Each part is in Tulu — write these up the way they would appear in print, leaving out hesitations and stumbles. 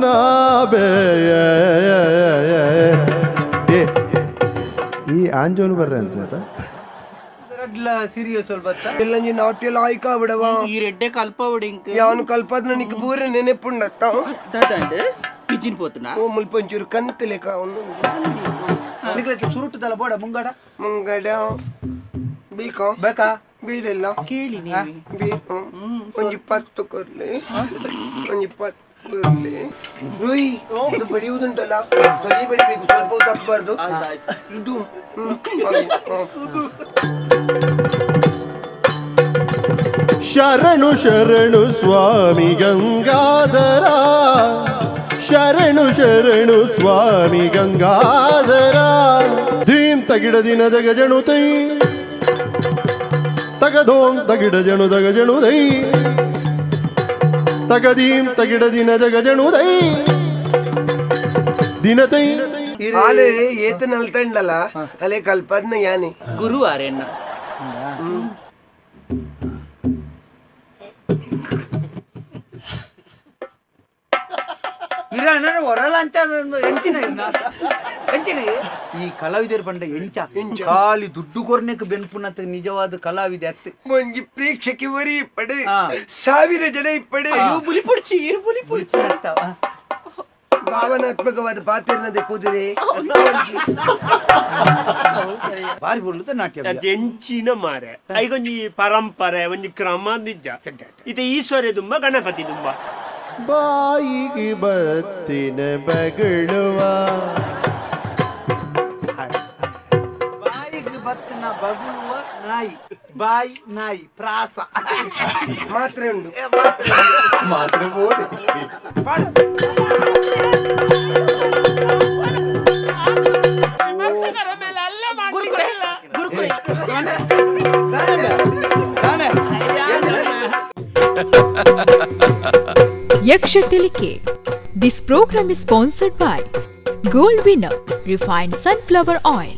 ನಾಬೆ ಈ ಆಂಜೋನು ಬರ್ರೆ ಅಂತ ಸೀರಿಯಸ್ ಸ್ವಲ್ಪ ಎಲ್ಲಂಜಿ ನಾಟ್ಯ ಲಾಯ್ಕ ಬಿಡವ ಈ ರೆಡ್ಡೆ ಕಲ್ಪವಡಿಂಕ್ ಯಾನು ಕಲ್ಪದ್ನ ನಿಕ್ ಪೂರ ನೆನೆಪುಂಡತ್ತ ದಾದಂಡ್ ಪಿಜಿನ್ ಪೋತುನ ಓ ಮುಲ್ಪಂಚೂರು ಕಂತಲೇಕ ಅವನು ನಿಕ್ಲೆ ಸುರುಟುದಲ್ಲ ಬೋಡ ಮುಂಗಡ ಮುಂಗಡ ಬೀಕ ಬೇಕಾ ಬೀಡೆಲ್ಲ ಕೇಳಿ ನೀವಿ ಬೀ ಒಂಜಿ ಪತ್ತು ಕೊರ್ಲಿ ಒಂಜಿ ಪತ್ತು ಕೊರ್ಲಿ ರುಯ್ ಇದು ಬಡಿಯುವುದುಂಟಲ್ಲ ಸರಿ ಬಡಿಬೇಕು ಸ್ವಲ್ಪ ತಪ್ಪಬಾರ್ದು ಇದು ಶರಣು ಶರಣು ಸ್ವಾಮಿ ಗಂಗಾಧರ ಶರಣು ಶರಣು ಸ್ವಾಮಿ ಗಂಗಾಧರ ಧೀಂ ತಗಿಡ ದಿನದ ಗಜಣು ತೈ ತಗದೋಂ ತಗಿಡ ಜಣು ದಗಜಣು ದೈ ತಗದೀಂ ತಗಿಡ ದಿನದ ಗಜಣು ದೈ ದಿನತೈ ಆಲೆ ಏತ ನಲ್ತಂಡಲ್ಲ ಅಲೆ ಕಲ್ಪದ್ನ ಯಾನೆ ಗುರುವಾರೆನ್ನ ಈ ಕಲಾವಿದರು ಪಂಡ ಎಂಚ ಖಾಲಿ ದುಡ್ಡು ಕೊರ್ನೆಕ್ ಬೆನ್ಪುನತ ನಿಜವಾದ ಕಲಾವಿದೆ ಅತ್ತೆ ಒಂಜಿ ಪ್ರೇಕ್ಷಕಿ ವರಿ ಇಪ್ಪಡೆ ಸಾವಿರ ಜನ ಇಪ್ಪಡೆ ಬುಲಿ ಪುಡ್ಚಿ ಬುಲಿ ಪುಡ್ಚಿ ಭಾವನಾತ್ಮಕವಾದ ಪಾತ್ರನದೆ ಕುದುರೆ ಬಾರಿ ಬುರ್ಲುದ ನಾಟ್ಯ ಎಂಚಿನ ಮಾರೆ ಐಗೊಂಜಿ ಪರಂಪರೆ ಒಂಜಿ ಕ್ರಮ ನಿಜ ಇದು ಈಶ್ವರ ದುಂಬ ಗಣಪತಿ ದುಂಬ ಬಾಯಿಗೆ ಬತ್ತಿನ ಬಗಳುವ ಬಾಯಿಗೆ ಬತ್ತಿನ ಬಗಳುವ ನಾಯಿ ಬಾಯಿ ನಾಯಿ ಪ್ರಾಸ ಮಾತ್ರೆ ಉಂಡು ಮಾತ್ರೆ body Yaksha Tilike. This program is sponsored by Gold Winner Refined Sunflower Oil.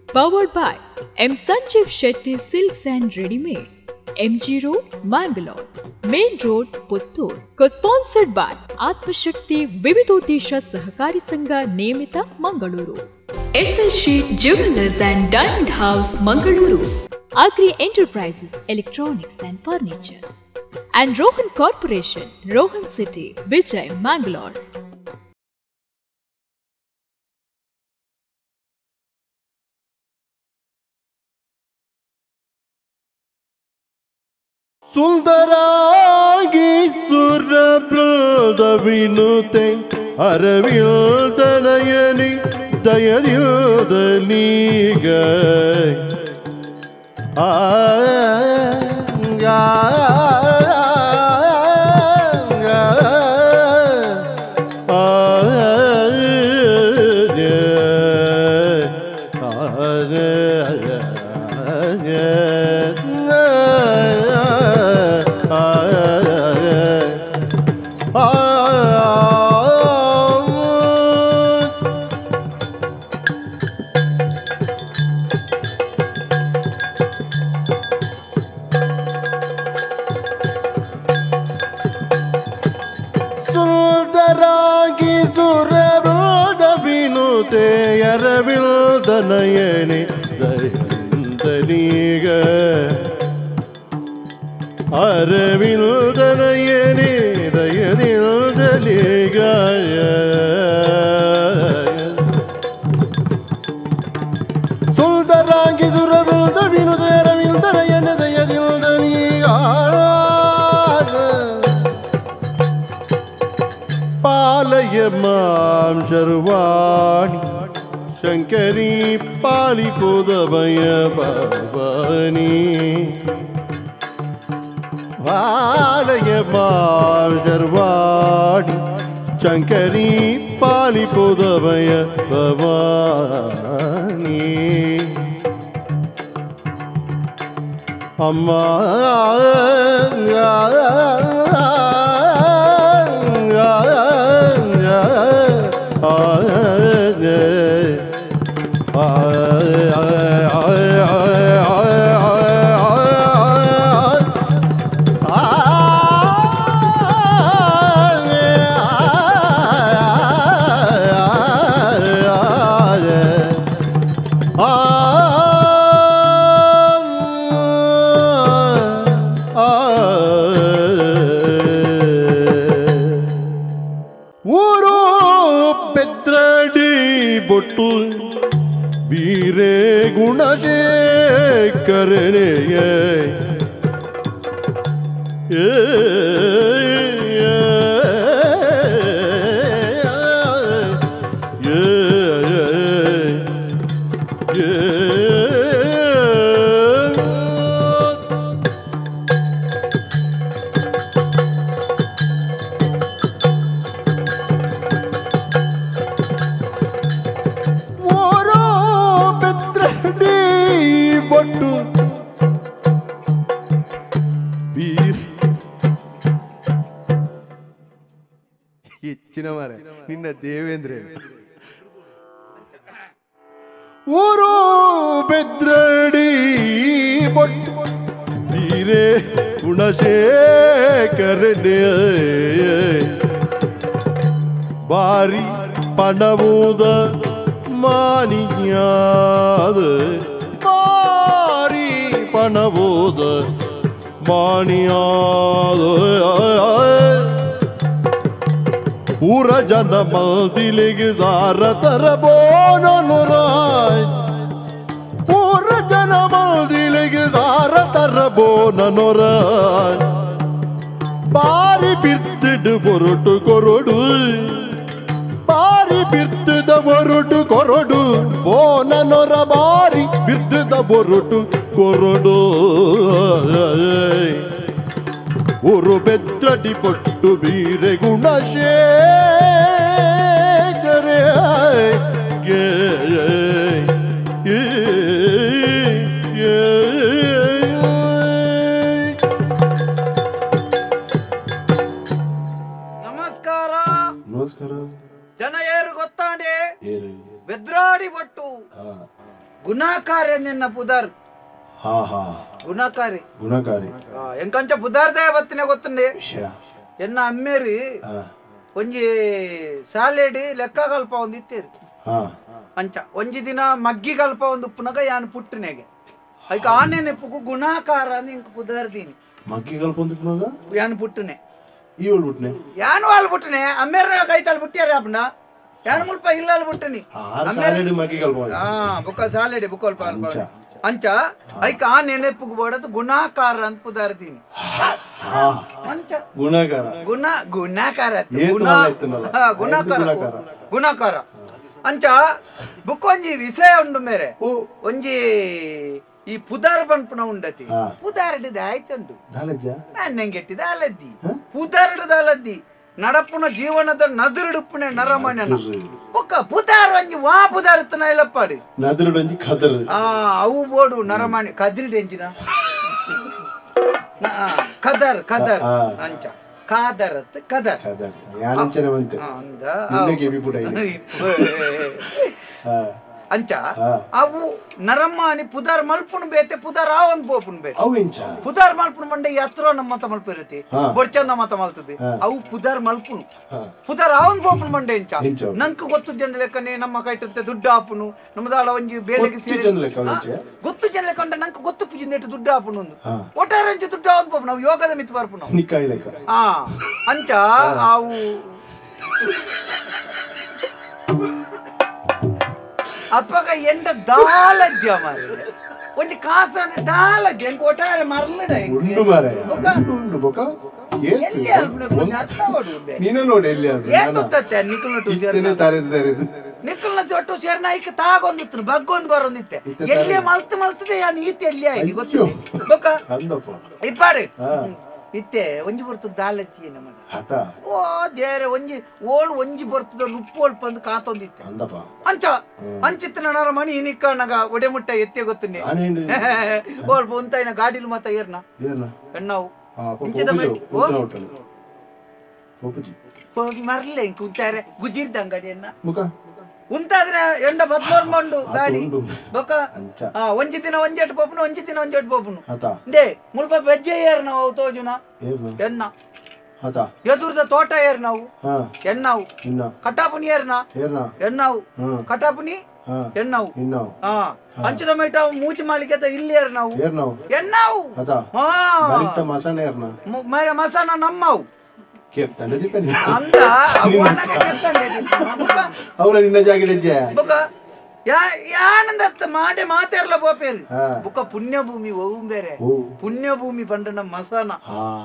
Powered by M. Sanjeev Shetty Silks and Readymades, MG Road, Mangalore, Main Road, Puttur. Co-sponsored by Atmashakti Vividodesha Sahakari Sangha Niyamita, Mangaluru. SS Sheet Jewelers and Diamond House, Mangaluru. Agri Enterprises, Electronics and Furnitures. And Rohan Corporation, Rohan City, Vijay, Mangalore. ಸುಂದರಾಗಿ ಸುರಬೃಂದ ವಿನುತೆ ಅರವಿಲ್ದ ನಯನಿ ದಯದಿಲ್ದ ನೀಗ ಆ ಸುಂದರಾಗಿ ಸುರಬೃಂದ ವಿನುತೆ ಅರವಿಲ್ದ ನಯನಿ ದಯದಿಂದನೀಗ ಅರವಿಲ್ದ ನಯನಿ ದಯದಿಲ್ದಲೀಗ ಸುಂದರಾಗಿ ಸುರಬೃಂದ ವಿನುತೆ ಅರವಿಲ್ದ ನಯನ ದಯದಿಲ್ದನೀಗ ಪಾಲಯ ಮಾಂ ಶರ್ವಾಣಿ ಶಂಕರಿ ಪಾಲಿಪುದಮಯ ಭವಾನಿ ಪಾಲಯ ಮಾಂ ಶರ್ವಾಣಿ ಶಂಕರಿ ಪಾಲಿಪುದಮಯ ಭವಾನಿ ಅಮ್ಮ ಆ ಬೊಟ್ಟು ವೀರೇ ಗುಣಶೇಖರನೇ ಏ ಹೆಚ್ಚಿನ ಮಾರೆ ನಿನ್ನ ದೇವೇಂದ್ರ ಊರು ಬೆದ್ರಡಿ ಬೊಟ್ಟು ವೀರೇ ಗುಣಶೇಖರನೇ ಬಾರಿ ಪಣವೂದ ಮಾನಿಯಾದ ಬಾರಿ ಪಣವೂದ ಮಾನಿಯಾದ ಊರ ಜನ ಮಲ್ದಿಲಿಗೆ ಸಾರ ತರಬೋನನು ರಾಯ್ ಊರ ಜನ ಮಲ್ದಿಲಿಗೆ ಸಾರ ತರಬೋನನು ರಾಯ್ ಬಾರಿ ಬಿರ್ತಿಡು ಬೊರಟು ಕೊರಡು ಬಾರಿ ಬಿರ್ತದ ಬೊರಟು ಕೊರಡು ಬೋನನೊರ ಬಾರಿ ಬಿರ್ತದ ಬೊರಟು ಕೊರಡು ಊರು ಬೆದ್ರಡಿ ಪೊಟ್ಟು ಬೀರೆ ಗುಣಶೇಖರೇ ನಮಸ್ಕಾರ ನಮಸ್ಕಾರ. ಜನ ಏರು ಗೊತ್ತಾಂಡೆ ಬೆದ್ರಾಡಿ ಬೊಟ್ಟು ಗುಣಾಕಾರ್ಯ ನಿನ್ನ ಪುದಾರ್ ಗುಣಕಾರಿ ಗುಣಕಾರಿ ಎಂಕಂಚ ಪುದಾರ್ದಯ ಬತ್ತಿನ ಗೊತ್ತುಂಡೆ ಎನ್ನ ಅಮ್ಮೇರಿ ಒಂಜಿ ಶಾಲೆಡಿ ಲೆಕ್ಕ ಕಲ್ಪ ಒಂದು ಇತ್ತೇರಿ ಅಂಚ ಒಂಜಿ ದಿನ ಮಗ್ಗಿ ಕಲ್ಪ ಒಂದು ಉಪ್ಪುನಗ ಯಾನ್ ಪುಟ್ಟನೆಗೆ ಐಕ ಆನೆ ನೆಪ್ಪುಗು ಗುಣಾಕಾರ ಇಂಕ ಪುದಾರ್ದೀನಿ ಮಗ್ಗಿ ಕಲ್ಪ ಒಂದು ಉಪ್ಪುನಗ ಯಾನ್ ಪುಟ್ಟನೆ ಈ ಒಳ್ ಪುಟ್ಟನೆ ಯಾನು ಅಲ್ಲಿ ಪುಟ್ಟನೆ ಅಮ್ಮೇರ ಕೈತಾಲ್ ಪುಟ್ಟಿಯಾರ ಅಪ್ಪನ ಯಾನ್ ಮುಲ್ಪ ಇಲ್ಲಲ್ ಪುಟ್ಟನಿ ಮಗ್ಗಿ ಕಲ್ಪ ಬುಕ್ಕ ಶಾಲೆಡಿ ಬುಕ್ಕಲ್ಪ ಅಲ್ಪ ಅಂಚ ಐಕ ಆ ನೆನಪುಗು ಬೋಡದು ಗುಣಾಕಾರ ಅಂತ ಪುದಾರ್ದೀನಿ ಅಂಚ ಗುಣಾಕಾರ ಗುಣ ಗುಣಾಕಾರ ಗುಣಾಕಾರ ಗುಣಾಕಾರ ಅಂಚ ಬುಕ್ ಒಂಜಿ ವಿಷಯ ಉಂಡು ಮೇರೆ ಒಂಜಿ ಈ ಪುದಾರ್ ಪನ್ಪುನ ಉಂಡತಿ ಪುದಾರ್ಡಿದ ಆಯ್ತುಂಡು ನನ್ನೆಂಗೆಟ್ಟಿದ ಅಲದ್ದಿ ಪುದಾರ್ಡದ ಅಲದ್ದಿ ನಡಪುನ ಜೀವನದ ನದುರುಡುಪ್ಪುನೆ ನರಮಣ್ಯನ ಬೊಕ್ಕ ಪುದಾರ್ ಒಂಜಿ ವಾ ಪುದಾರ್ತನ ಇಲ್ಲಪ್ಪಾಡಿ ನದುರುಡೊಂಜಿ ಕದರ್ ಆ ಅವು ಬೋಡು ನರಮಾಣಿ ಕದಿರ್ಡ್ ಎಂಚಿನ ಕದರ್ ಕದರ್ ಅಂಚ ಕಾದರ್ ಕದರ್ ಕದರ್ ಯಾನಂಚನೆ ಬಂತೆ ನಿನ್ನಗೆ ಬಿಪುಡ ಅಂಚ ಅವು ನರಮಾಣಿ ಪುದಾರ್ ಮಲ್ಪುನು ಬೇತೆ ಪುದಾರ್ ಆವೊಂದು ಪೋಪುನು ಬೇತೆ ಅವು ಎಂಚ ಪುದಾರ್ ಮಲ್ಪುನು ಮಂಡೆ ಎತ್ತರ ನಮ್ಮ ಮತ ಮಲ್ಪಿರತಿ ಬೊಡ್ಚಂದ ಮತ ಮಲ್ತದೆ ಅವು ಪುದಾರ್ ಮಲ್ಪುನು ಪುದಾರ್ ಆವೊಂದು ಪೋಪುನು ಮಂಡೆ ಎಂಚ ನಂಕ್ ಗೊತ್ತು ಲೆಕ್ಕನೆ ನಮ್ಮ ಕೈಟಂತೆ ದುಡ್ಡು ಆಪುನು ನಮ್ಮದಾಳ ಒಂಜಿ ಬೇಲೆಗೆ ಸೇರಿ ಗೊತ್ತು ಜನ ಲೆಕ್ಕ ಉಂಟ ನಂಕ್ ಗೊತ್ತು ಪೂಜಿಂದ ದುಡ್ಡು ಆಪುನು ಒಂದು ಒಟ್ಟಾರೆ ಅಂಚು ದುಡ್ಡು ಆವೊಂದು ಪೋಪುನು ನಾವು ಯೋಗದ ಮಿತ್ ಬರ್ಪುನು ಅಂಚ ಅವು ಅಪ್ಪಗ ಎಂಡ ದಾಲಜ್ಜ ಮಾರೆ ಒಂಜಿ ಕಾಸ ದಾಲಜ್ಜ ಎಂಕ್ ಒಟ್ಟಾರೆ ಮರ್ಲಡ ಉಂಡು ಮಾರೆ ಉಂಡು ಬೊಕ ಎಲ್ಲಿ ಅಲ್ಪನೆ ಅರ್ಥ ಮಾಡು ನೀನು ನೋಡಿ ಎಲ್ಲಿ ಏತುತ್ತತ್ತೆ ನಿಕ್ಕಲ್ನ ಟು ಸೇರ್ನ ತರೆದು ತರೆದು ನಿಕ್ಕಲ್ನ ಒಟ್ಟು ಸೇರ್ನ ಐಕ ತಾಗೊಂದಿತ್ತು ಬಗ್ಗೊಂದು ಬರೋಂದಿತ್ತೆ ಎಲ್ಲಿ ಮಲ್ತು ಮಲ್ತದೆ ಯಾನ್ ಈತ ಎಲ್ಲಿ ಆಯ್ತು ಗೊತ್ತು ಬೊಕ ಅಂದಪ್ಪ ಇಪ್ಪಾಡು ಇತ್ತೆ ಒಂಜಿ ಬರ್ತದ ದಾಲಜ್ಜಿ ನಮ್ಮ ಓ ದೇರೆ ಒಂಜಿ ಓಳು ಒಂಜಿ ಬರ್ತದ ನುಪ್ಪೋಲ್ ಬಂದು ಕಾತೊಂದಿತ್ತೆ ಅಂಚ ಅಂಚಿತ್ತ ನರ ಮಣಿ ನಿಕ್ಕನಗ ಒಡೆ ಮುಟ್ಟ ಎತ್ತೆ ಗೊತ್ತುಂಡೆ ಓಲ್ ಉಂತಾಯಿನ ಗಾಡಿಲು ಮತ್ತ ಏರ್ನ ಎಣ್ಣವು ಮರ್ಲೆ ಕುಂತಾರೆ ಗುಜಿರ್ದ ಅಂಗಡಿಯನ್ನ ಉಂತಾದ್ರೆ ಎಂಡ ಬದ್ಮೋರ್ ಮಂಡು ಗಾಡಿ ಬೊಕ ಒಂಜಿ ದಿನ ಒಂಜೆಟ್ ಪೋಪುನು ಒಂಜಿ ದಿನ ಒಂಜೆಟ್ ಪೋಪುನು ಇಂದೇ ಮುಲ್ಪ ಬೆಜ್ಜೆ ಏರ್ ನಾವು ತೋಜುನ ಎಣ್ಣ ಎದುರ್ದ ತೋಟ ಏರ್ ನಾವು ಎಣ್ಣವು ಕಟಾಪುನಿ ಏರ್ನ ಎಣ್ಣವು ಕಟಾಪುನಿ ಎಣ್ಣವು ಅಂಚದ ಮೇಟ ಮೂಚಿ ಮಾಲಿಕೆ ಇಲ್ಲಿ ಏರ್ ನಾವು ಎಣ್ಣವು ಮಸಾನ ನಮ್ಮವು ಕೆಪ್ತಂಡೆ ದಿಪ್ಪನೆ ಅಂದ ಅವನ ಕೆಪ್ತಂಡೆ ಅವರ ನಿನ್ನ ಜಾಗೆಡ್ ಇಜ್ಜೆ ಬೊಕ ಯಾನಂದತ್ತ ಮಾಡೆ ಮಾತೆರ್ಲ ಬೋಪೇರು ಬುಕ್ಕ ಪುಣ್ಯಭೂಮಿ ಒವು ಬೇರೆ ಪುಣ್ಯಭೂಮಿ ಪಂಡನ ಮಸನ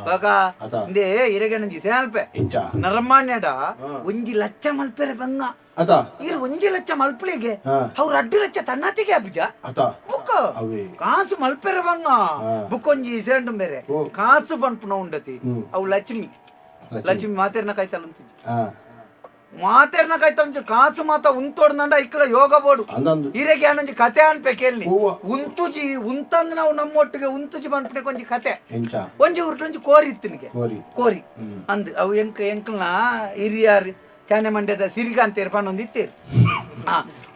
ಬಕ ಇಂದೇ ಇರಗಣಂಜಿ ಸೇಲ್ಪೆ ನರಮಾನ್ಯಡ 1 ಲಕ್ಷ ಮಲ್ಪೆರೆ ಬಂಗ ಇರು 1 ಲಕ್ಷ ಮಲ್ಪಲಿಗೆ ಅವ್ರ 2 ಲಕ್ಷ ತನ್ನತಿಗೆ ಅಬ್ಜ ಬುಕ್ಕ ಕಾಸು ಮಲ್ಪೆರೆ ಬಂಗ ಬುಕ್ಕೊಂಜಿ ಸೇಂಡು ಬೇರೆ ಕಾಸು ಪನ್ಪುನ ಉಂಡತಿ ಅವು ಲಕ್ಷ್ಮಿ ಲಕ್ಷ್ಮಿ ಮಾತೆರ್ನ ಕಾಯ್ತಾಳಂತ ಮಾತೆರ್ನ ಕಾಯ್ತಾಳ ಕಾಸು ಮಾತ ಉಂತೋಡ್ನಂಡ ಇಕ್ಕಳ ಯೋಗ ಬೋಡು ಹಿರೇಗೆ ಅನ್ನೊಂಜಿ ಕತೆ ಅನ್ಪೆ ಕೇಳಿ ಉಂತುಜಿ ಉಂತಂದ್ ನಾವು ನಮ್ಮೊಟ್ಟಿಗೆ ಉಂತುಜಿ ಪನ್ಪನೆ ಒಂಜಿ ಕತೆ ಒಂಜಿ ಉರುಟೊಂಜಿ ಕೋರಿ ಇತ್ತಿನಿಗೆ ಕೋರಿ ಅಂದ್ ಅವು ಎಂಕ್ ಎಂಕಲ್ನ ಹಿರಿಯಾರು ಚಾನೆ ಮಂಡ್ಯದ ಸಿರಿಗಾಂತೇರು ಪನ್ನೊಂದು ಇತ್ತೇರು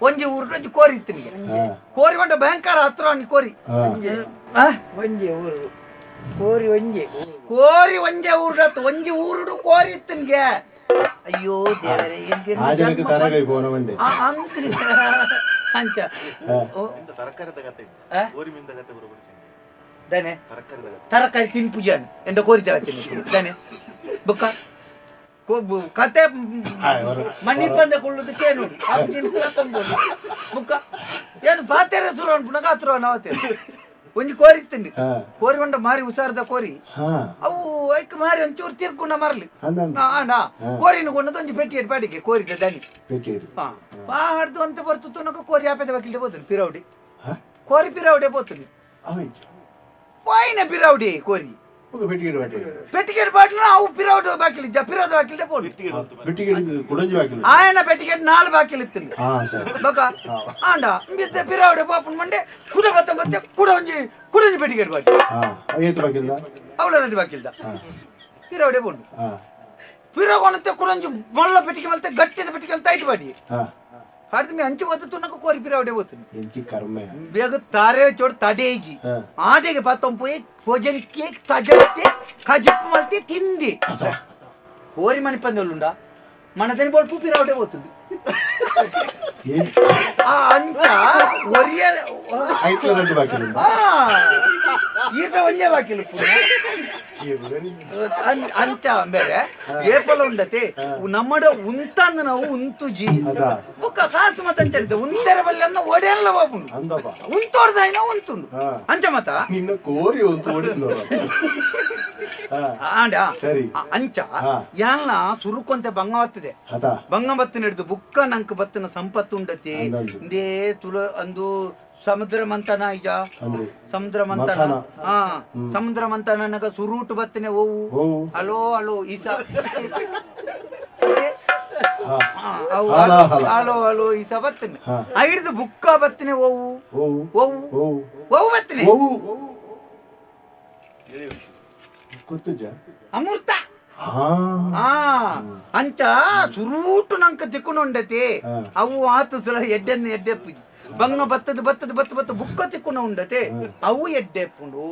ಒಂಜಿ ಊರುಟೊಂಜಿ ಕೋರಿ ಇತ್ತಿನಿಗೆ ಕೋರಿ ಮಂಡ ಭಯಂಕರ ಹತ್ರ ಕೋರಿ ಒಂಜಿ ಊರು ಕೋರಿ ಒಂಜಿ ಕೋರಿ ಒಂಜೆ ಊರು ಒಂಜಿ ಊರುಡು ಕೋರಿ ಇತ್ತಿನಿಗೆ ಅಯ್ಯೋ ದೇವರೇ ಅಂಚ ತರಕಾರಿ ತಿನ್ಪುಜಾನ್ ಎಂಡ ಕೋರಿ ತಾನೆ ಬೊಕ್ಕ ಕತೆ ಮಣ್ಣಿ ಪಂದೆ ಕೊಳ್ಳುದು ಕೇನು ಬುಕ್ಕ ಏನು ಪಾತೆರೆ ಸುರು ಅನ್ಪುನಗ ಹತ್ರ ನಾವತ್ತೆ ಒಂಜಿ ಕೋರಿ ಇತ್ತಂಡಿ ಕೋರಿ ಬಂಡ ಮಾರಿ ಹುಷಾರದ ಕೋರಿ ಅವು ಐಕ್ ಮಾರಿ ಒಂಚೂರು ತೀರ್ಕೊಂಡ ಮರಲಿ ಆಂಡ ಕೋರಿನ ಕೊಂಡದ್ದು ಒಂಜಿ ಪೆಟ್ಟಿ ಪಾಡಿಗೆ ಕೋರಿದ ದನಿ ಪಾಡ್ದು ಅಂತ ಬರ್ತು ತುನಕ ಕೋರಿ ಆಪೆದ ವಕೀಲ పోతుంది ಪಿರೌಡಿ ಕೋರಿ ಪಿರೌಡೆ పోతుంది పోయిన ಪಿರೌಡಿ ಕೋರಿ ಪೆಟ್ಟಿಗೆ ಬಾಟ್ಲ ಅವು ಪಿರೌಡ್ ಬಾಕಿಲಿ ಪಿರೋದ ಬಾಕಿಲೆ ಪೋಡು ఆయన పెಟ್ಟಿకెట్ 4 బాకీలు ఇస్తుంది బొక్క ఆండ ಪಿರೌಡೆ ಪಾಪನ್ ಮಂಡೆ ಕುಡ ಬತ್ತ ಬತ್ತೆ ಕುಡೊಂಜಿ ಕುಡೊಂಜಿ ಪೆಟ್ಟಿಗೆಟ್ ಬಾಕಿ ಅವಳ 2 ಬಾಕಿಲ್ದ ಪಿರೌಡೆ ಪೋಂಡು ಪಿರಗೊಣತೆ ಕುಡೊಂಜಿ ಮಲ್ಲ ಪೆಟ್ಟಿಗೆ ಮಲ್ತೆ ಗಟ್ಟಿದ ಪೆಟ್ಟಿಗೆ ಟೈಟ್ ಬಾಡಿ పాడితే అంచి వద్దుతున్నాక కోరి పిరవడే పోతుంది ಬೇಗ ತಾರೆ ಚೋಡು ತಡೇಜಿ ಆಟೆಗೆ ಪತ್ತೊಂಪೋಯಿ ಭೋಜನಕ್ಕೆ ತಜತ್ತೆ ಕಜಿಪ್ಪು ಮಲ್ತಿ ತಿಂದಿ ಕೋರಿ ಮನಿ ಪಂದೊಲ್ಲುಂಡ మనదని బోల్పు పిరవడే పోతుంది అంత ఒరియ ఈట ಒಂಜೆ ಬಾಕಿಲು ಅಂಚ ಬೇರೆ ಏಪಲ ಉಂಡತೆ ನಮ್ಮಡ ಉಂತಂದು ನಾವು ಉಂತುಜಿ ಬೊಕ್ಕ ಕಾಸು ಮತ ಅಂಚ ಉಂತೆರ ಬಲ್ಲಿ ಅನ್ನ ಒಡೆಯಲ್ಲ ಬಾಬು ಉಂತೋಡ್ದಾಯಿನ ಉಂತುಂಡು ಅಂಚ ಮತ ಕೋರಿ ಆಂಡ ಅಂಚ ಯಾನ್ಲ ಸುರುಕೊಂತೆ ಬಂಗ ಬತ್ತದೆ ಬಂಗ ಬತ್ತಿನ ಹಿಡಿದು ಬುಕ್ಕ ನಂಕ್ ಬತ್ತಿನ ಸಂಪತ್ತು ಉಂಡತಿ ಇಂದೇ ತುಳ ಅಂದು ಸಮುದ್ರ ಮಂಥನ ಇಜ ಸಮುದ್ರ ಮಂಥನ ಹಾ ಸಮುದ್ರ ಮಂಥನ ನಗ ಸುರೂಟು ಬತ್ತನೆ ಓವು ಹಲೋ ಹಲೋ ಈಸಾ ಹಲೋ ಹಲೋ ಈಸಾ ಬತ್ತನೆ ಹಿಡಿದು ಬುಕ್ಕ ಬತ್ತನೆ ಓವು ಓವು ಓವು ಬತ್ತನೆ ಅಮೃತ ಅಂಚ ಸುರೂಟು ನಂಕ ತಿಕ್ಕೊಂಡು ಅವು ಆತು ಸಲ ಎಡ್ಡೆನ್ನು ಎಡ್ಡೆಪ್ಪು ಬಂಗ ಬತ್ತದ ಬತ್ತದ ಬತ್ತ ಬತ್ತ ಬುಕ್ಕ ತಿಕ್ಕೊಂಡು ಉಂಡತೆ ಅವು ಎಡ್ಡೆಪ್ಪುಂಡು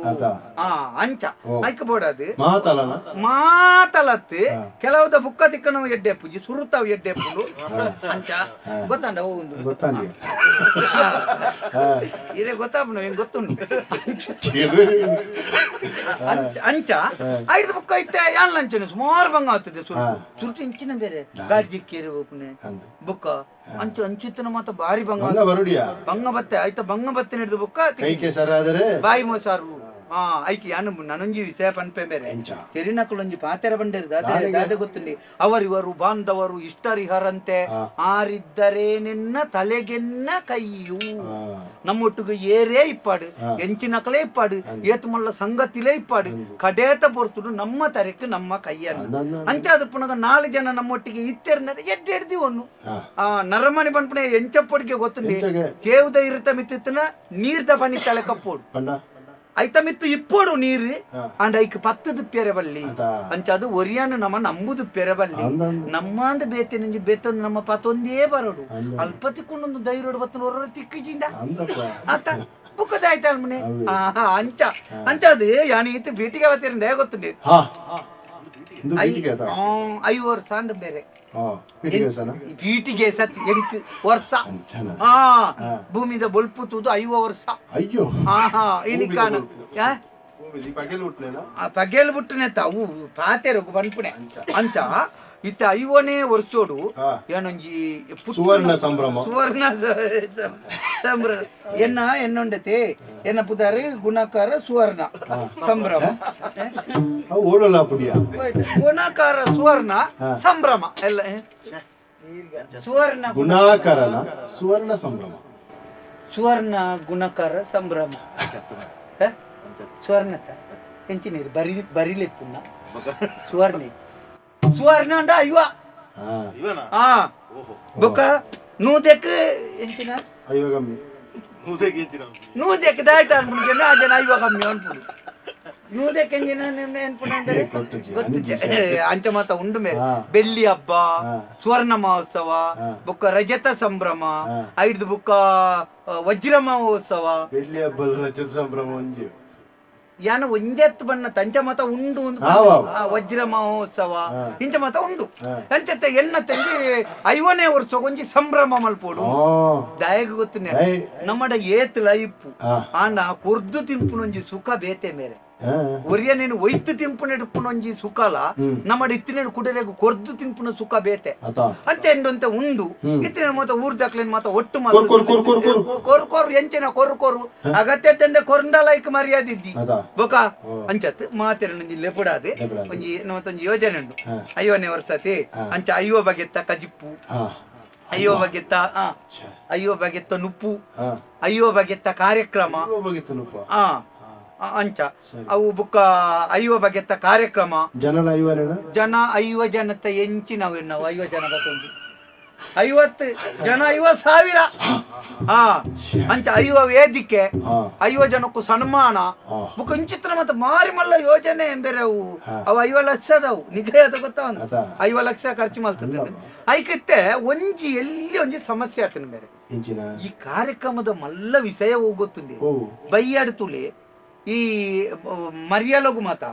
ಅಂಚ ಐಕ ಬೋಡದು ಮಾತಲತ್ತು ಕೆಲವುದ ಬುಕ್ಕ ತಿಕ್ಕನ ಎಡ್ಡೆಪ್ಪುಜಿ ಸುರುತಾವು ಎಡ್ಡೆಪ್ಪುಂಡು ಅಂಚ ಗೊತ್ತಾಂಡ ಅವು ಒಂದು ಇರೇ ಗೊತ್ತಾಪುಂಡು ಹೆಂಗ್ ಗೊತ್ತುಂಡು ಅಂಚ ಐದು ಬುಕ್ಕ ಇತ್ತೆ ಯಾನ್ ಲಂಚನೆ ಸುಮಾರು ಬಂಗ ಆಗ್ತದೆ ಸುರು ಸುರುಟು ಇಂಚಿನ ಬೇರೆ ಗಾಡಿ ಜಿಕ್ಕೇರಿ ಹೋಪುನೆ ಬುಕ್ಕ ಅಂಚು ಅಂಚುತ್ತನ ಮಾತ ಬಾರಿ ಬಂಗ ಬಂಗ ಬತ್ತೆ ಆಯ್ತಾ ಬಂಗ ಬತ್ತೆ ಹಿಡಿದು ಬುಕ್ಕ ಬಾಯಿ ಮೊಸಾರು ಐಕಿ ಯಾನು ನನೊಂಜಿ ವಿಷಯ ಪನ್ಪೆ ಬೇರೆ ತೆರಿನಕುಲೊಂಜಿ ಪಾತೆರ ಬಂಡೇರು ದಾದೆ ಗೊತ್ತುಂಡಿ ಅವರಿವರು ಬಾಂಧವರು ಇಷ್ಟರಿಹರಂತೆ ಆರಿದ್ದರೆ ನಿನ್ನ ತಲೆಗೆನ್ನ ಕೈಯು ನಮ್ಮೊಟ್ಟಿಗೆ ಏರೇ ಇಪ್ಪಾಡು ಎಂಚಿನಕಲೇ ಇಪ್ಪಾಡು ಏತು ಮಲ್ಲ ಸಂಗತಿಲೇ ಇಪ್ಪಾಡು ಕಡೇತ ಪೊರ್ತುಡು ನಮ್ಮ ತರೆಕ್ ನಮ್ಮ ಕೈಯನ್ನು ಅಂಚಾದ ಪುನಗ 4 ಜನ ನಮ್ಮೊಟ್ಟಿಗೆ ಇತ್ತೆರ್ನರೆ ಎಡ್ಡೆ ಎಡ್ದಿ ಒಣ್ಣು ಆ ನರಮಣಿ ಪನ್ಪುನೆ ಎಂಚಪ್ಪೊಡಿಗೆ ಗೊತ್ತುಂಡಿ ಚೇವುದ ಇರುತ್ತ ಮಿತ್ತಿತ್ತನ ನೀರ್ದ ಪನಿ ತಲೆ ಕಪ್ಪೋಡು ಐತಮಿತ್ತು ಇಪ್ಪೋಡು ನೀರು ಅಂಡ್ ಐಕ್ ಪತ್ತದು ಪೆರಬಲ್ಲಿ ಅಂಚ ಅದು ಒರಿಯಾನು ನಮ್ಮ ನಂಬುದು ಪೆರಬಲ್ಲಿ ನಮ್ಮಂದ ಬೇತೆ ನಿಂಜಿ ಬೇತಂದು ನಮ್ಮ ಪತ್ತೊಂದೇ ಬರೋಡು ಅಲ್ಪ ತಿಕ್ಕೊಂಡೊಂದು ಧೈರ್ಯೋಡು ಬತ್ತನ ಹೊರ ತಿಕ್ಕಿಜಿಂಡ ಆತ ಬುಕ್ಕದ ಆಯ್ತಾ ಅಲ್ಮನೆ ಅಂಚ ಅಂಚ ಅದು ಯಾನಿ ಇತ್ತು ಭೇಟಿಗೆ ಬತ್ತಿರಂದ ಗೊತ್ತುಂಡಿ 5 ವರ್ಷ ಅಂಡ್ ಬೇರೆ ಪೀಟಿಗೆ ಸತ್ ಎಂಕ್ ವರ್ಷ ಭೂಮಿದ ಬೊಲ್ಪು ತೂದು 5 ವರ್ಷ. ಅಯ್ಯೋ ಇನಿಕಾನ ಪಗೆಲ್ ಬುಟ್ಟನೆ ಅವು ಪಾತೆರಗು ಪನ್ಪುಣೆ ಅಂಚ ಇತ್ತ ಐವನೇ ವರ್ಷೋಡು ಏನೊಂಜಿ ಸುವರ್ಣ ಸಂಭ್ರಮ ಸುವರ್ಣ ಸಂಭ್ರಮ ಎನ್ನ ಎನ್ನೊಂಡತೆ ಎನ್ನ ಪುದಾರಿ ಗುಣಕಾರ ಸುವರ್ಣ ಸಂಭ್ರಮ ಗುಣಕಾರ ಸುವರ್ಣ ಸಂಭ್ರಮ ಎಲ್ಲ ಸುವರ್ಣ ಗುಣಾಕರನ ಸುವರ್ಣ ಸಂಭ್ರಮ ಸುವರ್ಣ ಗುಣಕಾರ ಸಂಭ್ರಮ ಸುವರ್ಣತ ಎಂಚಿನ ಬರಿ ಬರಿಲೆಪ್ಪುನ ಸುವರ್ಣ ಸುವರ್ಣ ಅಂಡ ಐವ ಹಾ ಬೊಕ್ಕ ನೂದೆಕ್ ಎಂಚಿನ ಐವ ಕಮ್ಮಿ ನೂದೆಕ್ ದಾಯ್ತ ಅನ್ಪುಂಡು ಆ ಜನ ಐವ ಕಮ್ಮಿ ಅನ್ಪುಂಡು ನೂದೆಕ್ ಎಂಜಿನ ಎನ್ಪುಂಡು ಗೊತ್ತು ಅಂಚ ಮಾತ ಉಂಡು ಮೇರೆ ಬೆಳ್ಳಿ ಹಬ್ಬ ಸುವರ್ಣ ಮಹೋತ್ಸವ ಬೊಕ್ಕ ರಜತ ಸಂಭ್ರಮ ಐದು ಬೊಕ್ಕ ವಜ್ರ ಮಹೋತ್ಸವ ಬೆಳ್ಳಿ ಹಬ್ಬ ರಜತ ಸಂಭ್ರಮ ಒಂಜಿ ಯಾನ ಒಂಜೆತ್ ಬಣ್ಣ ತಂಚ ಮತ ಉಂಡು ವಜ್ರ ಮಹೋತ್ಸವ ಇಂಚ ಮತ ಉಂಡು ಅಂಚತ್ತೆ ಎನ್ನ ತಂಗಿ ಐವನೇ ವರ್ಷ ಒಂಜಿ ಸಂಭ್ರಮ ಮಲ್ಪೋಡು ದಯಗ ಗೊತ್ತನೆ ನಮ್ಮಡ ಏತ್ ಲೈಪು ಆಂಡ ಕೊರ್ದು ತಿನ್ಪುನೊಂಜಿ ಸುಖ ಬೇತೆ ಮೇರೆ ಒರಿಯ ನೀನು ಒಯ್ತು ತಿನ್ಪುನೆಡುಪ್ಪುನೊಂಜಿ ಸುಖಲ ನಮ್ಮಡ ಇತ್ತಿನ ಕುಡರೆಗು ಕೊರ್ದು ತಿನ್ಪುನ ಸುಖ ಬೇತೆ ಅಂತ ಎಂಡಂತೆ ಉಂಡು ಇತ್ತಿನ ಮಾತ ಊರ್ ದಾಕ್ಲೇನ್ ಮಾತ ಒಟ್ಟು ಕೊರು ಕೊರು ಎಂಚಿನ ಕೊರು ಕೊರು ಅಗತ್ಯ ತಂದೆ ಕೊರಂಡಲೈಕ್ ಮರ್ಯಾದಿದ್ದಿ ಬೊಕ ಅಂಚತ್ ಮಾತೆರನೊಂಜಿ ಲೆಪುಡಾದೆ ಒಂಜಿ ನಮ್ಮತ್ತೊಂಜಿ ಯೋಜನೆ ಉಂಡು ಐವನೇ ವರ್ಷತಿ ಅಂಚ ಐವ ಬಗೆತ್ತ ಕಜಿಪ್ಪು ಐವ ಬಗೆತ್ತ ಐವ ಬಗೆತ್ತ ನುಪ್ಪು ಐವ ಬಗೆತ್ತ ಕಾರ್ಯಕ್ರಮ ಅಂಚ ಅವು ಬುಕ್ಕ ಐವ ಬಗೆತ್ತ ಕಾರ್ಯಕ್ರಮ ಜನ ಐವ ಜನತ್ತ ಎಂಚಿನವು ನಾವು ಐವ ಜನ ಬತ್ತೊಂದು 50 ಜನ 50,000 ಹಾ ಅಂಚ ಐವ ವೇದಿಕೆ ಐವ ಜನಕ್ಕೂ ಸನ್ಮಾನ ಬುಕ್ಕ ಇಂಚಿತ್ರ ಮತ್ತೆ ಮಾರಿ ಮಲ್ಲ ಯೋಜನೆ ಬೇರೆ ಅವು ಅವು 50 ಲಕ್ಷದವು ನಿಗಯದ ಗೊತ್ತಾ ಒಂದು 50 ಲಕ್ಷ ಖರ್ಚು ಮಾಡ್ತದೆ ಐಕಿತ್ತೆ ಒಂಜಿ ಎಲ್ಲಿ ಒಂಜಿ ಸಮಸ್ಯೆ ಆತನ ಬೇರೆ ಈ ಕಾರ್ಯಕ್ರಮದ ಮಲ್ಲ ವಿಷಯ ಗೊತ್ತುಂದಿ ಬೈಯಾಡು ತುಳಿ ಈ ಮರಿಯಲಗು ಮಾತ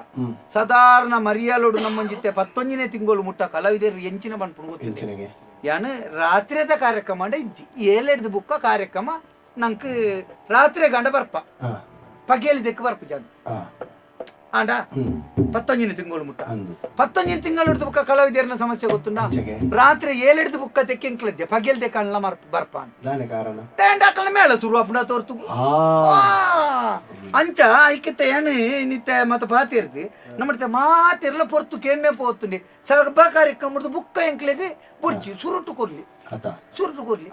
ಸಾಧಾರಣ ಮರಿಯಲೋಡು ನಮ್ಮಂಜಿತ್ತೆ 19ನೇ ತಿಂಗಳು ಮುಟ್ಟ ಕಲಾವಿದರು ಎಂಚಿನ ಬಣ್ಪುಡು ಗೊತ್ತಿದೆ ಯಾನು ರಾತ್ರಿದ ಕಾರ್ಯಕ್ರಮ ಅಂಡ ಇದ್ದಿ ಏಳೆಡ್ದು ಬುಕ್ಕ ಕಾರ್ಯಕ್ರಮ ನಂಗೆ ರಾತ್ರಿ ಗಂಡ ಬರ್ಪ ಪಗೇಲಿದಕ್ಕೆ ಬರ್ಪ ಜನ ಆಂಡ 19ನೇ ತಿಂಗಳು ಮುಟ್ಟ 19ನೇ ತಿಂಗಳು ಬುಕ್ಕ ಕಲಾವಿದರನ ಸಮಸ್ಯೆ ಗೊತ್ತುಂಡ ರಾತ್ರಿ ಏಳೆಡ್ದು ಬುಕ್ಕ ತೆಕ್ಕೆ ಎಂಕ್ಲದ್ದೆ ಪಗೇಲ್ದೆ ಕಾಣಲ ಬರ್ಪ ಅಂತ ಮೇಳ ಶುರು ಅಪ್ಪಣ ತೋರ್ತು ಅಂಚ ಐಕ್ಯತೆ ಏನು ನಿತ್ತೆ ಮತ್ತ ಪಾತಿರ್ದಿ ನಮ್ಮತ್ತೆ ಮಾತಿರ್ಲ ಪೊರ್ತು ಕೇನ್ನೆ ಪೋತುಂಡಿ ಸಭಾ ಕಾರ್ಯಕ್ರಮದ ಬುಕ್ಕ ಎಂಕ್ಲೆಗೆ ಬುರ್ಚಿ ಸುರುಟು ಕೊರ್ಲಿ ಸುರುಟು ಕೊರ್ಲಿ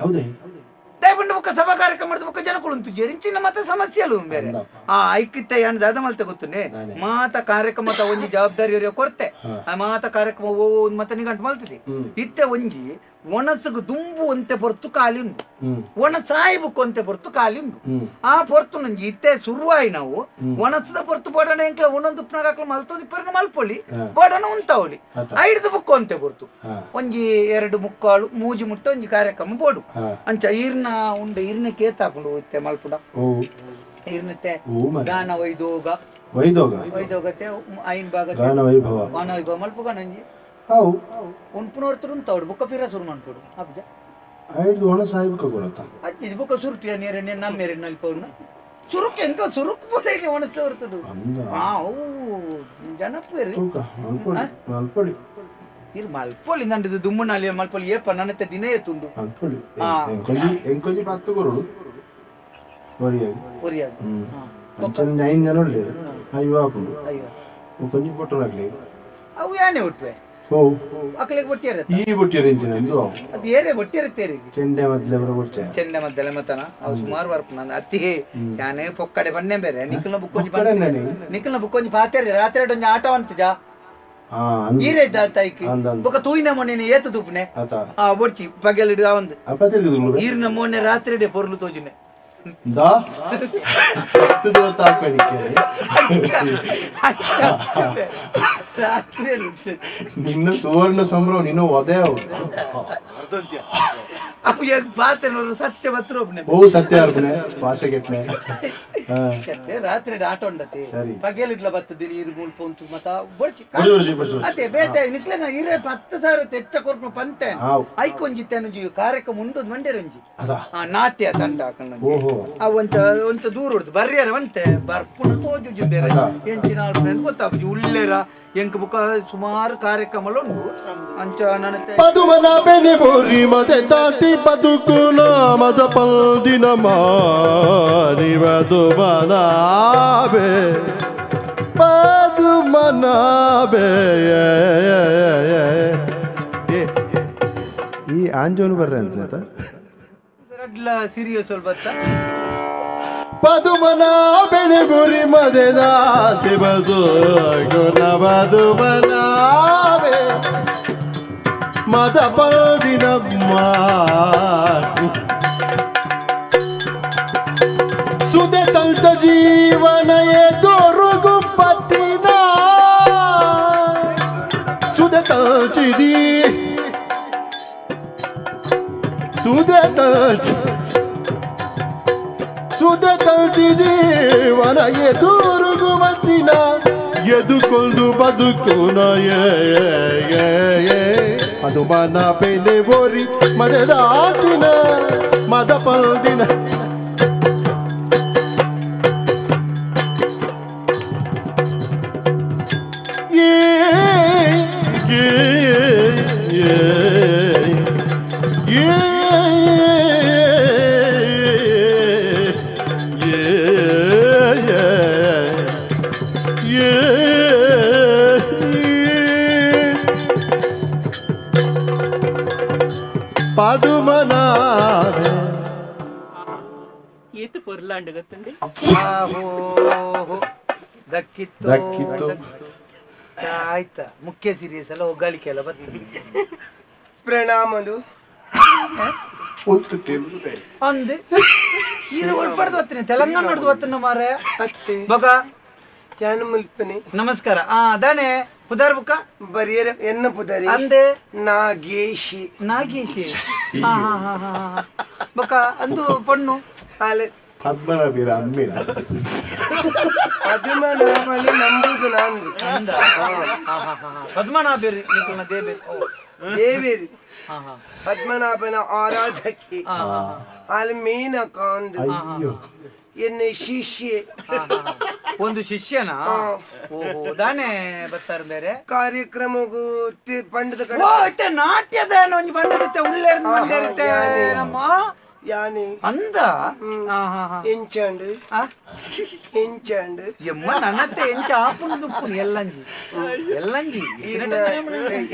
ದಯಪಂಡು ಬುಕ್ಕ ಸಭಾ ಕಾರ್ಯಕ್ರಮ ಬುಕ್ಕ ಜನಕುಳು ಜೆರಿಂಚಿನ ಮತ್ತೆ ಸಮಸ್ಯೆ ಅಲ್ಲ ಬೇರೆ ಆ ಐಕ್ಯತೆ ಏನು ದಾದ ಮಲ್ತೆ ಗೊತ್ತುನೆ ಮಾತ ಕಾರ್ಯಕ್ರಮ ಒಂಜಿ ಜವಾಬ್ದಾರಿ ಕೊರತೆ ಆ ಮಾತ ಕಾರ್ಯಕ್ರಮ ಓ ಮತ್ತೆ ನಿಗಂಟು ಮಲ್ತದೆ ಇತ್ತೆ ಒಂಜಿ ಒಣಸುಗು ದುಂಬು ಒಂತೆ ಪೊರ್ತು ಖಾಲಿ ಉಂಟು ಒಣ ಸಾಯಿಬುಕ್ ಒಂತೆ ಪೊರ್ತು ಖಾಲಿ ಉಂಟು ಆ ಪೊರ್ತು ನಂಜಿ ಇತ್ತೆ ಶುರುವಾಯಿ ನಾವು ಒಣಸದ ಪೊರ್ತು ಬೋಡಣ ಎಂಕ್ಲ ಒಂದೊಂದು ಉಪ್ಪನಾಗ ಮಲ್ತೊಂದು ಇಪ್ಪರನ್ನ ಮಲ್ಪೊಲಿ ಬೋಡಣ ಉಂತಾವಲಿ ಐಡ್ದು ಬುಕ್ ಒಂತೆ ಪೊರ್ತು ಒಂಜಿ 2 ಮುಕ್ಕಾಳು ಮೂಜಿ ಮುಟ್ಟ ಒಂಜಿ ಕಾರ್ಯಕ್ರಮ ಬೋಡು ಅಂಚ ಈರ್ನ ಉಂಡು ಈರ್ನ ಕೇತಾಪುಂಡು ಇತ್ತೆ ಮಲ್ಪುಡ ಈರ್ನತೆ ಗಾನ ವೈದೋಗ ವೈದೋಗ ವೈದೋಗತೆ ಐನ್ ಭಾಗ ಗಾನ ವೈಭವ ಗಾನ ವೈಭವ ಮಲ್ಪುಗ ನಂಜಿ how ಉನ್ಪುನೋರ್ತರು ಉಂತಾವಡು ಬುಕ್ಕ ಪಿರ ಸುರು ಮನ್ಪುಡು ಅಬ್ಜ ಐದು ಒಣ ಸಾಹಿಬ್ ಕೊರತ ಅಜ್ಜಿ ಬುಕ್ಕ ಸುರುಟಿಯ ನೀರ ನಮ್ಮೇರೆ ನಲ್ಪವನ್ನ ಸುರುಕ್ ಎಂಕ ಸುರುಕ್ ಬೋಡ ಇಲ್ಲಿ ಒಣಸ ಹೊರ್ತುಡು ಹಾ ಅವು ಜನಪೇರಿ ಮಲ್ಪೊಳಿ ಮಲ್ಪೊಳಿ ಇರು ಮಲ್ಪೊಳಿ ನಂಡಿದು ದುಮ್ಮನಾಲಿ ಮಲ್ಪೊಳಿ ಏಪ ನನ್ನತ್ತೆ ದಿನ ಏತುಂಡು ಮಲ್ಪೊಳಿ ಎಂಕೊಂಜಿ ಎಂಕೊಂಜಿ ಪತ್ತು ಕೊರಡು ಒರಿಯಾಗಿ ಒರಿಯಾಗಿ ಅಂಚನೆ ನೈನ್ ಜನ ಉಳ್ಳೇರು ಐವ ಆಪುಂಡು ಅಯ್ಯೋ కొంచెం పొట్టనాకలే ಅವು ಯಾನೆ ಒಟ್ಟುವೆ ಓ ಅಕ್ಲೆಗ್ ಬೊಟ್ಟಿಯರ ಈ ಬೊಟ್ಟಿಯರ ಇಂಚಿನ ಇಂದು ಅದು ಏರೆ ಬೊಟ್ಟಿಯರ ತೇರಿ ಚೆಂಡೆ ಮದ್ದಲೆ ಬರ ಬೊಚ್ಚೆ ಚೆಂಡೆ ಮದ್ದಲೆ ಮತ್ತನ ಅವು ಸುಮಾರು ವರ್ಪ ನಾನು ಅತ್ತಿ ಯಾನೆ ಪೊಕ್ಕಡೆ ಬನ್ನೆ ಬೇರೆ ನಿಕ್ಕಲ್ನ ಬುಕ್ಕೊಂಜಿ ಬನ್ನೆ ನಿಕ್ಕಲ್ನ ಬುಕ್ಕೊಂಜಿ ಪಾತೇರಿ ರಾತ್ರಿ ಒಂಜಿ ಆಟ ಅಂತಜ ಈರೆ ತಾಯ್ಕಿ ಬೊಕ್ಕ ತೂಯಿನ ಮೊನ್ನೆ ಏತು ತುಪ್ಪನೆ ಆ ಬೊಡ್ಚಿ ಪಗೆಲಿಡು ಒಂದು ಈರಿನ ಮೊನ್ನೆ ರಾತ್ರಿ ಪೊರ್ಲು ತೋಜಿನೆ ದಾ ಚತ್ತದ ತಾಕಣಿಕೆ ನಿನ್ನ ಸುವರ್ಣ ಸಂಭ್ರಮ ನಿನ್ನ ಒದೆ ಸತ್ಯ ಬತ್ರ ಓ ಸತ್ಯ ಅರ್ಪಣೆ ಪಾಸೆಗೆಟ್ನೆ ರಾತ್ರಿ ಆಟ ಉಂಡತೆ ಪಗೆಲ್ ಇಡ್ಲ ಬತ್ತದ ನೀರು ಮೂಲ್ಪ ಉಂಟು ಮತ್ತ ಬೊಡ್ಚಿ ಅತ್ತೆ ಬೇತೆ ನಿಕ್ಲೆಗ ಇರೆ 10,000 ತೆಚ್ಚ ಕೊರ್ಪು ಪಂತೆ ಐಕೊಂಜಿತ್ತೇನು ಜೀವ ಕಾರ್ಯಕ್ರಮ ಉಂಡು ಮಂಡ್ಯರಂಜಿ ಆ ನಾಟ್ಯ ತಂಡ ಹಾಕೊಂಡು ಆ ಒಂಚ ಒಂಚ ದೂರ ಉಡ್ದು ಬರ್ರಿಯರ ಒಂತೆ ಬರ್ಪುಣ ತೋಜು ಬೇರೆ ಎಂಚಿನ ಗೊತ್ತಾಪುಜಿ ಉಲ್ಲೇರ ಎಂಕ್ ಬುಕ್ಕ ಸುಮಾರು ಕಾರ್ಯಕ್ರಮ ಉಂಡು ಅಂಚ ನನ್ನ ಪದುಮನ ಬೆನೆ ಬೋರಿ ಮದೆ ತಾತಿ ಬದುಕುನ ಮದ ಪಲ್ದಿನ ಮಾರಿ ಪದುಮನಾಬೆ ಪದುಮನಾಬೆ. ಈ ಆಂಜೋನು ಬರ್ರೆ ಅಂತ ಸೀರಿಯಸ್ ಸ್ವಲ್ಪ ಪದುಮನಾಬೆನೆ ಬೋರಿ ಮದೆ ತಾತಿ ಬದುಕುನ ಪದುಮನಾಬೆ ಮದ ಪಲ್ದಿನ ಮಾರಿ ಸುದೆ ತಲ್ತ ಜೀವನ ಎದುರುಗು ಪತ್ತಿನ ಸುದೆ ತಲ್ಚಿದಿ ಸುದೆ ತಲ್ಚಿ ಸುದೆ ತಲ್ಚಿ ಜೀವನ ಎದುರುಗು ಪತ್ತಿನ ಎದುಕೊಂದು ಬದುಕುನ ಪದುಮನ ಬೆಲೆ ಬೋರಿ ಮದದಾತಿನ ಮದ ಪಲ್ದಿನ. ಪದುಮನಾಭೆ ಏತು ಪೊರ್ಲಾಂಡು ಗೊತ್ತುಂಡು ದಕ್ಕಿತ್ತು ದಕ್ಕಿತ್ತು ಆಯ್ತಾ ಮುಖ್ಯ ಸೀರಿಯಸ್ ಎಲ್ಲ ಒಗ್ಗಾಲಿಕೆ ಎಲ್ಲ ಬರ್ತದೆ. ಪ್ರಣಾಮಲು ಅಂದೆ ಇದು ಒಡ್ಬಾರ್ದು ಹೊತ್ತಿನ ತೆಲಂಗಾಣ ನೋಡ್ದು ಹೊತ್ತಿನ ಮಾರೆ ಅತ್ತೆ ಬಗ ಯಾನು ಮುಲ್ಪನೆ. ನಮಸ್ಕಾರ. ಆ ದಾನೆ ಪುದಾರ್ ಬುಕ್ಕ ಬರಿಯರ ಎನ್ನ ಪುದಾರಿ ಅಂದೆ ನಾಗೇಶಿ ನಾಗೇಶಿ. ಹಾ ಹಾ ಹಾ ಹಾ ಬೊಕ್ಕ ಅಂದು ಪೊಣ್ಣು ಆಲೆ ಪದ್ಮನಾಭಿರ ಅಮ್ಮಿನ ಪದ್ಮನಾಭನೆ ನಂಬುದು ನಾನು. ಪದ್ಮನಾಭಿರಿ ನಿಕಲ್ನ ದೇವೆ ದೇವೇರಿ ಪದ್ಮನಾಭನ ಆರಾಧಕಿ ಆಲೆ ಮೇನಕಾಂದ್ ಎನ್ನ ಶಿಷ್ಯೆ. ಒಂದು ಶಿಷ್ಯನ ಓಹೋ ದಾನೆ ಬರ್ತಾರೆ ಬೇರೆ ಕಾರ್ಯಕ್ರಮಗೂ ಪಂಡದ ಕಡೆ ನಾಟ್ಯದ ಒಂಜಿ ಬಂಡದಿತ್ತೆ ಉಳ್ಳೇರ್ ಬಂದಿರುತ್ತೆ ನಮ್ಮ ಯಾನೆ ಅಂದ ಎಂಚಾಂಡು ಎಂಚಾಂಡು ಎಮ್ಮ ನನ್ನತ್ತೆ ಎಂಚ ಆಪುಂಡು ದುಪ್ಪುನು ಎಲ್ಲಂಜಿ ಎಲ್ಲಂಜಿ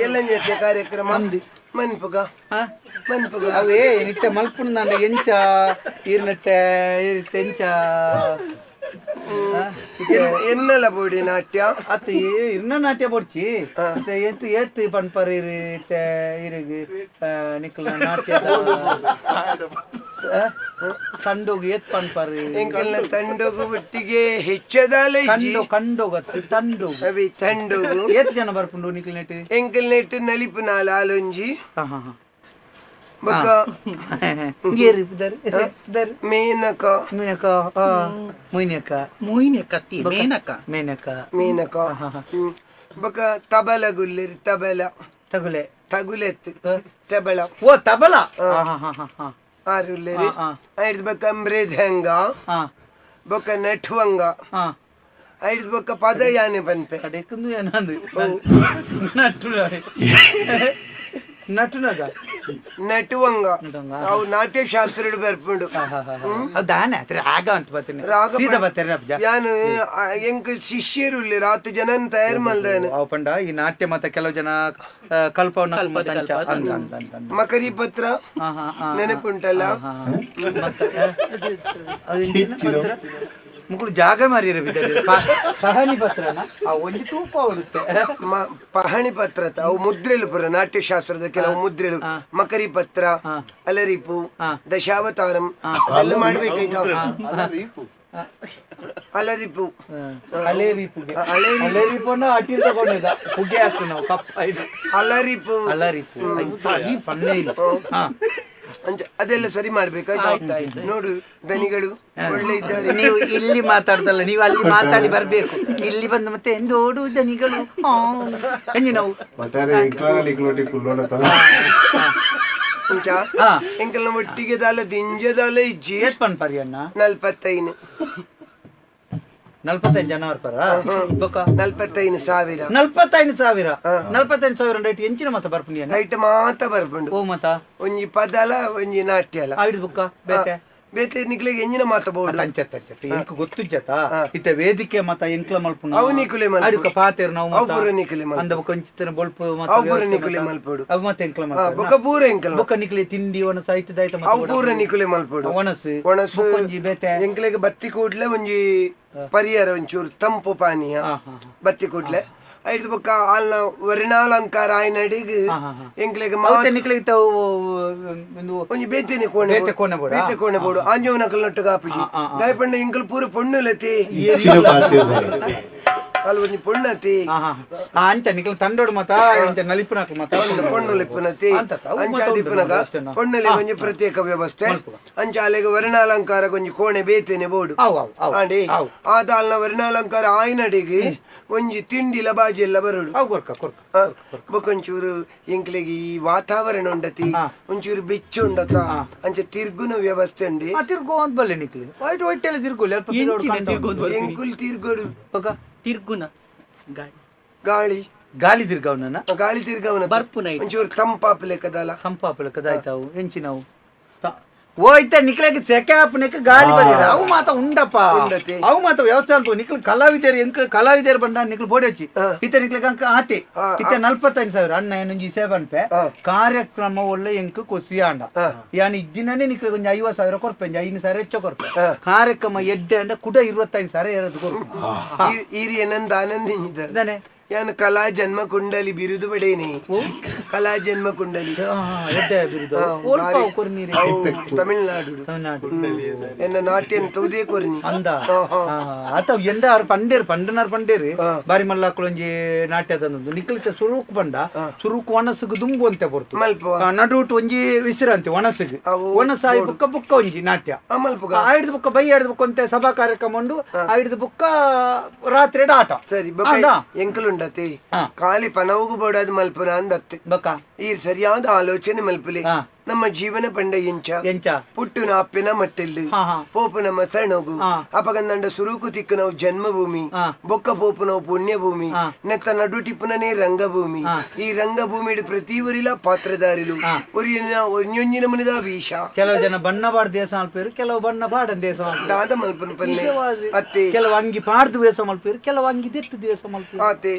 ಎಲ್ಲಂಜಿ ಕಾರ್ಯಕ್ರಮ ಮನ್ಪುಗ ಮನ್ಪುಗ ಅವೇ ನಿತ್ಯ ಮಲ್ಪುಂಡು ಎಂಚ ಈರ್ನತ್ತೆ ಈರಿತ್ತೆ ಎಂಚ ಎನ್ನಲ ಬೋಡಿ ನಾಟ್ಯ ಅತ್ತ ಇರ್ನ ನಾಟ್ಯ ಬೋಡ್ಚಿ ಏತ್ ಏತ್ ಪನ್ಪರ್ ಇರುತ್ತೆ ಇರಿಗ್ ನಿಕ್ಲ ನಾಟ್ಯ ತಂಡೋಗು ಏತ್ ಪನ್ಪರ್ ಎಂಕಲ್ನ ತಂಡೋಗು ಒಟ್ಟಿಗೆ ಹೆಚ್ಚದಾಲೆ ಕಂಡು ಕಂಡೋಗತ್ತು ತಂಡೋಗು ಅವಿ ತಂಡೋಗು ಏತ್ ಜನ ಬರ್ಪುಂಡು ನಿಕ್ಲ ನೆಟ್ ಎಂಕಲ್ ನೆಟ್ ನಲಿಪು ನಾಲ್ ಆಲೊಂಜಿ ಹಾ ಹಾ ಹಾ ಬೊಕ್ಕ ಮೇನಕ ಮೇನಕ ಮೈನಕ ಮೋಯಿನಕ ಮೇನಕ ಮೇನಕ ಮೇನಕ ಬೊಕ್ಕ ತಬಲ ಗುಲ್ಲೆರಿ ತಬಲ ತಗುಲೆ ತಗುಲೆತ್ತು ತಬಲ ಓ ತಬಲ ಆರುಲ್ಲೆರಿ ಐದು ಬೊಕ್ಕ ಮೃದಂಗ ಬೊಕ್ಕ ನಠುವಂಗ ಐದು ಬೊಕ್ಕ ಪದ ಯಾನೆ ಪನ್ಪೆ ಕಡೆಕಂದು ಏನಂದು ನಟು ನಟುನಗ ನಟುವಂಗ ಅವು ನಾಟ್ಯಶಾಸ್ತ್ರ ಬರ್ಪುಂಡು ದಾನೆ ರಾಗ ಅಂತ ಬರ್ತೀನಿ ರಾಗ ಸೀದಾ ಬರ್ತಾರೆ ಯಾನು ಎಂಕ್ ಶಿಷ್ಯರು ರಾತ್ ಜನ ತಯಾರು ಮಲ್ದಾನೆ ಅವು ಪಂಡ ಈ ನಾಟ್ಯ ಮತ್ತೆ ಕೆಲವು ಜನ ಕಲ್ಪವನ್ನ ಮಕರಿ ಪತ್ರ ನೆನಪುಂಟಲ್ಲ ಮುಕ್ಕಳು ಜಾಗ ಮಾರಿರ ಪಹಣಿ ಪತ್ರನ ಆ ಒಂಜಿ ತೂಪ ಬರುತ್ತೆ ಪಹಣಿ ಪತ್ರ ಅವು ಮುದ್ರೆಲು ಪುರ ನಾಟ್ಯಶಾಸ್ತ್ರದ ಕೆಲವು ಮುದ್ರೆಲು ಮಕರಿ ಪತ್ರ ಅಲರಿಪು ದಶಾವತಾರಂ ಅದೆಲ್ಲ ಮಾಡ್ಬೇಕಾಯ್ತು. ಅಲರಿಪು ಅಲೇರಿಪು ಅಲೇರಿಪು ಅಟಿಲ್ ತಗೊಂಡಿದ್ದ ಪುಗೆ ಹಾಕು ನಾವು ಕಪ್ಪ ಅಲರಿಪು ಅಲರಿಪು ಪನ್ನೆ ಇಲ್ಲ. ಅದೆಲ್ಲ ಸರಿ ಮಾಡ್ಬೇಕಾಯ್ತು ನೋಡು. ದನಿಗಳು ಒಳ್ಳೆ ಇದ್ದಾರೆ. ನೀವು ಇಲ್ಲಿ ಮಾತಾಡ್ದಲ್ಲ, ನೀವು ಅಲ್ಲಿ ಮಾತಾಡಿ ಬರ್ಬೇಕು. ಇಲ್ಲಿ ಬಂದು ಮತ್ತೆ ಎಂದೋಡು ದನಿಗಳು ನಾವು ಎಂಕಲ್ನ ಒಟ್ಟಿಗೆ ದಾಲ ದಿಂಜದಾಲ ಇಜ್ಜಿ ಏತ್ ಪರಿ ಅಣ್ಣ? 45 45 ಜನ ಪರ 45,000 45,000 45,000 ರೈಟ್ ಎಂಚಿನ ಮತ ಬರ್ಪುಂಡಿ ರೈಟ್ ಮಾತ ಬರ್ಪುಂಡು. ಓ ಮತ ಒಂಜಿ ಪದಲ ಒಂಜಿ ನಾಟ್ಯ ಅಲ್ಲ ಆಯ್ತು ಬುಕ್ಕ ಬೇತೆ ಬೇತೆ ನಿಕ್ಲೆಗ್ ಎಂಜಿನ ಮಾತ ಬೋಡು ಅಂಚತ್ತ ಅಂಚತ್ತ ಎಂಕ್ ಗೊತ್ತುಜ್ಜತ ಇತ್ತ ವೇದಿಕೆ ಮತ ಎಂಕ್ಲ ಮಲ್ಪುನ ಅವು ನಿಕುಲೆ ಮಲ್ಪು ಅಡುಕ ಪಾತೆರ್ ನಾವು ಅವು ಪೂರ ನಿಕುಲೆ ಮಲ್ಪು ಅಂದ ಬೊಕ ಒಂಚಿತ್ತನ ಬೊಲ್ಪು ಮತ ಅವು ಪೂರ ನಿಕುಲೆ ಮಲ್ಪೊಡು ಅವು ಮತ ಎಂಕ್ಲ ಮಲ್ಪು ಬೊಕ ಪೂರ ಎಂಕ್ಲ ಬೊಕ ನಿಕುಲೆ ತಿಂಡಿ ಒಣಸ ಐತ ದಾಯ್ತ ಮತ ಅವು ಪೂರ ನಿಕುಲೆ ಮಲ್ಪೊಡು ಒಣಸು ಒಣಸು ಒಂಜಿ ಬೇತೆ ಎಂಕ್ಲೆಗ್ ಬತ್ತಿ ಕೂಡ್ಲೆ ಒಂಜಿ ಪರಿಹಾರ ಒಂಚೂರು ತಂಪು ಪಾನೀಯ ಬತ್ತಿ ಕೂಡ್ಲೆ ಐದು ಬೊಕ್ಕ ಅಲ್ಲ ವರ್ಣಾಲಂಕಾರ ಆಯ್ನಡಿಗ್ ಎಂಕ್ಲೆಗ್ ಒಂಜಿ ಬೇತೆನೆ ಕೋಣೆ ಬೇತೆ ಕೋಣೆ ಬೋಡು ಆಂಜೋವನ ನಟ್ಟು ಕಾಪುಜಿ ದಾಯಪಂಡ ಎಂಕಲ್ ಪೂರ ಪೊಣ್ಣುಲತಿ ಅಲ್ಲಿ ಒಂಜಿ ಪೊಣ್ಣತಿ ಅಂಚ ನಿಕ್ಲ ತಂಡೋಡು ಮತ ಅಂಚ ನಲಿಪುನಕ ಮತ ಪೊಣ್ಣು ಲಿಪ್ಪುನತಿ ಅಂಚ ದಿಪ್ಪುನಕ ಪೊಣ್ಣಲೆ ಒಂಜಿ ಪ್ರತ್ಯೇಕ ವ್ಯವಸ್ಥೆ ಅಂಚ ಅಲೆಗ್ ವರ್ಣಾಲಂಕಾರ ಒಂಜಿ ಕೋಣೆ ಬೇತೆನೆ ಬೋಡು ಆಂಡಿ ಆದಾಲ್ನ ವರ್ಣಾಲಂಕಾರ ಆಯ್ನಡಿಗ್ ಒಂಜಿ ತಿಂಡಿಲ ಬಾಜಿ ಎಲ್ಲ ಬರೋಡು ಬೊಕೊಂಚೂರು ಎಂಕ್ಲೆಗ್ ಈ ವಾತಾವರಣ ಉಂಡತಿ ಒಂಚೂರು ಬೆಚ್ಚ ಉಂಡತ ಅಂಚ ತಿರ್ಗುನ ವ್ಯವಸ್ಥೆ ಉಂಡಿ ತಿರ್ಗೋ ಅಂತ ಬಲ್ಲೆ ನಿಕ್ಲಿ ವೈಟ್ ವೈಟ್ ಎಲ್ಲ ತಿರ್ಗೋಲಿ ಎಂಕುಲ್ ತಿರ್ಗೋಡು ತಿರ್ಗುನ ಗಾಳಿ ಗಾಳಿ ತಿರ್ಗವನ ಗಾಳಿ ತಿರ್ಗವನ ಬರ್ಪುನ ಒಂಚೂರು ತಂಪಾಪಲೆಕ್ಕದಲ್ಲ ತಂಪಾಪಲೆಕ್ಕದಾಯ್ತಾವು ಎಂಚಿನವು ಓಯ್ತ ನಿಕ್ಲೆಗ್ ಸೆಕೆ ಆಪನೆಕ್ ಗಾಳಿ ಬರೀರ ಅವು ಮಾತ ಉಂಡಪ್ಪ ಅವು ಮಾತ ವ್ಯವಸ್ಥೆ ಅಲ್ಪ ನಿಕ್ಲು ಕಲಾವಿದರು ಎಂಕ್ ಕಲಾವಿದರು ಬಂದ ನಿಕ್ಲು ಬೋಡಚ್ಚಿ ಇತ್ತ ನಿಕ್ಲೆಗ್ ಅಂಕ ಆತೆ ಇತ್ತ 45,000 ಅಣ್ಣ ಏನೊಂಜಿ ಸೇವೆ ಅನ್ಪೆ ಕಾರ್ಯಕ್ರಮ ಒಳ್ಳೆ ಎಂಕ್ ಕೊಸಿ ಆಂಡ ಯಾನ್ ಇದ್ದಿನೇ ನಿಕ್ಲೆಗ್ ಒಂಜಿ 50,000 ಕೊರ್ಪೆ ಒಂಜಿ 5,000 ಹೆಚ್ಚ ಕೊರ್ಪೆ ಕಾರ್ಯಕ್ರಮ ಎಡ್ಡೆ ಅಂಡ ಕುಡ 25,000 ಏರದು ಕೊರ್ಪೆ ಈರಿಯನಂದ ಆನಂದ ಯಾನ್ ಕಲಾ ಜನ್ಮ ಕುಂಡಲಿ ಬಿರುದು ಪಡೇನೆ ಕಲಾ ಜನ್ಮ ಕುಂಡಲಿ ತಮಿಳ್ನಾಡು ಎನ್ನ ನಾಟ್ಯ ತೂದೇ ಕೊರ್ನಿ ಅಂದ ಆತ ಎಂಡ ಅವ್ರು ಪಂಡೇರು ಪಂಡನಾರ್ ಪಂಡೇರು ಬಾರಿ ಮಲ್ಲಾಕುಳೊಂಜಿ ನಾಟ್ಯ ತಂದು ನಿಕ್ಲಿತ ಸುರುಕು ಪಂಡ ಸುರುಕು ಒಣಸುಗು ದುಂಬು ಅಂತೆ ಪೊರ್ತು ನಡುಟು ಒಂಜಿ ವಿಶ್ರಾಂತಿ ಒಣಸುಗು ಒಣಸಾಯಿ ಬುಕ್ಕ ಬುಕ್ಕ ಒಂಜಿ ನಾಟ್ಯ ಆಯ್ದು ಬುಕ್ಕ ಬೈ ಆಯ್ದು ಬುಕ್ಕ ಅಂತೆ ಸಭಾ ಕಾರ್ಯಕ್ರಮ ಉಂಡು ಆಯ್ದು ಬುಕ್ಕ ರಾತ್ರಿ ಆಟ ಸರಿ ಎಂಕಲುಂಡ ಖಾಲಿ ಪನವುಗು ಬೋಡಾದ ಮಲ್ಪುನ ಅಂದತ್ತೆ ಈ ಸರಿಯಾದ ಆಲೋಚನೆ ಮಲ್ಪುಲಿ ನಮ್ಮ ಜೀವನ ಪಂಡ ಎಂಚ ಎಂಚ ಪುಟ್ಟುನ ಅಪ್ಪಿನ ಮಟ್ಟೆಲ್ಲು ಪೋಪುನ ಮಸಣಗು ಅಪಗಂದಂಡ ಸುರುಕು ತಿಕ್ಕುನವು ಜನ್ಮಭೂಮಿ ಬೊಕ್ಕ ಪೋಪುನವು ಪುಣ್ಯಭೂಮಿ ನೆತ್ತ ನಡುಟಿಪ್ಪುನನೇ ರಂಗಭೂಮಿ ಈ ರಂಗಭೂಮಿ ಪ್ರತಿ ಊರಿಲ ಪಾತ್ರಧಾರಿಲು ಒಂಜೊಂಜಿನ ಮುನಿದ ವೀಶ ಕೆಲವು ಜನ ಬಣ್ಣ ಬಾಡ್ ದೇಶ ಮಲ್ಪೇರು ಕೆಲವು ಬಣ್ಣ ಬಾಡ ದೇಶ ದಾದ ಮಲ್ಪನ ಪಲ್ಲೆ ಅತ್ತೆ ಕೆಲವು ಅಂಗಿ ಪಾಡ್ದು ವೇಷ ಮಲ್ಪೇರು ಕೆಲವು ಅಂಗಿ ದೆತ್ತು ದೇಶ ಮಲ್ಪೇರು ಆತೆ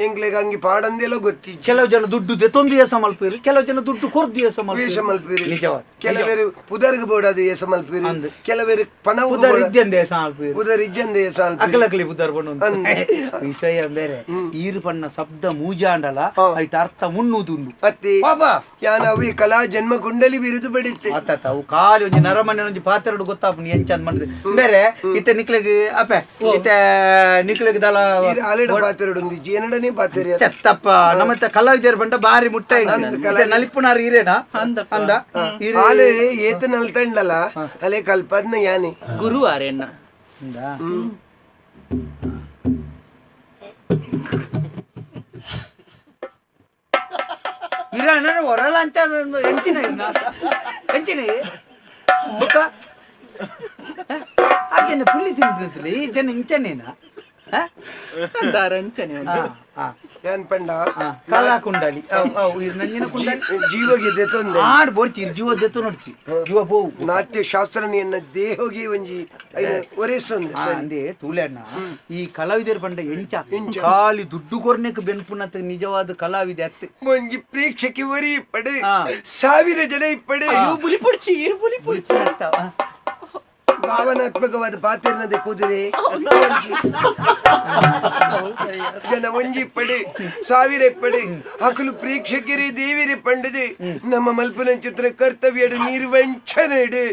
ಎಂಗ್ಲೆಗ್ ಅಂಗಿ ಪಾಡಂದೆಲ್ಲ ಗೊತ್ತಿ ಕೆಲವು ಜನ ದುಡ್ಡು ದೆತ್ತೊಂದು ದೇಶ ಮಲ್ಪೇರು ಕೆಲವು ಜನ ದುಡ್ಡು ಕೊರ್ದು ದೇಶ ಮಲ್ಪೇರು ನಿಜವಾದ ಕೆಲವರು ಪುದರ್ಗ್ ಬೋಡಾದು ಏಸ ಮಲ್ಪೇರು ಕೆಲವರು ಪನವು ಪುದರ್ ಇಜ್ಜಂದೆ ಏಸ ಮಲ್ಪೇರು ಪುದರ್ ಇಜ್ಜಂದೆ ಏಸ ಅಕಲಕಲಿ ಪುದರ್ ಬಣ್ಣು ವಿಷಯ ಬೇರೆ ಈರು ಪಣ್ಣ ಶಬ್ದ ಮೂಜಾಂಡಲ ಐಟ ಅರ್ಥ ಮುನ್ನುದುಂಡು ಅತ್ತಿ ಬಾಬಾ ಯಾನ ಅವು ಕಲಾ ಜನ್ಮ ಕುಂಡಲಿ ಬಿರುದು ಬಡಿತ್ತೆ ಆತ ಅವು ಖಾಲಿ ಒಂಜಿ ನರಮನೆ ಒಂಜಿ ಪಾತ್ರೆಡು ಗೊತ್ತಾಪುನಿ ಎಂಚಂದ್ ಮಾಡಿದೆ ಬೇರೆ ಇತ್ತೆ ನಿಕ್ಲೆಗ್ ಅಪ್ಪೆ ಇತ್ತೆ ನಿಕ್ಲೆಗ್ ದಲ ಆಲೆಡ ಪಾತ್ರೆಡು ಏನಡನೇ ಪಾತ್ರೆ ಚತ್ತಪ್ಪ ನಮ್ಮತ್ತೆ ಕಲಾವಿದರು ಬಂಡ ಬಾರಿ ಮುಟ್ಟ ನಲಿಪುನಾರು ಈರೇನಾ ಅಂದ ಆಲೆ ಏತ ನಲ್ತಂಡಲ ಅಲೆ ಕಲ್ಪದ್ನ ಯಾನೆ ಗುರುವಾರೆನ್ನ ಇರ ಹೊರಲ ಅಂಚ ಎಂಚಿನ ಎಂಚಿನ ಬುಕ್ಕ ಹಾಗೇನ ಪುಲ್ಲಿ ತಿಂದಿಲ್ಲ ಈ ಜನ ಇಂಚನೇನಾ ನಾಟ್ಯ ಶಾಸ್ತ್ರ ದೇಹೋಗಿ ಒಂಜಿ ಅಂದೇ ತೂಲೆಣ್ಣ ಈ ಕಲಾವಿದರ ಪಂಡ ಎಂಚ ಖಾಲಿ ದುಡ್ಡು ಕೊರ್ನೆಕ್ ಬೆನ್ಪುನತ್ ನಿಜವಾದ ಕಲಾವಿದೆ ಅತ್ತೆ ಒಂಜಿ ಪ್ರೇಕ್ಷಕಿ ಒರಿ ಇಪ್ಪಡು 1000 ಜನ ಇಪ್ಪಡು ಬುಲಿ ಪುಡ್ಚಿ ಬುಲಿ ಪುಡ್ಚಿ ಭಾವನಾತ್ಮಕವಾದ ಪಾತ್ರನದೆ ಕುದುರೆ ಜನ ಒಂಜಿ ಪಡೆ 1000 ಪಡೆ ಹಕಲು ಪ್ರೇಕ್ಷಕರೇ ದೇವಿರೇ ಪಂಡದೆ ನಮ್ಮ ಮಲ್ಪನ ಚಿತ್ರ ಕರ್ತವ್ಯ ನಿರ್ವಂಚನೆ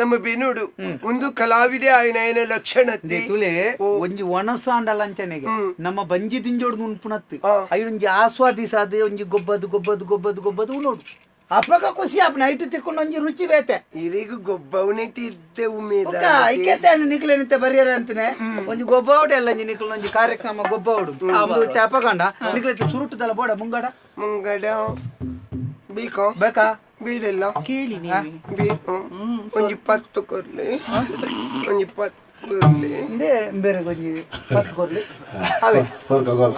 ನಮ್ಮ ಬೆನುಡು ಒಂದು ಕಲಾವಿದೆ ಆಯನ ಲಕ್ಷಣ ತುಲೆ ಒಂಜಿ ಒಣಸಾಂಡಲ ಅಂಚನೆಗೆ ನಮ್ಮ ಬಂಜಿ ದಿಂಜೋಡು ನುಣುಪುನತ್ತು ಐನೊಂಜಿ ಆಸ್ವಾದಿಸಾದ ಒಂಜಿ ಗೊಬ್ಬದು ಗೊಬ್ಬದು ಗೊಬ್ಬದು ಗೊಬ್ಬದು ನೋಡು ಅಪ್ಪಗ ಖುಷಿ ಆಪ್ನ ಐಟು ತಿಕ್ಕೊಂಡು ಒಂಜಿ ರುಚಿ ಬೇತೆ ಇದೀಗ ಗೊಬ್ಬವನೆಟ್ಟಿ ಇದ್ದೆ ಉಮೇದ ಐಕ್ಯತೆ ನಿಕ್ಲೇನಿತ್ತೆ ಬರ್ಯಾರ ಅಂತಾನೆ ಒಂಜಿ ಗೊಬ್ಬಾವುಡೆ ಅಲ್ಲ ಒಂಜಿ ನಿಕ್ಲ ಒಂಜಿ ಕಾರ್ಯಕ್ರಮ ಗೊಬ್ಬಾವುಡು ಒಂದು ಅಪಗಂಡ ನಿಕ್ಲೆ ಸುರುಟುದಲ್ಲ ಬೋಡ ಮುಂಗಡ ಮುಂಗಡ ಬೇಕೋ ಬೇಕಾ ಬೀಡೆಲ್ಲ ಕೇಳಿ ಒಂಜಿ 10 ಕೊರ್ಲಿ ಒಂಜಿ 10 ಕೊರ್ಲಿ ಬೇರೆ ಒಂಜಿ 10 ಕೊರ್ಲಿ ಅವೇ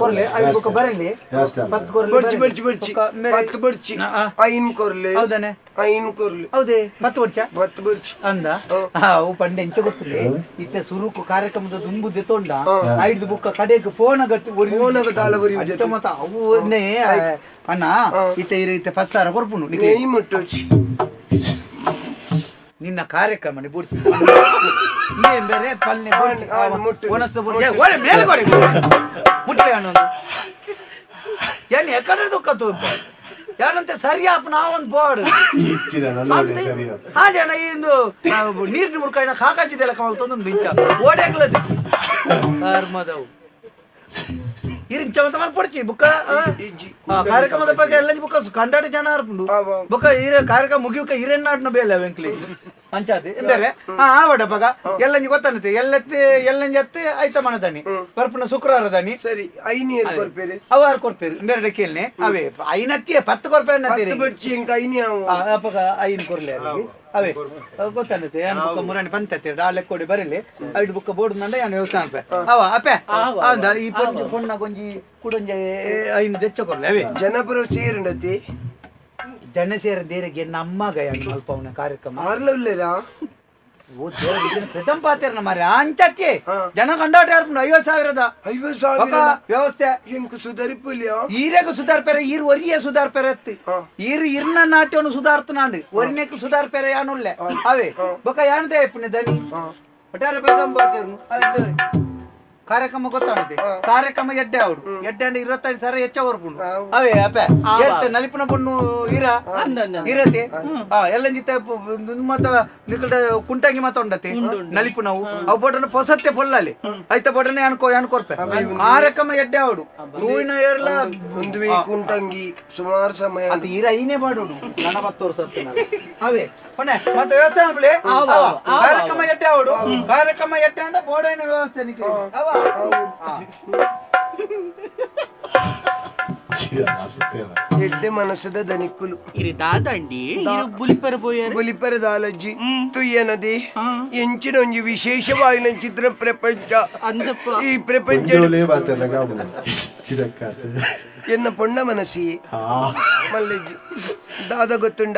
ಕೊರ್ಲಿ ಅವಿ ಬೊಕ್ಕ ಬರಲಿ 10 ಕೊರ್ಲಿ ಬರ್ಚಿ ಬರ್ಚಿ ಬರ್ಚಿ 10 ಬರ್ಚಿ 5 ಕೊರ್ಲಿ ಹೌದಾನೆ 5 ಕೊರ್ಲಿ ಹೌದೇ 10 ಬರ್ಚ 10 ಬರ್ಚಿ ಅಂದ ಅವು ಪಂಡೆ ಎಂಚ ಗೊತ್ತಿಲ್ಲ ಇತ್ತೆ ಸುರುಕು ಕಾರ್ಯಕ್ರಮದ ದುಂಬುದೆ ತೊಂಡ ಐದು ಬುಕ್ಕ ಕಡೆಗೆ ಫೋನ್ ಗಟ್ಟಿ ಫೋನ್ ದಾಲ ಬರಿ ಮತ್ತ ಅವು ಅಣ್ಣ ಇತ್ತೆ ಇರುತ್ತೆ 10,000 ಕೊರ್ಪುನು ನೆಯ್ ಮುಟ್ಟೋಚಿ ನಿನ್ನ ಕಾರ್ಯಕ್ರಮ ಬುಡ್ಸಿ ಬೇರೆ ಪಲ್ನೆ ಮೇಲೆ ಕೊಡಿ ಮುಟ್ಟಲೆ ಅನ್ನೊಂದು ಏನು ಎಕಡೆ ದುಃಖ ತೂಪ ಯಾನಂತೆ ಸರಿ ಅಪ್ಪ ನಾವೊಂದು ಬೋರ್ಡ್ ಹಾ ಜನ ಇಂದು ನೀರಿನ ಮುರ್ಕಾಯಿನ ಕಾಕಾಚಿದೆಲ್ಲ ಕಮಲ್ ತಂದು ಇಂಚ ಓಡಾಗ್ಲದ ಧರ್ಮದವು ಇರಿಂಚ ಅಂತ ಮಲ್ಪೊಡ್ಚಿ ಬುಕ್ಕ ಕಾರ್ಯಕ್ರಮದ ಬಗ್ಗೆ ಎಲ್ಲ ಬುಕ್ಕ ಕಂಡಾಡಿ ಜನ ಅರ್ಪುಂಡು ಬುಕ್ಕ ಇರ ಕಾರ್ಯಕ್ರಮ ಮುಗಿಯುಕ ಹಿರೇನಾಡ್ನ ಬೇಲೆ ವೆಂಕ್ಲಿ ಅಂಚಾದಿ ಬೇರೆ ಹಾ ಆವಡ ಪಗ ಎಲ್ಲಂಜಿ ಗೊತ್ತಾನತೆ ಎಲ್ಲತ್ತಿ ಎಲ್ಲಂಜಿ ಅತ್ತಿ ಐತ ಮನದಾನಿ ಬರ್ಪುನ ಶುಕ್ರವಾರ ದಾನಿ ಸರಿ ಐನಿಯರ್ ಕೊರ್ಪೇರು ಅವಾರು ಕೊರ್ಪೇರು ಬೇರೆ ಕೇಳ್ನೆ ಅವೇ ಐನತ್ತಿಯ 10 ಕೊರ್ಪೇರು 10 ಬರ್ಚಿ ಎಂಕ ಐನಿ ಅಪಗ ಐನ್ ಕೊರ್ಲೆ ಅವೇ ಗೊತ್ತಾನತೆ ಯಾನ್ ಬುಕ್ಕ ಮುರಾಣಿ ಪಂತತೆ ಆ ಲೆಕ್ಕೋಡಿ ಬರಲಿ ಐದು ಬುಕ್ಕ ಬೋರ್ಡ್ ನಂಡ ಯಾನ್ ವ್ಯವಸ್ಥೆ ಅನ್ಪೆ ಅವ ಅಪ್ಪೆ ಅಂದ ಈ ಪೊಂಜಿ ಪೊಣ್ಣ ಗೊಂಜಿ ಕುಡೊಂಜಿ ಐನು ದೆಚ್ಚ ಕೊರ್ಲೆ ಅವೇ ಜನಪರ ಸೇರುಂಡತಿ ಜನ ಸೇರಂದೇರಿಗೆ ನಮ್ಮಗ ಯಾನ್ ಮಲ್ಪವನ ಕಾರ್ಯಕ್ರಮ ಆರ್ಲವ್ಲೇರಾ ಪ್ರಥಮ ಪಾತ್ರ ಮಾರ್ರೆ ಅಂಚಕ್ಕೆ ಜನ ಕಂಡಾಟ 50,000 50,000 ವ್ಯವಸ್ಥೆ ಸುಧಾರಿಪುಲಿಯಾ ಈರೆಗ ಸುಧಾರ್ಪೆರೆ ಈರ್ ಒರಿಯ ಸುಧಾರ್ಪೆರೆ ಅತ್ತಿ ಈರು ಇರ್ನ ನಾಟ್ಯವನ್ನು ಸುಧಾರ್ತನಾಂಡು ಒರಿನೆಕ್ ಸುಧಾರ್ಪೆರೆ ಯಾನುಲ್ಲೆ ಅವೇ ಬೊಕ ಯಾನದೇ ಪುಣ್ಯ ದನಿ ಒಟ್ಟಾರೆ ಪ್ರಥಮ ಪಾತ್ರ ಕಾರ್ಯಕ್ರಮ ಗೊತ್ತಾಗುತ್ತೆ ಕಾರ್ಯಕ್ರಮ ಎಡ್ಡೆ ಅವಡು ಎಡ್ಡೆ ಅಂದ್ರೆ 25,000 ಹೆಚ್ಚ ಹೊರ್ಪುಂಡು ಅವೇ ಅಪ್ಪೆ ಏರ್ತೆ ನಲಿಪುನ ಪಣ್ಣು ಇರ ಇರತೆ ಎಲ್ಲ ಜಿತ್ತ ಮತ್ತ ನಿಕಲ್ಟ ಕುಂಟಂಗಿ ಮಾತ ಉಂಡತಿ ನಲಿಪು ನಾವು ಅವು ಬೋಟನ ಪೊಸತ್ತೆ ಪೊಲ್ಲಲ್ಲಿ ಐತ ಬೋಟನೆ ಅನ್ಕೋ ಅನ್ಕೊರ್ಪೆ ಕಾರ್ಯಕ್ರಮ ಎಡ್ಡೆ ಅವಡು ತೂಯಿನ ಏರ್ಲ ಒಂದು ಕುಂಟಂಗಿ ಸುಮಾರು ಸಮಯ ಅದು ಇರ ಐನೇ ಬಾಡುನು ನನ್ನ 10 ವರ್ಷ ಅವೇ ಹೊಣೆ ಮತ್ತೆ ವ್ಯವಸ್ಥೆ ಅನ್ಪಲೆ ಕಾರ್ಯಕ್ರಮ ಎಡ್ಡೆ ಅವಡು ಕಾರ್ಯಕ್ರಮ ಎಡ್ಡೆ ಅಂದ್ರೆ ಬೋಡೈನ ವ್ಯವಸ್ಥೆ ನಿಕ್ಲಿ ಅವ ಎಡ್ಡೆ ಮನಸ್ಸದ ದನಿಕ್ಕುಲು ಇರಿ ದಾದಂಡಿ ಬುಲಿಪೆರ ಪೋಯರು ಬುಲಿಪೆರ ದಾಲಜ್ಜಿ ತುಯ್ಯನದಿ ಎಂಚಿನ ಒಂಜಿ ವಿಶೇಷವಾಯಿನ ಚಿತ್ರ ಪ್ರಪಂಚ ಈ ಪ್ರಪಂಚ ಎನ್ನ ಪೊಣ್ಣ ಮನಸ್ಸಿ ಮಲ್ಲಜ್ಜಿ ದಾದ ಗೊತ್ತುಂಡ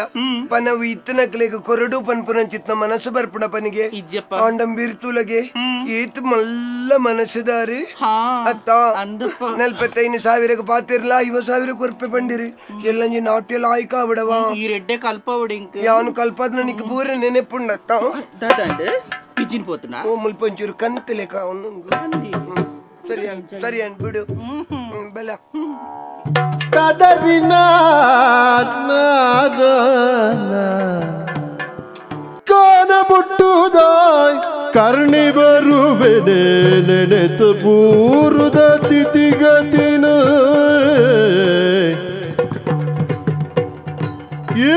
ಪನವು ಇತ್ತನಕ್ಲೆಗ್ ಕೊರಡು ಪನ್ಪುನ ಚಿತ್ನ ಮನಸ್ಸು ಬರ್ಪುಣ ಪನಿಗೆ ಆಂಡಂ ಬಿರ್ತುಲಗೆ ಏತ್ ಮಲ್ಲ ಮನಸ್ಸುದಾರಿ ಅತ್ತ 45,000 ಪಾತಿರ್ಲ 50,000 ಕೊರ್ಪೆ ಪಂಡಿರಿ ಎಲ್ಲಂಜಿ ನಾಟ್ಯ ಲಾಯ್ಕ ಬಿಡವ ಈ ರೆಡ್ಡೆ ಕಲ್ಪವಡಿ ಯಾನು ಕಲ್ಪದ ನಿಕ್ ಪೂರ ನೆನೆಪುಂಡತ್ತ ದಾದಂಡ್ ಪಿಜಿನ್ ಪೋತುನ ಓ ಮುಲ್ಪಂಚೂರು ಕಂತಲೇಕ ಅವನು ಸರಿ ಸರಿ ಬಿಡು ಬಲ ತದರಿನ ಕಾನಬುಟ್ಟುದಾಯ್ ಕರ್ಣಿ ಬರುವೆನೆ ನೆನೆತು ಬೂರುದ ತಿಥಿಗತಿನ ಏ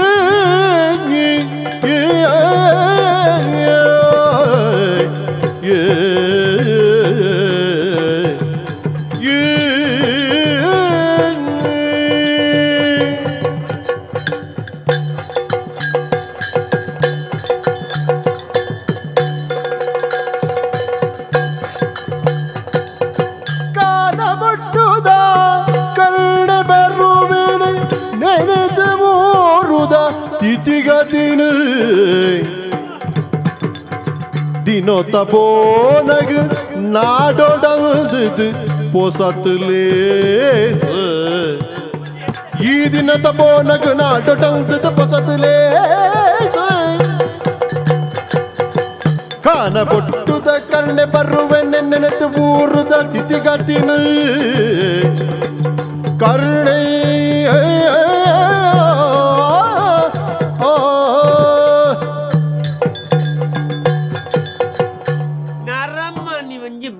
ದಿನೋತ ಪೋನಗ ನಾಡೊಡಲ್ದು ಪೊಸತ್ಲೇಸ ಈ ದಿನ ತಪೋನಗ ನಾಡೊಡಲ್ದು ಪೊಸತ್ಲೇಸ ಕಾನ ಬೊಟ್ಟುದ ಕರ್ಣೆ ಬರುವೆ ನೆನೆತು ಊರುದ ತಿಥಿಗತಿನ ಕರ್ಣೆ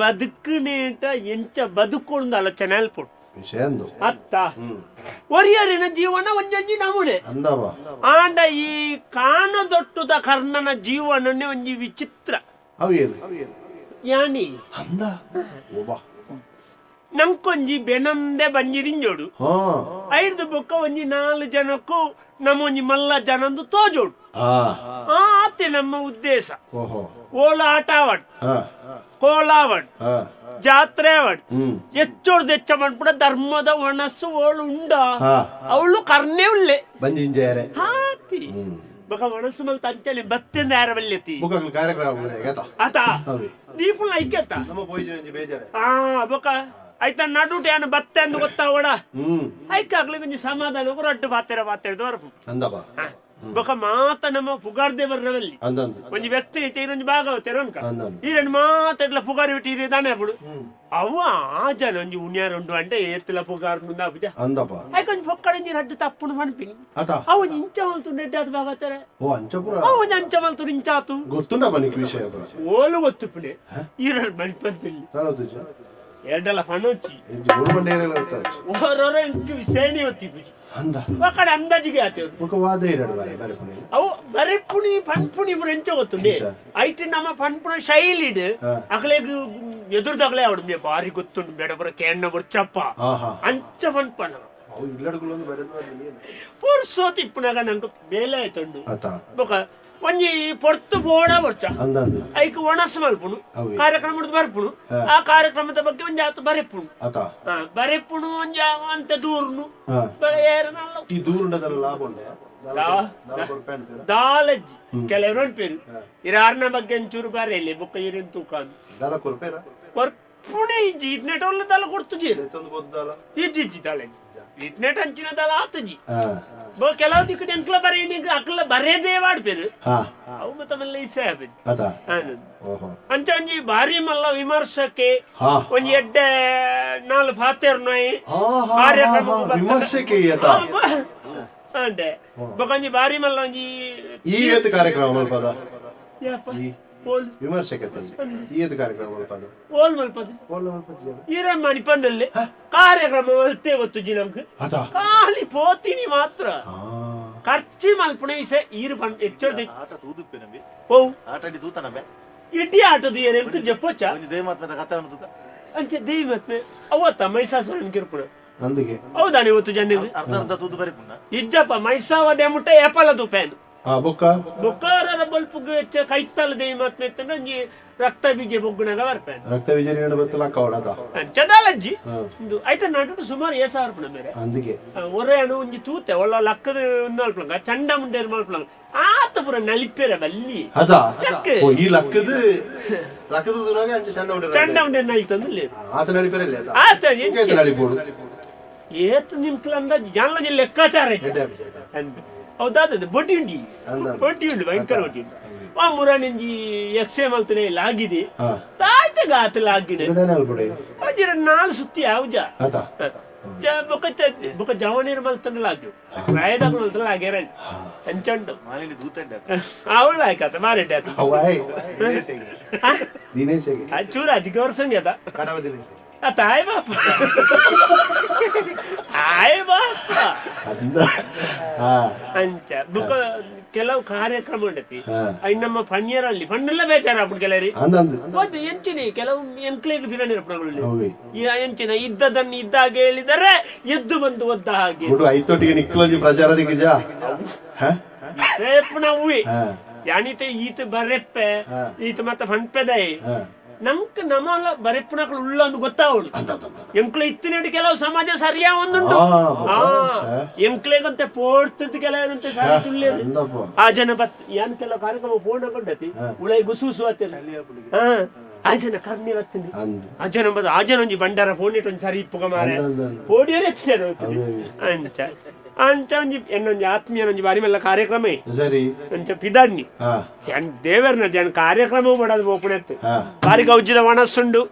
ಬದುಕುನೇಟ ಎಂಚ ಬದುಕೊಂಡು ಆಲೋಚನೆ ಅಲ್ಪೊಡು ಅತ್ತ ಒರಿಯರಿನ ಜೀವನ ಒಂಜೊಂಜಿ ನಮೂನೆ ಆಂಡ ಈ ಕಾಣದೊಟ್ಟುದ ಕರ್ಣನ ಜೀವನನೇ ಒಂಜಿ ವಿಚಿತ್ರ ಯಾನಿ ನಂಕೊಂಜಿ ಬೆನಂದೆ ಬಂಜಿರಿಂಜೋಡು ಐದು ಬೊಕ್ಕ ಒಂಜಿ ನಾಲು ಜನಕ್ಕೂ ನಮ್ಮೊಂಜಿ ಮಲ್ಲ ಜನಂದು ತೋಜೋಡು ಆತೆ ನಮ್ಮ ಉದ್ದೇಶ ಓಲ ಆಟ ಆವಡ್ ಕೋಲಾವಡ್ ಜಾತ್ರೆ ಅವಡ್ ಹೆಚ್ಚೋಡ್ ದೆಚ್ಚ ಮಾಡ್ಬಿಡ ಧರ್ಮದ ಒಣಸು ಓಳು ಉಂಡ ಅವಳು ಕರ್ಣೆ ಉಲ್ಲೆ ಹಾತಿ ಬೊಕ ಒಣಸು ಮಲ್ತ ಅಂಚನೆ ಬತ್ತೆಂದ ಯಾರ ಬಲ್ಯತಿ ಆತ ದೀಪುಲ ಐಕ್ಯತ ಆ ಬೊಕ ಆಯ್ತಾ ನಡುಟು ಯಾನು ಬತ್ತೆ ಅಂದು ಗೊತ್ತಾವಡ ಐಕಾಗ್ಲಿ ಒಂಜಿ ಸಮಾಧಾನ ರಡ್ಡು ಪಾತೆರ ಪಾತೆರ ವರಪು ಬೊಕ ಮಾತ ನಮ್ಮ ಪುಗಾರ್ದೆ ಬರ್ರವಲ್ಲಿ ಒಂಜಿ ವ್ಯಕ್ತಿ ಐತೆ ಇನ್ನೊಂದು ಭಾಗವತೆ ಅನ್ಕ ಈ రెండు ಮಾತೆಡ್ಲ ಪುಗಾರಿ ಬಿಟ್ಟು ಇರೇ ದಾನೆ ಅప్పుడు ಅವು ಆ ಜನ ಒಂಜಿ ಉಣ್ಯಾರ ಉಂಡು అంటే ಏತ್ತಲ ಪುಗಾರ್ ಮುಂದಾಪುಜ ಐಕೊಂಜಿ ಪೊಕ್ಕಡಂಜಿ ರಡ್ಡು ತಪ್ಪುನು ಪನ್ಪಿನಿ ಅವು ಇಂಚ ಮಲ್ತು ನೆಡ್ಡಾತು ಭಾಗವತಾರೆ ಅವು ಒಂಜಿ ಅಂಚ ಮಲ್ತು ಇಂಚಾತು ಓಲು ಗೊತ್ತುಪ್ಪುನೆ ಈ ಎರಡು ಮಣಿಪಂತಿಲ್ಲಿ ಎರಡಲ್ಲ ಫಣೋಚಿ ಓರೋರ ಇಂಚು ಸೇನೆ ಒತ್ತಿಪುಜಿ ಒಕ್ಕಡೆ ಅಂದಾಜಿಗೆ ಆತೆ ಅವು ಬರೆಪುಣಿ ಪನ್ಪುಣಿ ಪುರ ಎಂಚ ಗೊತ್ತುಂಡೆ ಐಟ್ ನಮ್ಮ ಪನ್ಪುಣ ಶೈಲಿಡ್ ಅಕಲೆಗ್ ಎದುರ್ದಾಗಲೇ ಅವಡು ಬಾರಿ ಗೊತ್ತುಂಡು ಬೇಡ ಪುರ ಕೇಣ್ಣ ಬೊರ್ಚಪ್ಪ ಅಂಚ ಪನ್ಪಣ ಪುರ್ಸೋತಿ ಇಪ್ಪುನಾಗ ನಂಗೆ ಬೇಲೆ ಆಯ್ತುಂಡು ಬೊಕ ಒಂಜಿ ಪೊರ್ತು ಬೋಡ ಬೊರ್ಚ ಐಕ್ ಒಣಸು ಮಲ್ಪುಣು ಕಾರ್ಯಕ್ರಮ ಬರ್ಪುಣು ಆ ಕಾರ್ಯಕ್ರಮದ ಬಗ್ಗೆ ಒಂಜಿ ಆತು ಬರೆಪುಣು ಬರೆಪುಣು ಒಂಜಿ ಅಂತ ದೂರ್ನು ದಾಲಜ್ಜಿ ಕೆಲವರು ಅನ್ಪೇರು ಇರಾರ್ನ ಬಗ್ಗೆ ಒಂಚೂರು ಬರೆಯಲಿ ಬೊಕ್ಕ ಇರೇನು ತೂಕ ಕೊರ್ಪುಣೆ ಇಜ್ಜಿ ಇದ್ನೆಟ ಒಲ್ಲ ದಾಲ ಕೊಡ್ತುಜಿ ಇಜ್ಜಿ ಇಜ್ಜಿ ದಾಲಜ್ಜಿ ಇದ್ನೆಟ ಅಂಚಿನ ದಾಲ ಆತುಜಿ ಬೋ ಕೆಲವು ದಿಕ್ಕು ಎಂಕ್ಲ ಬರೆಯ ಅಕ್ಲ ಬರೆಯದೇ ವಾಡ್ಪೇರು ಅವು ಮತ್ತೆ ಮಲ್ಲ ಇಸೆ ಅಂಚ ಒಂಜಿ ಭಾರಿ ಮಲ್ಲ ವಿಮರ್ಶಕ್ಕೆ ಒಂಜಿ ಎಡ್ಡೆ ನಾಲ್ ಫಾತೇರ್ ನೋಯ್ ಕಾರ್ಯಕ್ರಮ ವಿಮರ್ಶಕ್ಕೆ ಅಂದೆ ಬೊಕ ಒಂಜಿ ಭಾರಿ ಮಲ್ಲ ಒಂಜಿ ಈ ಏತ್ ಕಾರ್ಯಕ್ರಮ ಮಲ್ಪದ ವಿಮರ್ಶಕ್ಕೆ ಈ ಏತ್ ಕಾರ್ಯಕ್ರಮ ಮಲ್ಪದ ಓಲ್ ಮಲ್ಪದ ಈರಮ್ಮ ಮಣಿಪಂದಲ್ಲಿ ಕಾರ್ಯಕ್ರಮ ಮಲ್ತೆ ಗೊತ್ತು ಜಿ ನಮ್ಗೆ ಖಾಲಿ ಪೋತೀನಿ ಮಾತ್ರ ಖರ್ಚಿ ಮಲ್ಪುಣ ಇಸೆ ಈರು ಪಂಡ ಹೆಚ್ಚೋದು ಇಡೀ ಆಟದ ಏನೆಂತು ಜಪ್ಪೊಚ್ಚ ಅಂಚೆ ದೇವಮಾತ್ಮೆ ಅವತ್ತ ಮೈಸಾಸುರನ್ ಕಿರ್ಪುಣ ಹೌದಾ ಇವತ್ತು ಜನ ಇಜ್ಜಪ್ಪ ಮೈಸಾವದೆ ಮುಟ್ಟ ಏಪಲ ತೂಪೇನು ಬೊಕ್ಕಾರ ಬಲ್ಪುಗ್ ಕೈತಲ ದೇವಮಾತ್ಮೆ ಇತ್ತಂದ್ರೆ ಒಂಜಿ ರಕ್ತ ಬೀಜ ಬೊಗ್ಗುನಾಗ ಬರ್ಪೇನು ರಕ್ತ ಬೀಜ ಚದಾಲಜ್ಜಿ ಆಯ್ತಾ ನಡು ಸುಮಾರು ಏ ಸಾವಿರ ರೂಪಾಯಿ ಬೇರೆ ಒರೆ ಒಂಜಿ ತೂತೆ ಒಳ್ಳ ಲಕ್ಕದ ಮಲ್ಪಲಂಗ ಚಂಡ ಮುಂಡೇರು ಮಲ್ಪಲಂಗ ಆತ ಪೂರ ನಲಿಪೇರ ಬಲ್ಲಿ ಈ ಲಕ್ಕದ ಚಂಡ ಮುಂಡೇರು ನಲಿತಂದು ಆತ ಏತ್ ನಿಮ್ಕಲ ಅಂದ ಜಾನ್ಲ ಲೆಕ್ಕಾಚಾರ ಐತೆ ಹೌದಾ ಬೊಡ್ಡಿ ಉಂಡಿ ಬೊಡ್ಡಿ ಉಂಡು ಭಯಂಕರ ಬೊಡ್ಡಿ ಉಂಡು ಆ ಮುರಾಣಿಂಜಿ ಎಕ್ಸೆ ಮಲ್ತನೆ ಲಾಗಿದೆ ತಾಯ್ತ ಗಾತ ಲಾಗಿದೆ ನಾಲ್ ಸುತ್ತಿ ಯಾವ್ಜ ಬೊಕ ಜವನೀರ್ ಮಲ್ತನ ಲಾಗ್ಯು ಪ್ರಾಯದಾಗ ಮಲ್ತನ ಲಾಗ್ಯಾರ ಅಂಚಂಡು ಅವಳ ಆಯ್ಕಾತ ಮಾರೆಡ್ಡೆ ಆತ ಚೂರ ಅಧಿಕ ವರ್ಷ ಅದ ಆಯ್ ಬಾಪ ಆಯ್ ಬಾಪ ಅಂಚ ಬುಕ್ಕ ಕೆಲವು ಕಾರ್ಯಕ್ರಮ ಉಂಡತಿ ಅಯ್ ನಮ್ಮ ಫಣ್ಯರಲ್ಲಿ ಫಣ್ಣೆಲ್ಲ ಬೇಜಾರ ಆಗ್ಬಿಟ್ಟು ಕೆಲರಿ ಎಂಚಿನಿ ಕೆಲವು ಎಂಕ್ಲೇಗ್ ಬಿರಣಿರಪ್ಪಣಗಳು ಎಂಚಿನ ಇದ್ದದನ್ನು ಇದ್ದಾಗ ಹೇಳಿದರೆ ಎದ್ದು ಬಂದು ಒದ್ದ ಹಾಗೆ ಸೇಪುನ ಹೂವೆ ಯಾನಿತೆ ಈತ ಬರೆಪ್ಪೆ ಈತ ಮತ್ತೆ ಫಣ್ಪೆದೈ ನಂಕ್ ನಮ್ಮಲ್ಲ ಬರೆಪ್ಪುನಕ್ಳು ಉಳ್ಳ ಒಂದು ಗೊತ್ತಾವಳು ಎಂಕ್ಲೆ ಇತ್ತಿನಡಿ ಕೆಲವು ಸಮಾಜ ಸರಿಯಾ ಒಂದುಂಟು ಎಂಕ್ಲೆಗಂತೆ ಪೋಡ್ತದ್ದು ಕೆಲವಂತೆ ಸರಿ ಆ ಜನ ಬತ್ ಏನ್ ಕೆಲವು ಕಾರ್ಯಕ್ರಮ ಫೋನ್ ಹಾಕೊಂಡತಿ ಉಳೈ ಗುಸೂಸು ಅತ್ತೆ ಆ ಜನ ಕರ್ನಿ ಬರ್ತದೆ ಆ ಜನ ಬದ ಆ ಜನ ಒಂಜಿ ಬಂಡಾರ ಫೋನ್ ಇಟ್ಟು ಒಂಜಿ ಸರಿ ಇಪ್ಪುಗ ಮಾರೆ ಪೋಡಿಯರ್ ಹೆಚ್ಚು ಅಂಚ ಅಂಚ ಒಂಜಿ ಎನ್ನೊಂಜಿ ಆತ್ಮೀಯನೊಂಜಿ ಬಾರಿ ಮೆಲ್ಲ ಕಾರ್ಯಕ್ರಮ ಸರಿ ಅಂಚ ಪಿದಾಡ್ನಿ ದೇವರ್ನ ಜನ ಕಾರ್ಯಕ್ರಮ ಮಾಡೋದು ಬೋಪುಣೆತ್ತು ಬಾರಿ ಗೌಜಿದ ಒಣಸುಂಡು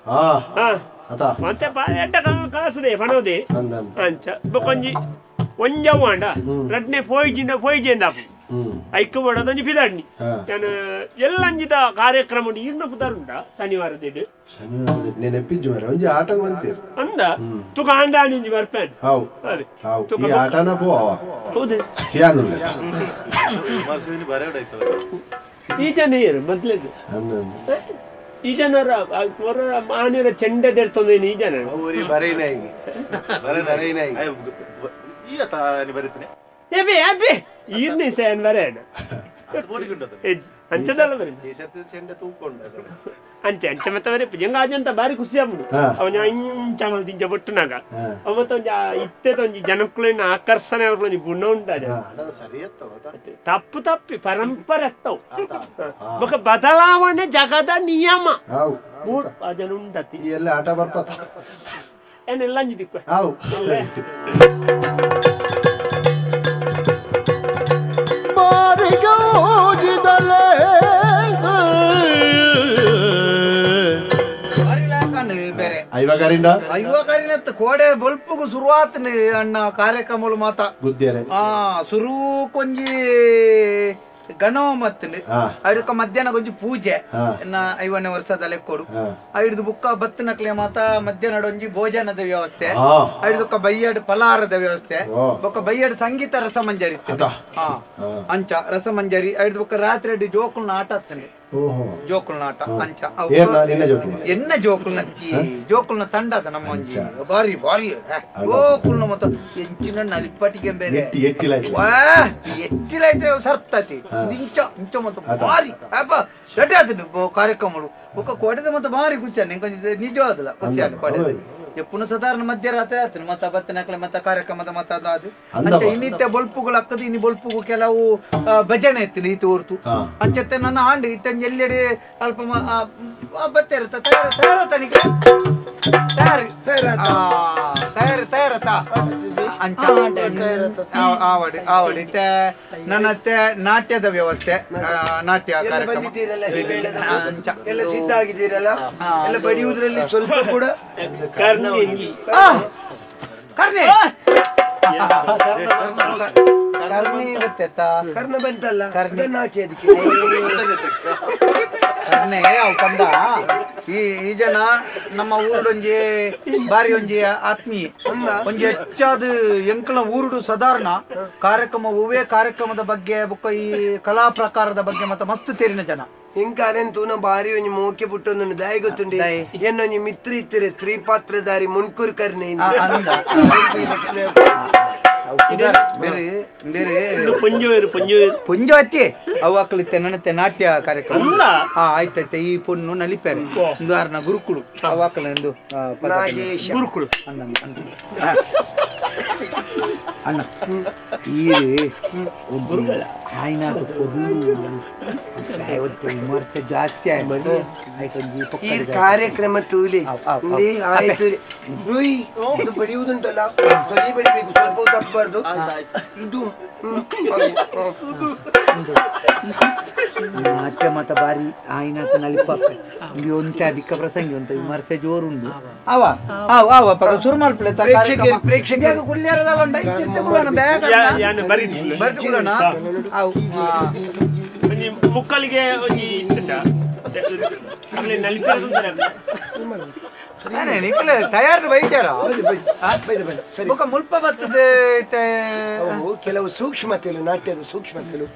ಮತ್ತೆ ಎಡ್ಡ ಕಾಸುದೆ ಪಣೋದೆ ಅಂಚ ಬೊಕೊಂಜಿ ಒಂಜವು ಅಂಡ ರಡ್ನೆ ಪೋಯ್ಜಿಂದ ಪೋಯ್ಜಿಂದ ಐಕ್ ಬೋಡದೊಂಜಿ ಫಿದಾಡ್ನಿ ನಾನು ಎಲ್ಲಂಜಿದ ಕಾರ್ಯಕ್ರಮ ಇರ್ನ ಪುದಾರುಂಡ ಶನಿವಾರದಿಡು ನೆನಪಿಜ್ಜು ಮರ ಒಂಜಿ ಆಟ ಬಂತೀರ್ ಅಂದ ತುಕ ಆಂಡಾನಿ ಒಂಜಿ ಬರ್ಪೇನ್ how how ಈ ಆಟನ ಪೋವ ಹೌದು ಯಾನುಲ್ಲ ಈ ಜನ ಏರು ಮೊದ್ಲೇದು ಈ ಜನರ ಹೊರ ಮಾನ್ಯರ ಚೆಂಡೆ ದೇರ್ತೊಂದೇನು ಈ ಜನ ಊರಿ ಬರೇನ ಈಗ ಬರೇ ಬರೇನ ಈಗ ಈ ಆತ ಬರೀತೀನಿ ಏಬಿ ಅಬ್ಬಿ ಈರ್ನಿ ಸೇನ್ ಬರೇನ ಅಂಚದಲ್ಲ ಬರೀ ಚೆಂಡೆ ತೂಕೊಂಡು ಅಂಚೆ ಅಂಚೆ ಮತ್ತೆ ಬರೀ ಎಂಗ ಆಜಂತ ಬಾರಿ ಖುಷಿ ಆಗ್ಬಿಡು ಅವನ ಇಂಚ ಮಲ್ದಿಂಚ ಬೊಟ್ಟುನಾಗ ಅವ ಮತ್ತೊಂಜಿ ಇತ್ತೆದೊಂಜಿ ಜನಕ್ಕುಲಿನ ಆಕರ್ಷಣೆ ಒಂಜಿ ಗುಣ ಉಂಟ ತಪ್ಪು ತಪ್ಪಿ ಪರಂಪರೆ ಅತ್ತವು ಬೊಕ ಬದಲಾವಣೆ ಜಗದ ನಿಯಮ ಆ ಜನ ಉಂಡತಿ ಎಲ್ಲ ಆಟ ಬರ್ಪತ ಏನೆಲ್ಲ ಅಂಜಿ ದಿಕ್ಕು ಐವಗಾರಿನ ಕೋಡೆ ಬೊಲ್ಪುಗು ಶುರುವಾತನ ಅಣ್ಣ ಕಾರ್ಯಕ್ರಮలు ಮಾತ ಬುದ್ಧಿಯರೆ ಆ ಸುರು ಕೊಂಜಿ ಗಣವ ಮತ್ತನೆ ಐದಕ್ಕ ಮಧ್ಯಾಹ್ನ ಕೊಂಜಿ ಪೂಜೆ 50ನೇ ವರ್ಷದ ಲೆಕ್ಕೋಡು ಐದು ಬುಕ್ಕ ಬತ್ತನಕ್ಲೆ ಮಾತ ಮಧ್ಯಾಹ್ನ ಒಂಜಿ ಭೋಜನದ ವ್ಯವಸ್ಥೆ ಐದಕ್ಕ ಬೈಯಡ್ ಫಲಾಹಾರದ ವ್ಯವಸ್ಥೆ ಬೊಕ್ಕ ಬೈಯಡ್ ಸಂಗೀತ ರಸಮಂಜರಿ ಅಂಚ ರಸಮಂಜರಿ ಐದು ಬುಕ್ಕ ರಾತ್ರಿ ಅಡಿ ಜೋಕುಲ್ನ ಆಟ ಆತನೆ ಜೋಕುಲ್ನ ಆಟ ಅಂಚ ಎನ್ನ ಜೋಕುಲ್ನ ಜೋಕುಲ್ನ ತಂಡ ಅದ ನಮ್ಮ ಒಂಜಿ ಬಾರಿ ಬಾರಿ ಜೋಕುಲ್ನ ಮತ್ತ ಎಂಚಿನ ನಲಿಪಟಿಗೆ ಬೇರೆ ಎಟ್ಟಿಲೈತೆ ಸರ್ತತಿ ಇಂಚ ಇಂಚ ಮತ್ತ ಬಾರಿ ಅಪ್ಪ ಶೆಟ್ಟಿ ಆತನು ಕಾರ್ಯಕ್ರಮಗಳು ಒಕ್ಕ ಕೊಡೆದ ಮತ್ತೆ ಬಾರಿ ಖುಷಿ ನಿಂಗೆ ನಿಜವಾದಲ್ಲ ಖುಷಿ ಆದ ಕೊಡೆ ಪುನಃ ಸಾಧಾರಣ ಮಧ್ಯರಾತ್ರಿ ಆತನು ಮತ್ತೆ ಬತ್ತನಕ್ಲೆ ಮತ್ತೆ ಕಾರ್ಯಕ್ರಮದ ಮತ್ತೆ ಅದು ಅಂಚೆ ಇನ್ನಿತ್ಯ ಬೊಲ್ಪುಗಳು ಆಗ್ತದೆ ಇನ್ನು ಬೊಲ್ಪುಗು ಕೆಲವು ಭಜನೆ ಇತ್ತು ಈತ ಹೊರ್ತು ಅಂಚತ್ತೆ ನನ್ನ ಆಂಡು ಇತ್ತಂಜಿ ಎಲ್ಲೆಡೆ ಅಲ್ಪ ಬತ್ತೆ ಇರುತ್ತ ತಯಾರ ತಯಾರ ತನಿಖೆ ತಯಾರಿ ತಯಾರಿ ತಯಾರತ ಅಂಚ ಆವಡಿ ಆವಡಿ ನನ್ನತ್ತೆ ನಾಟ್ಯದ ವ್ಯವಸ್ಥೆ ನಾಟ್ಯ ಕಾರ್ಯಕ್ರಮ ಎಲ್ಲ ಸಿದ್ಧ ಆಗಿದ್ದೀರಲ್ಲ ಎಲ್ಲ ಬಡಿಯುವುದರಲ್ಲಿ ಸ್ವಲ್ಪ ಕೂಡ ಕರ್ಣೆ ಕರ್ಣೆ ಕರ್ಣ ಬಂತಲ್ಲ ಕರ್ಣ ಹಾಕಿ ಅದಕ್ಕೆ ಕರ್ಣೆ ಅವು ಕಂದ ಈ ಈ ಜನ ನಮ್ಮ ಊರುಡೊಂಜಿ ಬಾರಿ ಒಂಜಿ ಆತ್ಮೀಯ ಒಂಜಿ ಹೆಚ್ಚಾದ ಎಂಕಲ ಊರುಡು ಸಾಧಾರಣ ಕಾರ್ಯಕ್ರಮ ಹೂವೇ ಕಾರ್ಯಕ್ರಮದ ಬಗ್ಗೆ ಬೊಕ್ಕ ಈ ಕಲಾ ಪ್ರಕಾರದ ಬಗ್ಗೆ ಮತ್ತೆ ಮಸ್ತ್ ತೇರಿನ ಜನ ಹಿಂಗಾರೆನ್ ತೂನ ಬಾರಿ ಒಂಜಿ ಮೋಕೆ ಪುಟ್ಟೊಂದು ದಾಯಿ ಗೊತ್ತುಂಡಿ ಎನ್ನೊಂಜಿ ಮಿತ್ರ ಇತ್ತಿರೆ ಸ್ತ್ರೀ ಪಾತ್ರಧಾರಿ ಮುನ್ಕೂರ್ ಕರ್ಣೆ ಬೇರೆ ಬೇರೆ ಪುಂಜ ಅತ್ತಿ ಅವು ಅಕ್ಲಿತ್ತೆ ನನ್ನತ್ತೆ ನಾಟ್ಯ ಕಾರ್ಯಕ್ರಮ ಆಯ್ತಾಯ್ತೆ ಈ ಪೊಣ್ಣು ನಲಿಪೇರೆ ಒಂದು ಆರ್ನ ಗುರುಕುಳು ಅವು ಅಕ್ಕಲ ಎಂದು ಗುರುಕುಳು ಅಣ್ಣ ಅಣ್ಣ ಈ ವಿಮರ್ಶೆ ಜಾಸ್ತಿ ಆಯ್ತು ಈ ಕಾರ್ಯಕ್ರಮ ತೂಲಿ ಆಯ್ತು ಇದು ಬಡಿಯುವುದುಂಟಲ್ಲ ಸರಿ ಬಡಿಬೇಕು ಸ್ವಲ್ಪ ತಪ್ಪಬಾರ್ದು ಇದು ನಾಟ್ಯ ಮತ ಬಾರಿ ಆಯ್ನಾತ ನಲಿಪ ಒಂಚ ಅಧಿಕ ಪ್ರಸಂಗಿ ಉಂಟು ವಿಮರ್ಶೆ ಜೋರುಂಡು ಅವ ಅವ ಅವ ಪಗ ಸುರು ಮಲ್ಪಲೆ ಪ್ರೇಕ್ಷಕರು ಕುಲ್ಯಾರದಲ್ಲ ಮುಕ್ಕಲಿಗೆ ಒಂಜಿ ತಯಾರು ಬೈತಾರ ಮುಲ್ಪ ಬರ್ತದೆ ಕೆಲವು ಸೂಕ್ಷ್ಮತೆಲು ನಾಟ್ಯದ ಸೂಕ್ಷ್ಮತೆಲು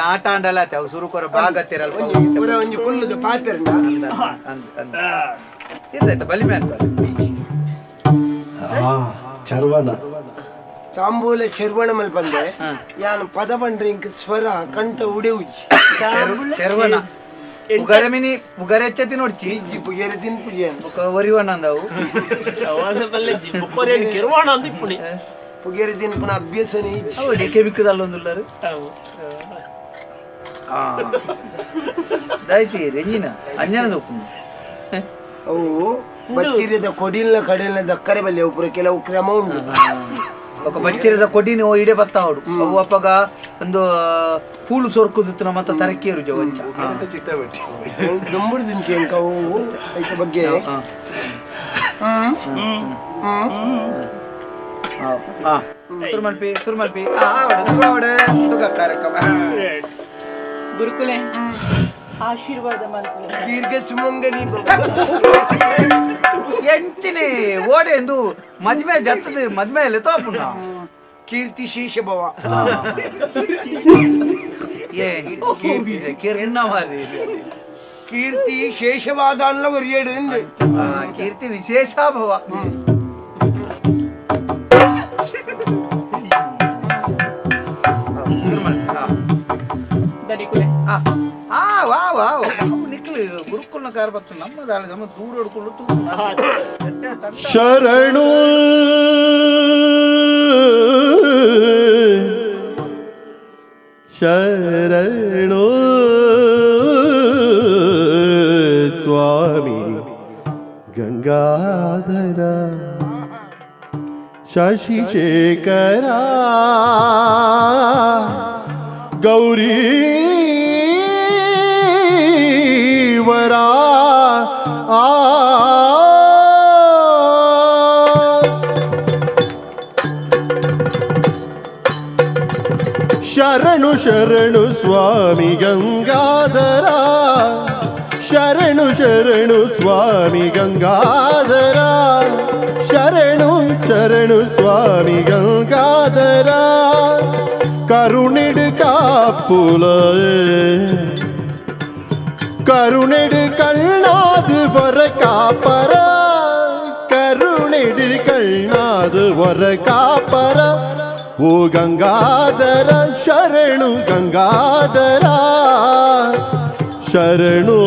ಆಟ ಆಂಡಲ ಅವು ಸುರುಕೊರ ಬಾಗತ್ತಿರಲ್ಲ ಒಂಜಿ ಕುಲ್ಲುದ ಪಾತ್ರ ಇದ್ದಾಯ್ತಾ ಬಲಿಮೆ ಅಂತ ಚರ್ವಣ ತಾಂಬೂಲ ಶರ್ವಣ ಮಲ್ಪಂದೆ ಯಾನು ಪದ ಬಂಡ್ರೆ ಇಂಕ್ ಸ್ವರ ಕಂಠ ಉಡೆವುಜಿ ಶರ್ವಣ ಉಗರೆ ಮಿನಿ ಉಗರೆ ಹೆಚ್ಚತಿ ನೋಡ್ಚಿ ಪುಗೆರೆ ತಿನ್ಪುಜಿ ಒರಿವಣ ಅಂದವು ಕಿರುವಾಣ ಅಂದ ಇಪ್ಪುಣಿ ಪುಗೆರೆ ತಿನ್ಪುನ ಅಭ್ಯಾಸನೇ ಹೌದು ಕೆಬಿಕ್ಕದಲ್ಲೊಂದುಲ್ಲಾರು ದಾಯ್ತಿ ರೆಂಜಿನ ಅಂಜನ ದೊಪ್ಪುಂಡು ಅವು ಬಚ್ಚಿರದ ಕೊಡಿಲ್ನ ಕಡಲ್ನ ದಕ್ಕರೆ ಬಲ್ಲೆ ಒಬ್ಬರು ಕೆಲವು ಕ್ರಮ ಉಂಟು ఒక ಬಚ್ಚಿರದ ಕೊಡಿನ ಇಡೆ ಬತ್ತಾವಡು ಅವು ಅಪ್ಪಗ ಒಂದು ಹೂಳು ಸೊರ್ಕುದಿತ್ತು ನಮ್ಮ ತರಕೇರು ಜವಂಚ ಚಿಟ್ಟ ಬಿಟ್ಟು ದುಂಬುಡು ದಿಂಚಿ ಅಂಕ ಅವು ಐತ ಬಗ್ಗೆ ಸುರುಮಲ್ಪಿ ಸುರುಮಲ್ಪಿ ಆವಡೆ ಸುರುವಡೆ ತುಗಕ್ಕ ದನಿಕುಲೆ ಆಶೀರ್ವಾದ ಮಲ್ಪುಲೆ ದೀರ್ಘ ಸುಮಂಗಲಿ ಎಂಚಿನಿ ಓಡೆಂದು ಮದ್ಮೆ ಜತ್ತದ ಮದ್ಮೆಯಲ್ಲಿ ತೋಪುನ ಕೀರ್ತಿ ಶೇಷಭವ ಏ ಕೀರ್ತಿ ಕಿರ್ಣ ಮಾರಿ ಕೀರ್ತಿ ಶೇಷವಾದ ಅಲ್ಲ ಒರಿಯೇಡು ಕೀರ್ತಿ ವಿಶೇಷಾಭವ ಆ ವಾ ವಾ ನಿಕ್ಲು ಗುರುಕುಲ್ನ ಕಾರ್ ಬತ್ತು ನಮ್ಮ ದಾಳಿ ನಮ್ಮ ದೂರ ಹೊಡ್ಕೊಂಡು ಶರಣು ಶರಣು ಸ್ವಾಮಿ ಗಂಗಾಧರ ಶಶಿಶೇಖರ ಗೌರಿ ವರಾ ಆ ಶರಣು ಶರಣು ಸ್ವಾಮಿ ಗಂಗಾಧರ ಶರಣು ಶರಣು ಸ್ವಾಮಿ ಗಂಗಾಧರ ಶರಣು ಶರಣು ಸ್ವಾಮಿ ಗಂಗಾಧರ ಕರುಣಿಡು ಕಾಪುಲ ಕರುಣಿಡು ಕಣ್ಣಾದು ವರ ಕಾಪರ ಕರುಣಿಡು ಕಣ್ಣಾದು ವರ ಕಾಪರ ಓ ಗಂಗಾಧರ ಶರಣು ಗಂಗಾಧರ ಶರಣು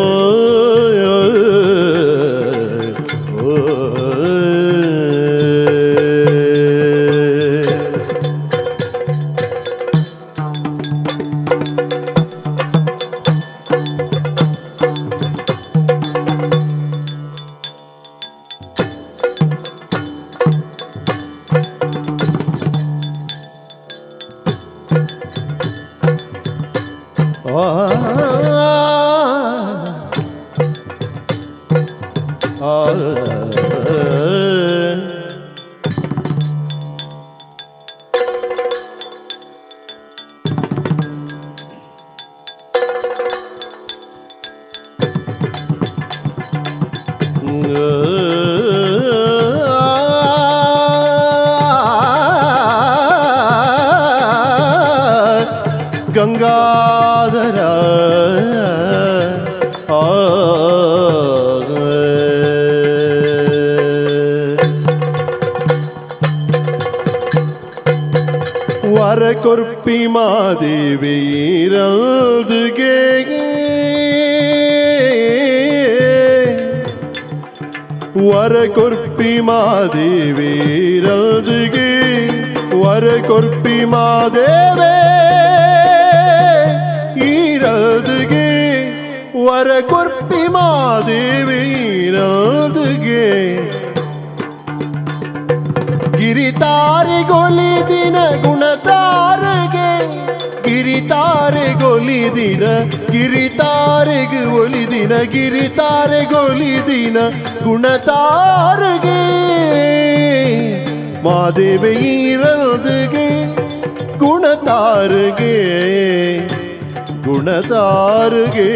ಗಂಗಾಧರ ವರ ಕೊರ್ಪಿ ಮಾದೇವಿ ರಲ್ದುಗೆ ವರ ಕೊರ್ಪಿ ಮಾದೇವಿ ರಲ್ದುಗೆ ವರ ಕೊರ್ಪಿ ಮಾದೇವೇ ಈರಲ್ದುಗೆ ವರ ಕೊರ್ಪಿ ಮಾದೇವಿ ಈರಲ್ದುಗೆ ಗಿರಿತಾರಿಗೊಲಿದಿನ ಗುಣತಾರಗೆ ಗಿರಿತಾರೆಗೊಲಿದಿನ ಗಿರಿತಾರೆಗು ಒಲಿದಿನ ಗಿರಿತಾರೆಗೊಲಿದಿನ ಗುಣತಾರಗೆ ಮಾದೇವಿ ಈರಲ್ದುಗೆ ಗುಣತಾರಗೆ ಗುಣತಾರಗೆ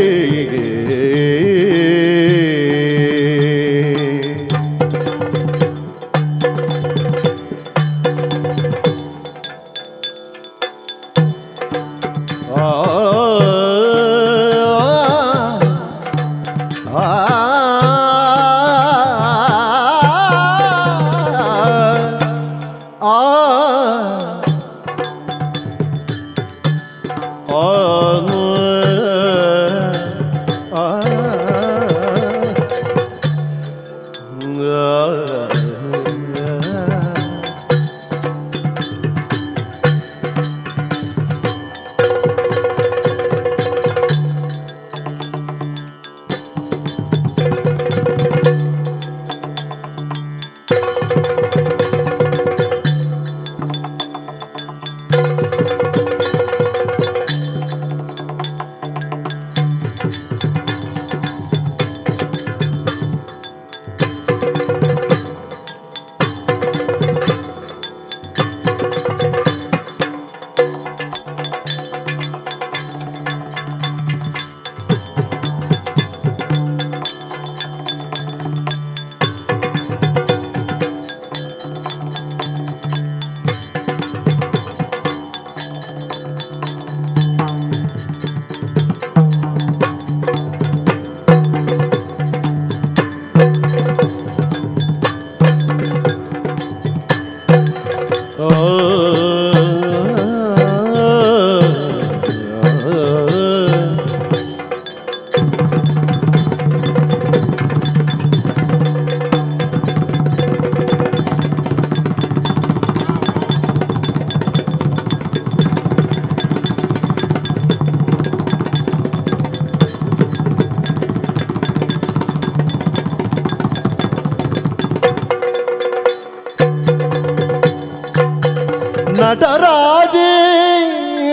ನಟರಾಜೇ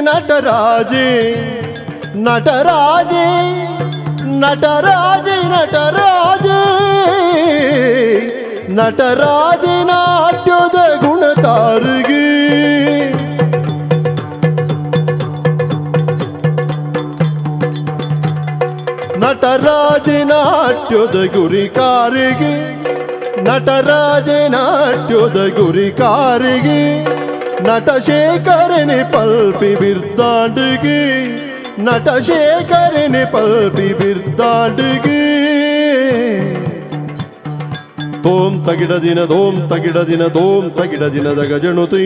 ನಟರಾಜೇ ನಟರಾಜೇ ನಟರಾಜೇ ನಟರಾಜೇ ನಟರಾಜೇ ನಾಟ್ಯದ ಗುಣತಾರಿಗೆ ನಟರಾಜ ನಾಟ್ಯದ ಗುರಿಕಾರಿಗೆ ನಟರಾಜ ನಾಟ್ಯದ ಗುರಿಕಾರಿಗೆ ನಟಶೇಖರನೆ ಪಲ್ಪಿ ಬಿರ್ದಾಂಡಿಗೆ ನಟಶೇಖರನೆ ಪಲ್ಪಿ ಬಿರ್ದಾಂಡಿಗೆ ತೋಂ ತಗಿಡ ದಿನ ದೋಂ ತಗಿಡ ದಿನ ದೋಂ ತಗಿಡ ದಿನದ ಗಜಣುತಿ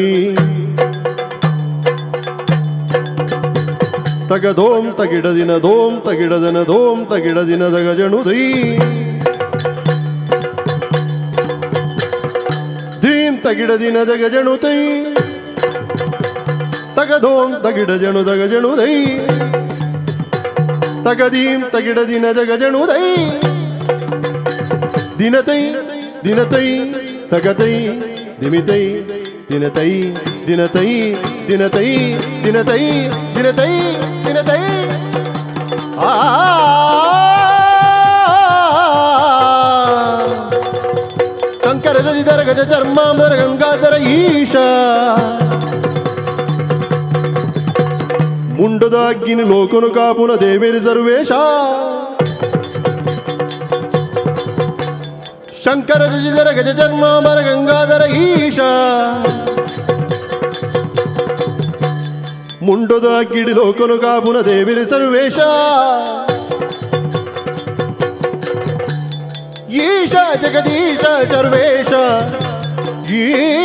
ತಗ ದೋಂ ತಗಿಡ ದಿನ ದೋಂ ತಗಿಡ ದಿನ ದೋಂ ತಗಿಡ ದಿನದ ಗಜಣುದೈ ಧೀಂ ತಗಿಡ ದಿನದ ಗಜಣುತೈ ತಗ ದೋಂ ತಗಿಡ ಜಣುದ ಗಜಣುದೈ ತಗದೀಂ ತಗಿಡ ದಿನದ ಗಜಣುದೈ ದಿನತೈ ದಿನತೈ ತಗತೈ ದಿಮಿತೈ ದಿನತೈ ದಿನತೈ ದಿನತೈ ದಿನತೈ ದಿನತೈ ದಿನತೈ ಆ ಕಂಕರ ಜದಿದರ ಗಜ ಚರ್ಮಾಂಬರ ಗಂಗಾಧರ ಈಶ ಮುಂಡದ ಅಗ್ಗಿನಿ ಲೋಕನು ಕಾಪುನ ದೇವೇರಿ ಸರ್ವೇಶ ಶಂಕರ ಜಜಿದರ ಗಜ ಜನ್ಮಾಂಬರ ಗಂಗಾಧರ ಈಶ ಮುಂಡದ ಗಿಡಿ ಲೋಕನು ಕಾಪುನ ದೇವಿರಿ ಸರ್ವೇಶ ಈಶ ಜಗದೀಶ ಸರ್ವೇಶ ಈಶ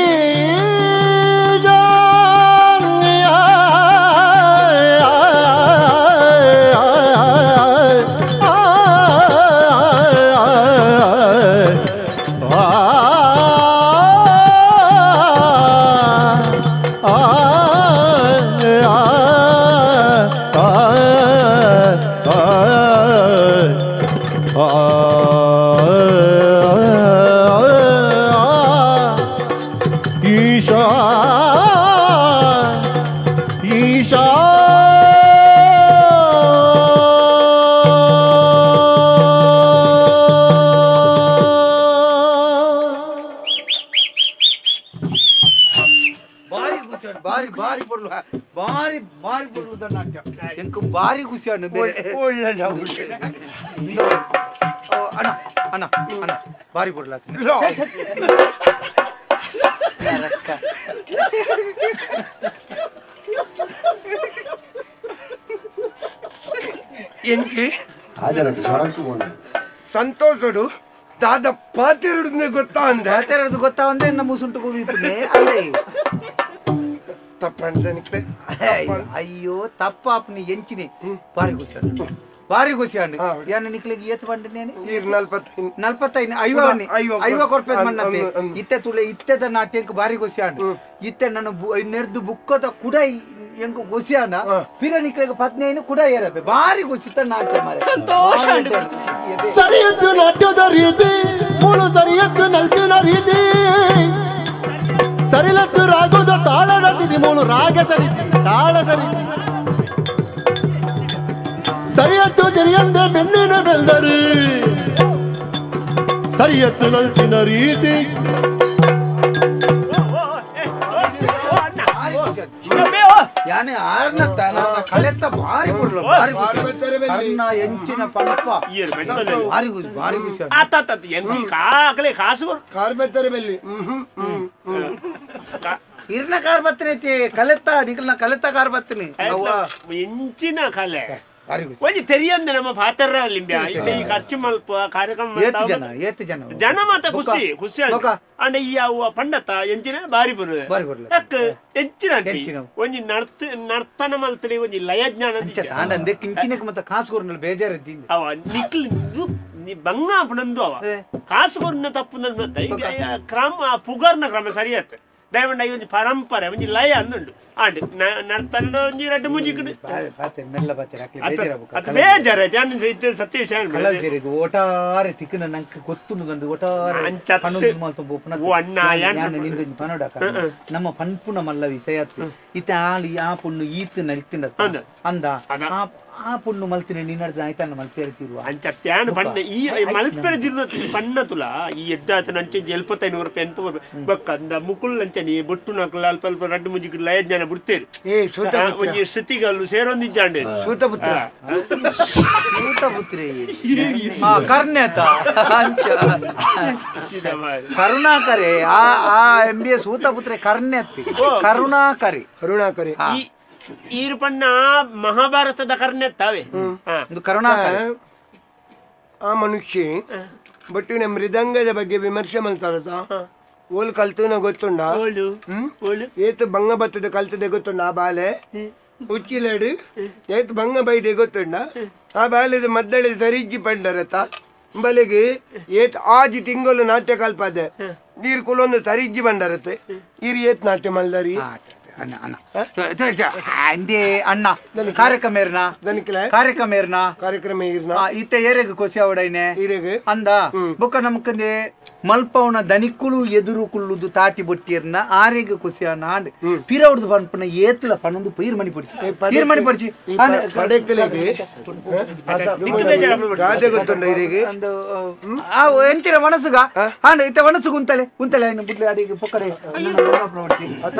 ಬಾರಿ ಖುಷಿ ಅಣ್ಣ ಅಣ್ಣ ಅಣ್ಣ ಅಣ್ಣ ಬಾರಿ ಕೊಡ್ಲ ಸಂತೋಷಡು ದಾದ ಪಾತೆರಡು ಗೊತ್ತಾ ಅಂದೆ ಪಾತೆರಡು ಗೊತ್ತಾ ಅಂದ್ರೆ ನಮ್ಮ ಮುಸುಂಟು ಅಲ್ಲೇ ತಪ್ಪಂಡ ಅಯ್ಯೋ ತಪ್ಪಾಪ್ನಿ ಎಂಚಿನಿ ಬಾರಿ ಖುಷಿ ಬಾರಿ ಖುಷಿ ಅಂಡ್ ಯಾನ ನಿಕ್ಲೆಗೆ ಏತ್ ಬಂಡ ನೇನೆ ನಲ್ಪತ್ತೈದು ಐವ ಐವ ಕೊರ್ಪೆ ಮಣ್ಣತೆ ಇತ್ತೆ ತುಳೆ ಇತ್ತೆದ ನಾಟ್ಯಂಕ್ ಬಾರಿ ಖುಷಿ ಅಂಡ್ ಇತ್ತೆ ನನ್ನ ನೆರ್ದು ಬುಕ್ಕದ ಕುಡ ಎಂಕ್ ಖುಷಿ ಅಂಡ ಪಿರ ನಿಕ್ಲೆಗೆ ಪತ್ನಿಯನ್ನು ಕುಡ ಏರಬೆ ಬಾರಿ ಖುಷಿ ನಾಟ್ಯ ಮಾರೆ ಸಂತೋಷ ಸರಿಯದ್ದು ನಾಟ್ಯದ ರೀತಿ ಮೂಳು ಸರಿಯದ್ದು ನಲ್ತಿನ ರೀತಿ ಸರಿಲದ್ದು ರಾಗದ ತಾಳ ನತಿದಿ ಮೂಲು ರಾಗ ಸರಿತಿ ತಾಳ ಸರಿತಿ ಸರಿಯತ್ತು ಜರಿಯಂದೆ ಬೆನ್ನಿನ ಬೆಲ್ದರು ಸರಿಯತ್ತು ನಲ್ತಿನ ರೀತಿ ಯಾನೆ ಆರ್ನ ಕಲೆತ್ತ ಬಾರಿ ಕೊಡ್ಲ ಬಾರಿ ಕರ್ಣ ಎಂಚಿನ ಪಣಪ್ಪ ಬಾರಿ ಬಾರಿ ಖುಷಿ ಆತ ಎಂಕಿ ಕಾಕಲೆ ಕಾಸು ಕಾರ್ ಬತ್ತಾರೆ ಬೆಲ್ಲಿ ಇರ್ನ ಕಾರ್ ಬತ್ತನೆ ಕಲೆತ್ತ ನಿಕಲ್ನ ಕಲೆತ್ತ ಕಾರ್ ಬತ್ತನೆ ಎಂಚಿನ ಕಲೆ ಒಂಜಿ ತೆರಿಯಂದೆ ನಮ್ಮ ಪಾತ್ರ ಲಿಂಬ್ಯ ಇತ್ತೆ ಈ ಖರ್ಚು ಮಲ್ಪ ಕಾರ್ಯಕ್ರಮ ಏತ್ ಜನ ಏತ್ ಜನ ಜನ ಮಾತ ಖುಷಿ ಖುಷಿ ಅಂಡ ಈ ಅವು ಪಂಡತ ಎಂಚಿನ ಬಾರಿ ಬರುವೆ ಬಾರಿ ಬರುವೆ ಅಕ್ಕ ಎಂಚಿನ ಒಂಜಿ ನರ್ತನ ಮಲ್ತಲಿ ಒಂಜಿ ಲಯ ಜ್ಞಾನ ಅಂಡ ಅಂದೆ ಕಿಂಚಿನಕ್ಕೆ ಮತ್ತೆ ಕಾಸು ಕೊರ್ನಲ್ ಬೇಜಾರ್ ಇದ್ದೀನಿ ಅವ ನಿಕ್ಲ್ ನೀ ಬಂಗ ಪುನಂದು ಅವ ಕಾಸು ಕೊರ್ನ ತಪ್ಪು ಮತ್ತೆ ಕ್ರಮ ಪುಗರ್ನ ಕ್ರಮ ಸರಿಯತ್ತೆ ದಯವಂಡ ಒಂಜಿ ಪರಂಪರೆ ಒಂಜಿ ಲಯ ಅಂದುಂಡು And ನಡ್ತಂಡ ಒಂಜಿ ರಡ್ಡ್ ಮೂಜಿ ಪಾತೆ ಮೆಲ್ಲ ಪಾತೆ ಅಕ್ಲೆ ಬೇಜಾರ ಅತ್ ಬೇಜಾರ ಜಾನ ಇತ್ತೆ ಸತೀಶ್ ಕಲಾವಿದರಿಗೆ ಒಟಾರೆ ತಿಕ್ಕನ ನಂಗೆ ಗೊತ್ತುಂಡು ಗಂದು ಒಟಾರೆ ಪನೊಂದು ಮಾಲ್ತು ಪೋಪುನ ಓ ಅಣ್ಣ ಯಾನ್ ನಿಂದೊಂಜಿ ಪನೊಡಕ ನಮ್ಮ ಪನ್ಪುನ ಮಲ್ಲ ವಿಷಯ ಇತ್ತೆ ಆಳು ಆ ಪೊಣ್ಣು ಈತ್ ನಲಿತಿನ ಅಂದ ಆ ಪೊಣ್ಣು ಮಲ್ತಿನ ನಿನ್ನಡ್ದ ಆಯ್ತನ್ನ ಮಲ್ಪೆರೆ ತಿರುವ ಅಂಚ ತ್ಯಾನ್ ಪಣ್ಣ ಈ ಮಲ್ಪೆರೆ ತಿರುವ ಪಣ್ಣ ತುಲ ಈ ಎಡ್ಡಾತನ ಅಂಚೆ 75 ರೂಪಾಯಿ ಎಂತ ಬಕ್ಕ ಅಂದ ಮುಕುಲ್ ಅಂಚನೆ ಬೊಟ್ಟು ನಕಲ ಅಲ್ಪ ಅಲ್ಪ ರಡ್ಡು ಮುಜಿಕ್ ಲಯ ಜ್ಞಾನ ಬಿಡ್ತೇರು ಒಂಜಿ ಸತಿಗಲ್ಲು ಸೇರೊಂದಿಜ್ಜಾಂಡೆ ಸೂತಪುತ್ರ ಸೂತಪುತ್ರ ಆ ಕರ್ಣೇತ ಅಂಚ ಕರುಣಾಕರೆ ಆ ಆ M B A ಸೂತಪುತ್ರೆ ಕರ್ಣೆತ್ತಿ ಕರುಣಾಕರಿ ಕರುಣಾಕರಿ ಈರುಪಣ್ಣ ಮಹಾಭಾರತದ ಕರ್ಣೆತ್ತಾವೆ ಕರುಣಾಕರ ಆ ಮನುಷ್ಯ ಬಟ್ಟಿನ ಮೃದಂಗದ ಬಗ್ಗೆ ವಿಮರ್ಶೆ ಮಾಡ್ತಾರತ ಓಲ್ ಕಲ್ತುನ ಗೊತ್ತುಂಡ ಏತು ಬಂಗ ಬತ್ತದ ಕಲ್ತದೆ ಗೊತ್ತುಂಡ ಆ ಬಾಲೆ ಉಚ್ಚಿಲಡು ಏತು ಬಂಗ ಬೈದೆ ಗೊತ್ತುಂಡ ಆ ಬಾಲೆದ ಮದ್ದಳೆ ತರಿಜ್ಜಿ ಪಂಡರತ ಬಲೆಗೆ ಏತ್ ಆಜಿ ತಿಂಗಳು ನಾಟ್ಯ ಕಲ್ಪದೆ ನೀರು ಕುಲೊಂದು ತರಿಜ್ಜಿ ಬಂಡರತೆ ಈರು ಏತ್ ನಾಟ್ಯ ಮಲ್ದಾರಿ ಅಣ್ಣ ಅಣ್ಣ ಅಂದೆ ಅಣ್ಣ ಕಾರ್ಯಕ್ರಮ ಏರ್ನ ಕಾರ್ಯಕ್ರಮ ಏರ್ನ ಕಾರ್ಯಕ್ರಮ ಏರ್ನ ಇತ್ತೆ ಏರೆಗ್ ಕೊಸಿ ಅವಡೈನೆ ಅಂದ ಬೊಕ್ಕ ನಮಕಂದೆ ಮಲ್ಪವನ ದನಿಕುಲು ಎದುರು ಕುಳ್ಳುದು ತಾಟಿ ಬೊಟ್ಟಿರ್ನ ಆರೆಗ್ ಕೊಸಿ ಅಣ್ಣ ಅಂಡ್ ಪಿರೌಡ್ದು ಪನ್ಪುನ ಏತುಲ ಪನೊಂದು ಪೀರ್ ಮಣಿ ಪಡಿಚಿ ಪೀರ್ ಮಣಿ ಪಡಿಚಿ ಆ ಎಂಚಿನ ಮನಸ್ಸುಗ ಅಂಡ್ ಇತ್ತೆ ಮನಸ್ಸು ಗುಂತಲೆ ಗುಂತಲೆ ಬುಡ್ಲೆ ಅಡಿಗೆ ಪೊಕ್ಕಡೆ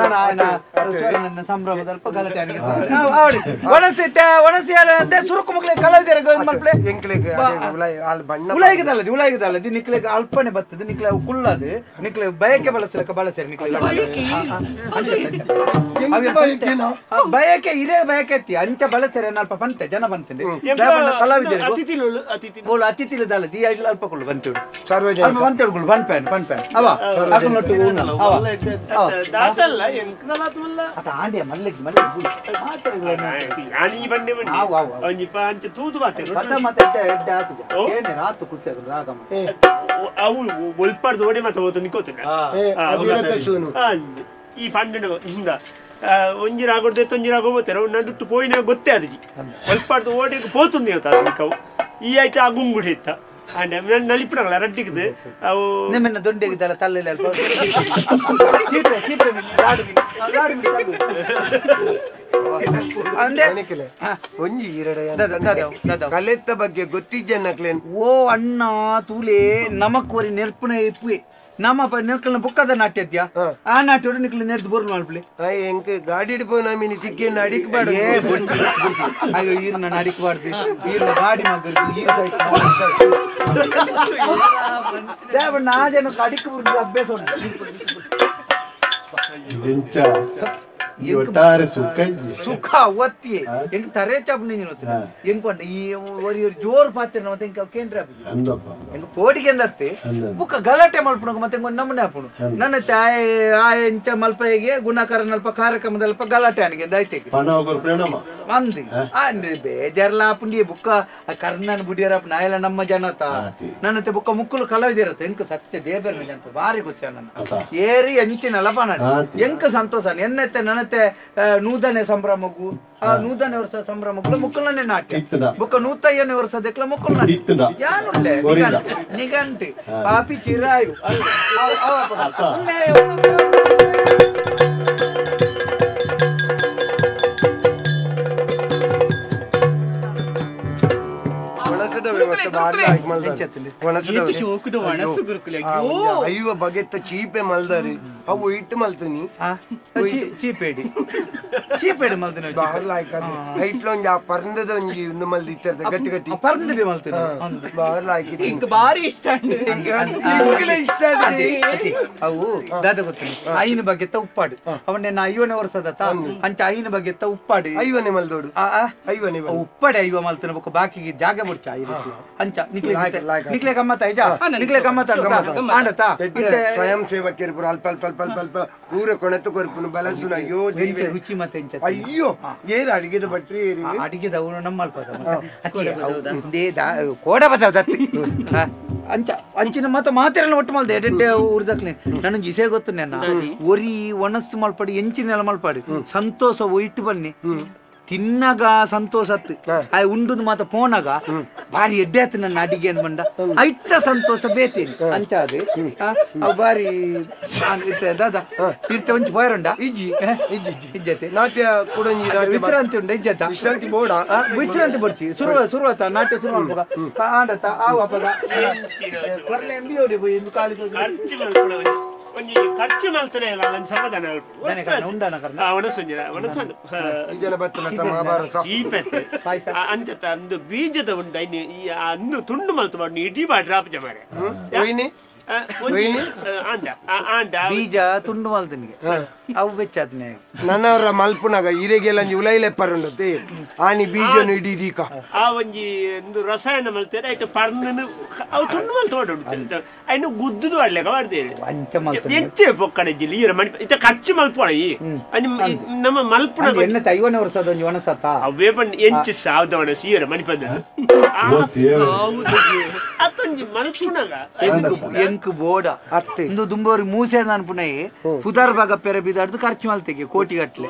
ಸಂಭ್ರಮದ ಅಲ್ಪ ಗಲಾಟೆ ಸುರುಕು ಮಕ್ಕಳಿಗೆ ಕಲಾವಿದರ ಉಲಾಯಿಗದಲ್ಲದಿ ಉಲಾಯಿಗದಲ್ಲದಿ ನಿಕ್ಲೆಗ್ ಅಲ್ಪನೆ ಬರ್ತದೆ ನಿಕ್ಲೆ ಕುಳ್ಳದು ನಿಕ್ಲೆ ಬಯಕೆ ಬಳಸಲಕ್ಕ ಬಳಸರಿ ನಿಕ್ಲೆ ಬಯಕೆ ಇರೇ ಬಯಕೆ ಎತ್ತಿ ಅಂಚ ಬಳಸರೆ ಅಲ್ಪ ಬಂತೆ ಜನ ಬಂತಂದೆ ಕಲಾವಿದರು ಬೋಲು ಅತಿಥಿಲದಲ್ಲದಿ ಅಲ್ಪ ಕುಳ್ಳು ಬಂತೇಳು ಅಲ್ಪ ಬಂತೇಳು ಬನ್ಪ್ಯಾನ್ ಬನ್ಪ್ಯಾನ್ ಅವ ಅತ ಆಂಡೆ ಮಲ್ಲಿಗೆ ಮಲ್ಲಿಗೆ ಈ ಪಂಡ ಹಿಂದ ಒಂಜಿ ರಾಗೋಡ್ದೆ ತೊಂಜಿ ರಾಗೋ ಹೋಗ್ತಾರೆ ನಡುಟ್ಟು ಪೋಯಿನ ಗೊತ್ತೇ ಅದು ಒಲ್ಪಾಡ್ದು ಓಡಿಗೆ ಪೋತುಂದು ಹೇಳ್ತಾರೆ ಈ ಆಯ್ತು ಆ ಗುಂಗುಡಿ ಇತ್ತ ಅಂಡ್ ನಲಿಪುಣಗಳ ರಡ್ಡಿಗದು ಅವು ನಿಮ್ಮನ್ನ ದೊಂಡೆಗಿದ್ದಲ್ಲ ತಲ್ಲೆಲ್ಲ ಅಲ್ಪ ಚೀಪೆ ಚೀಪೆ ಲಾಡು ಲಾಡು ಒಂಜಿ ಕಲೆತ್ತ ಬಗ್ಗೆ ಗೊತ್ತಿಜ್ಜನ್ನಕ್ಲೇನ್ ಓ ಅಣ್ಣ ತೂಲೆ ನಮಕ್ ಒರಿ ನೆರ್ಪುನ ಇಪ್ಪುವೆ ನಮ್ಮ ನಿಕ್ಲನ ಬುಕ್ಕದ ನಾಟ್ಯ ಆ ನಾಟ್ಯ ನಿಕ್ಲ ನೆರ್ದು ಬೋರ್ ಮಾಡ್ಪ್ಲೆ ಎಂಕ್ ಗಾಡಿ ಪೋನ ಮೀನಿ ತಿಕ್ಕಿ ಅಡಿಕ್ ಬಾಡ ಅಯ್ಯೋ ಈರ್ನ ಅಡಿಕ್ ಬಾರ್ದು ಈರ್ನ ಗಾಡಿ ಮಗರು ನಾ ಜನಕ್ಕೆ ಅಡಿಕ್ ಬುರ್ದು ಅಭ್ಯಾಸ ಉಂಟು ಒಟ್ಟಾರೆ ಸುಖ ಸುಖ ಒತ್ತಿ ಎಂಕ್ ತರೆ ಚಾಪ್ ನೀನು ಎಂಕೊಂಡ ಈ ಒರಿ ಜೋರು ಪಾತ್ರ ಮತ್ತೆ ಎಂಕ ಕೇಂದ್ರ ಎಂಕ ಪೋಟಿಗೆಂದತ್ತೆ ಬುಕ್ಕ ಗಲಾಟೆ ಮಲ್ಪುಣಗ ಮತ್ತೆ ಎಂಕೊಂದು ನಮೂನೆ ಹಾಪುಣು ನನ್ನ ತಾಯಿ ಆ ಎಂಚ ಮಲ್ಪಗೆ ಗುಣಕರನಲ್ಪ ಕಾರ್ಯಕ್ರಮದಲ್ಪ ಗಲಾಟೆ ಅನಿಗೆ ಐತೆ ಅಂದಿ ಅಂದ್ ಬೇಜಾರ್ಲ ಆಪುಂಡಿ ಬುಕ್ಕ ಕರ್ಣನ್ ಬುಡಿಯರಪ್ಪ ನಾಯಲ್ಲ ನಮ್ಮ ಜನತ ನನ್ನತ್ತೆ ಬುಕ್ಕ ಮುಕ್ಕುಲು ಕಲಾವಿದಿರತ್ತೆ ಎಂಕ ಸತ್ಯ ದೇವರ ಮೇಲೆ ಅಂತ ಭಾರಿ ಖುಷಿ ನನ್ನ ಏರಿ ಎಂಚಿನಲ್ಲ ಪಾನ ಎಂಕ ಸಂತೋಷ ಎನ್ನತ್ತೆ ನನ್ನತ್ತೆ ನೂದನೆ ಸಂಭ್ರಮಗು ಆ ನೂದನೆ ವರ್ಷ ಸಂಭ್ರಮಗಳು ಮುಕ್ಕುಲನೆ ನಾಟ್ಯ ಬುಕ್ಕ 105ನೇ ವರ್ಷ ದೆಕ್ಲ ಮುಕ್ಕುಲ್ ನಾಟ್ಯ ಯಾನುಳ್ಳೆ ನಿಗಂಟಿ ಪಾಪಿ ಚಿರಾಯು ಅಯ್ಯೋ ಬಗೆತ್ತ ಚೀಪೆ ಮಲ್ದಾರಿ ಅವು ಇಟ್ಟು ಮಲ್ತೀನಿ ಚೀಪೇಡಿ ಚೀಪೇಡಿ ಮಲ್ದಿನ ಐಟ್ಲೊಂಜಿ ಆ ಪರ್ಂದದ ಒಂಜಿ ಒಂದು ಮಲ್ದಿ ಇತ್ತರ್ದ ಗಟ್ಟಿ ಗಟ್ಟಿ ಪರ್ಂದಡಿ ಮಲ್ತೀನಿ ಬಾರ್ಲ ಹಾಕಿ ಬಾರಿ ಇಷ್ಟ ಇಷ್ಟ ಅವು ದಾದ ಗೊತ್ತಿಲ್ಲ ಐನ ಬಗೆತ್ತ ಉಪ್ಪಾಡು ಅವನ್ನ 5ನೇ ವರ್ಷದ ಅಂಚ ಐನ ಬಗೆತ್ತ ಉಪ್ಪಾಡು ಐವನೇ ಮಲ್ದೋಡು ಐವನೇ ಉಪ್ಪಾಡೆ ಐವ ಮಲ್ತಿನ ಬೊಕ್ಕ ಬಾಕಿಗೆ ಜಾಗ ಬುಡ್ಚ ಅಂಚ ನಿಕ್ಲೆ ನಿಕ್ಲೆ ಗಮ್ಮತ್ತ ಇಜಾ ನಿಕ್ಲೆ ಗಮ್ಮತ್ತ ಆಂಡತಾ ಸ್ವಯಂ ಸೇವಕರು ಪೂರ ಅಲ್ಪ ಅಲ್ಪ ಅಲ್ಪ ಅಲ್ಪ ಅಲ್ಪ ಪೂರ ಕೊಣತು ಕೊರ್ಪುನು ಬಲಸುನ ಅಯ್ಯೋ ದೇವರೇ ರುಚಿ ಮತ್ತೆ ಎಂಚ ಅಯ್ಯೋ ಏರ್ ಅಡಿಗೆದ ಭಟ್ರಿ ಏರಿ ಅಡಿಗೆದ ಅವನು ನಮ್ಮ ಅಲ್ಪದ ಅದೇ ಕೋಡ ಬತಾವ ದತ್ತಿ ಅಂಚ ಅಂಚಿನ ಮಾತ ಮಾತೆಲ್ಲ ಒಟ್ಟು ಮಲ್ದೆ ಎಡೆಡ್ಡೆ ಊರ್ದಕ್ಲೆ ನನಗೆ ಇಸೆ ಗೊತ್ತು ನನ್ನ ಒರಿ ಒಣಸು ಮಲ್ಪಾಡಿ ಎಂಚಿನೆಲ್ಲ ಮಲ್ಪಾಡಿ ಸಂತೋಷ ಒಯ್ಟು ಬನ್ನಿ ತಿನ್ನಾಗ ಸಂತೋಷ ಅತ್ತು ಆ ಉಂಡುದು ಮಾತ ಪೋನಾಗ ಭಾರಿ ಎಡ್ಡೆ ಆತು ನನ್ನ ಅಡಿಗೆ ಅನ್ಬಂಡ ಐತ ಸಂತೋಷ ಬೇತೇನಿ ಅಂಚ ಅದು ಅವು ಭಾರಿ ದಾದಾ ತೀರ್ಥ ಒಂಚು ಪೋಯರುಂಡ ಇಜ್ಜಿ ಇಜ್ಜತೆ ನಾಟ್ಯ ಕುಡಂಜಿ ವಿಶ್ರಾಂತಿ ಉಂಡ ಇಜ್ಜತ ವಿಶ್ರಾಂತಿ ಬೋಡ ವಿಶ್ರಾಂತಿ ಬರ್ಚಿ ಸುರುವ ಸುರುವತ ನಾಟ್ಯ ಸುರು ಅನ್ಪಗ ಆಂಡತ ಆವು ಅಪಗ ಕೊರ್ಲೆ ಎಂಬಿ ಓಡಿ ಪೋಯಿ ಇಂದು ಕಾಲಿ ಒಂಜಿ ಖರ್ಚು ಮಲ್ತನೆ ಅಲ್ಲ ಸಮಾಧಾನ ಉಂಡನ ಕರ್ನ ಒಣಸುಂಜಿನ ಒಣಸಂಡು ಜನ ಬತ್ತನ ಮಹಾಭಾರತ ಚೀಪೆತ್ತೆ ಅಂಚತ ಅಂದು ಬೀಜದ ಉಂಡು ಐನು ಈ ಅಂದು ತುಂಡು ಮಲ್ತು ಮಾಡಿ ಇಡೀ ಬಾಡ್ರ ಆಪಜ ಮಾರೆ ಆಂಡ ಆಂಡ ಬೀಜ ತುಂಡು ಮಲ್ತನಿಗೆ ಅವು ಬೆಚ್ಚಾತನೆ ನನ್ನವರ ಮಲ್ಪುನಾಗ ಇರೆಗೆಲ್ಲ ಒಂಜಿ ಉಲೈಲೆಪ್ಪರುಂಡತೆ ಆನಿ ಬೀಜನು ಇಡೀ ದೀಕ ಆ ಒಂಜಿ ಒಂದು ರಸಾಯನ ಮಲ್ತೇನೆ ಐಟ ಪರ್ನನು ಅವು ತುಂಡು ಮಲ್ತು ಉಂಟು ಐನು ಗುದ್ದುದು ಆಡ್ಲೆಕ ಮಾಡ್ತೇವೆ ಅಂಚ ಮಲ್ತು ಎಂಚೆ ಪೊಕ್ಕಡೆ ಜಿಲ್ಲಿ ಈರ ಮಣಿ ಇತ್ತ ಖರ್ಚು ಮಲ್ಪೋಣ ಈ ನಮ್ಮ ಮಲ್ಪುನ ಎನ್ನ ಐವನೇ ವರ್ಷದ ಒಂಜಿ ಒಣಸತ್ತ ಅವೇ ಬಣ್ಣ ಎಂಚು ಸಾವ್ದ ಒಣಸಿ ಈರ ಮಣಿಪದ ಅತ್ತೊಂಜಿ ಮಲ್ಪುನಾಗ ಎಂಕ್ ಬೋಡ ಇಂದು ದುಂಬೋರಿ ಮೂಸೆ ಅನ್ಪುನೈ ಪುದರ್ ಭಾಗ ಪೆರೆ ಬಿದಾಡ್ದು ಖರ್ಚು ಮಲ್ತೆಗೆ ಕೋಟಿ ಗಟ್ಲೆ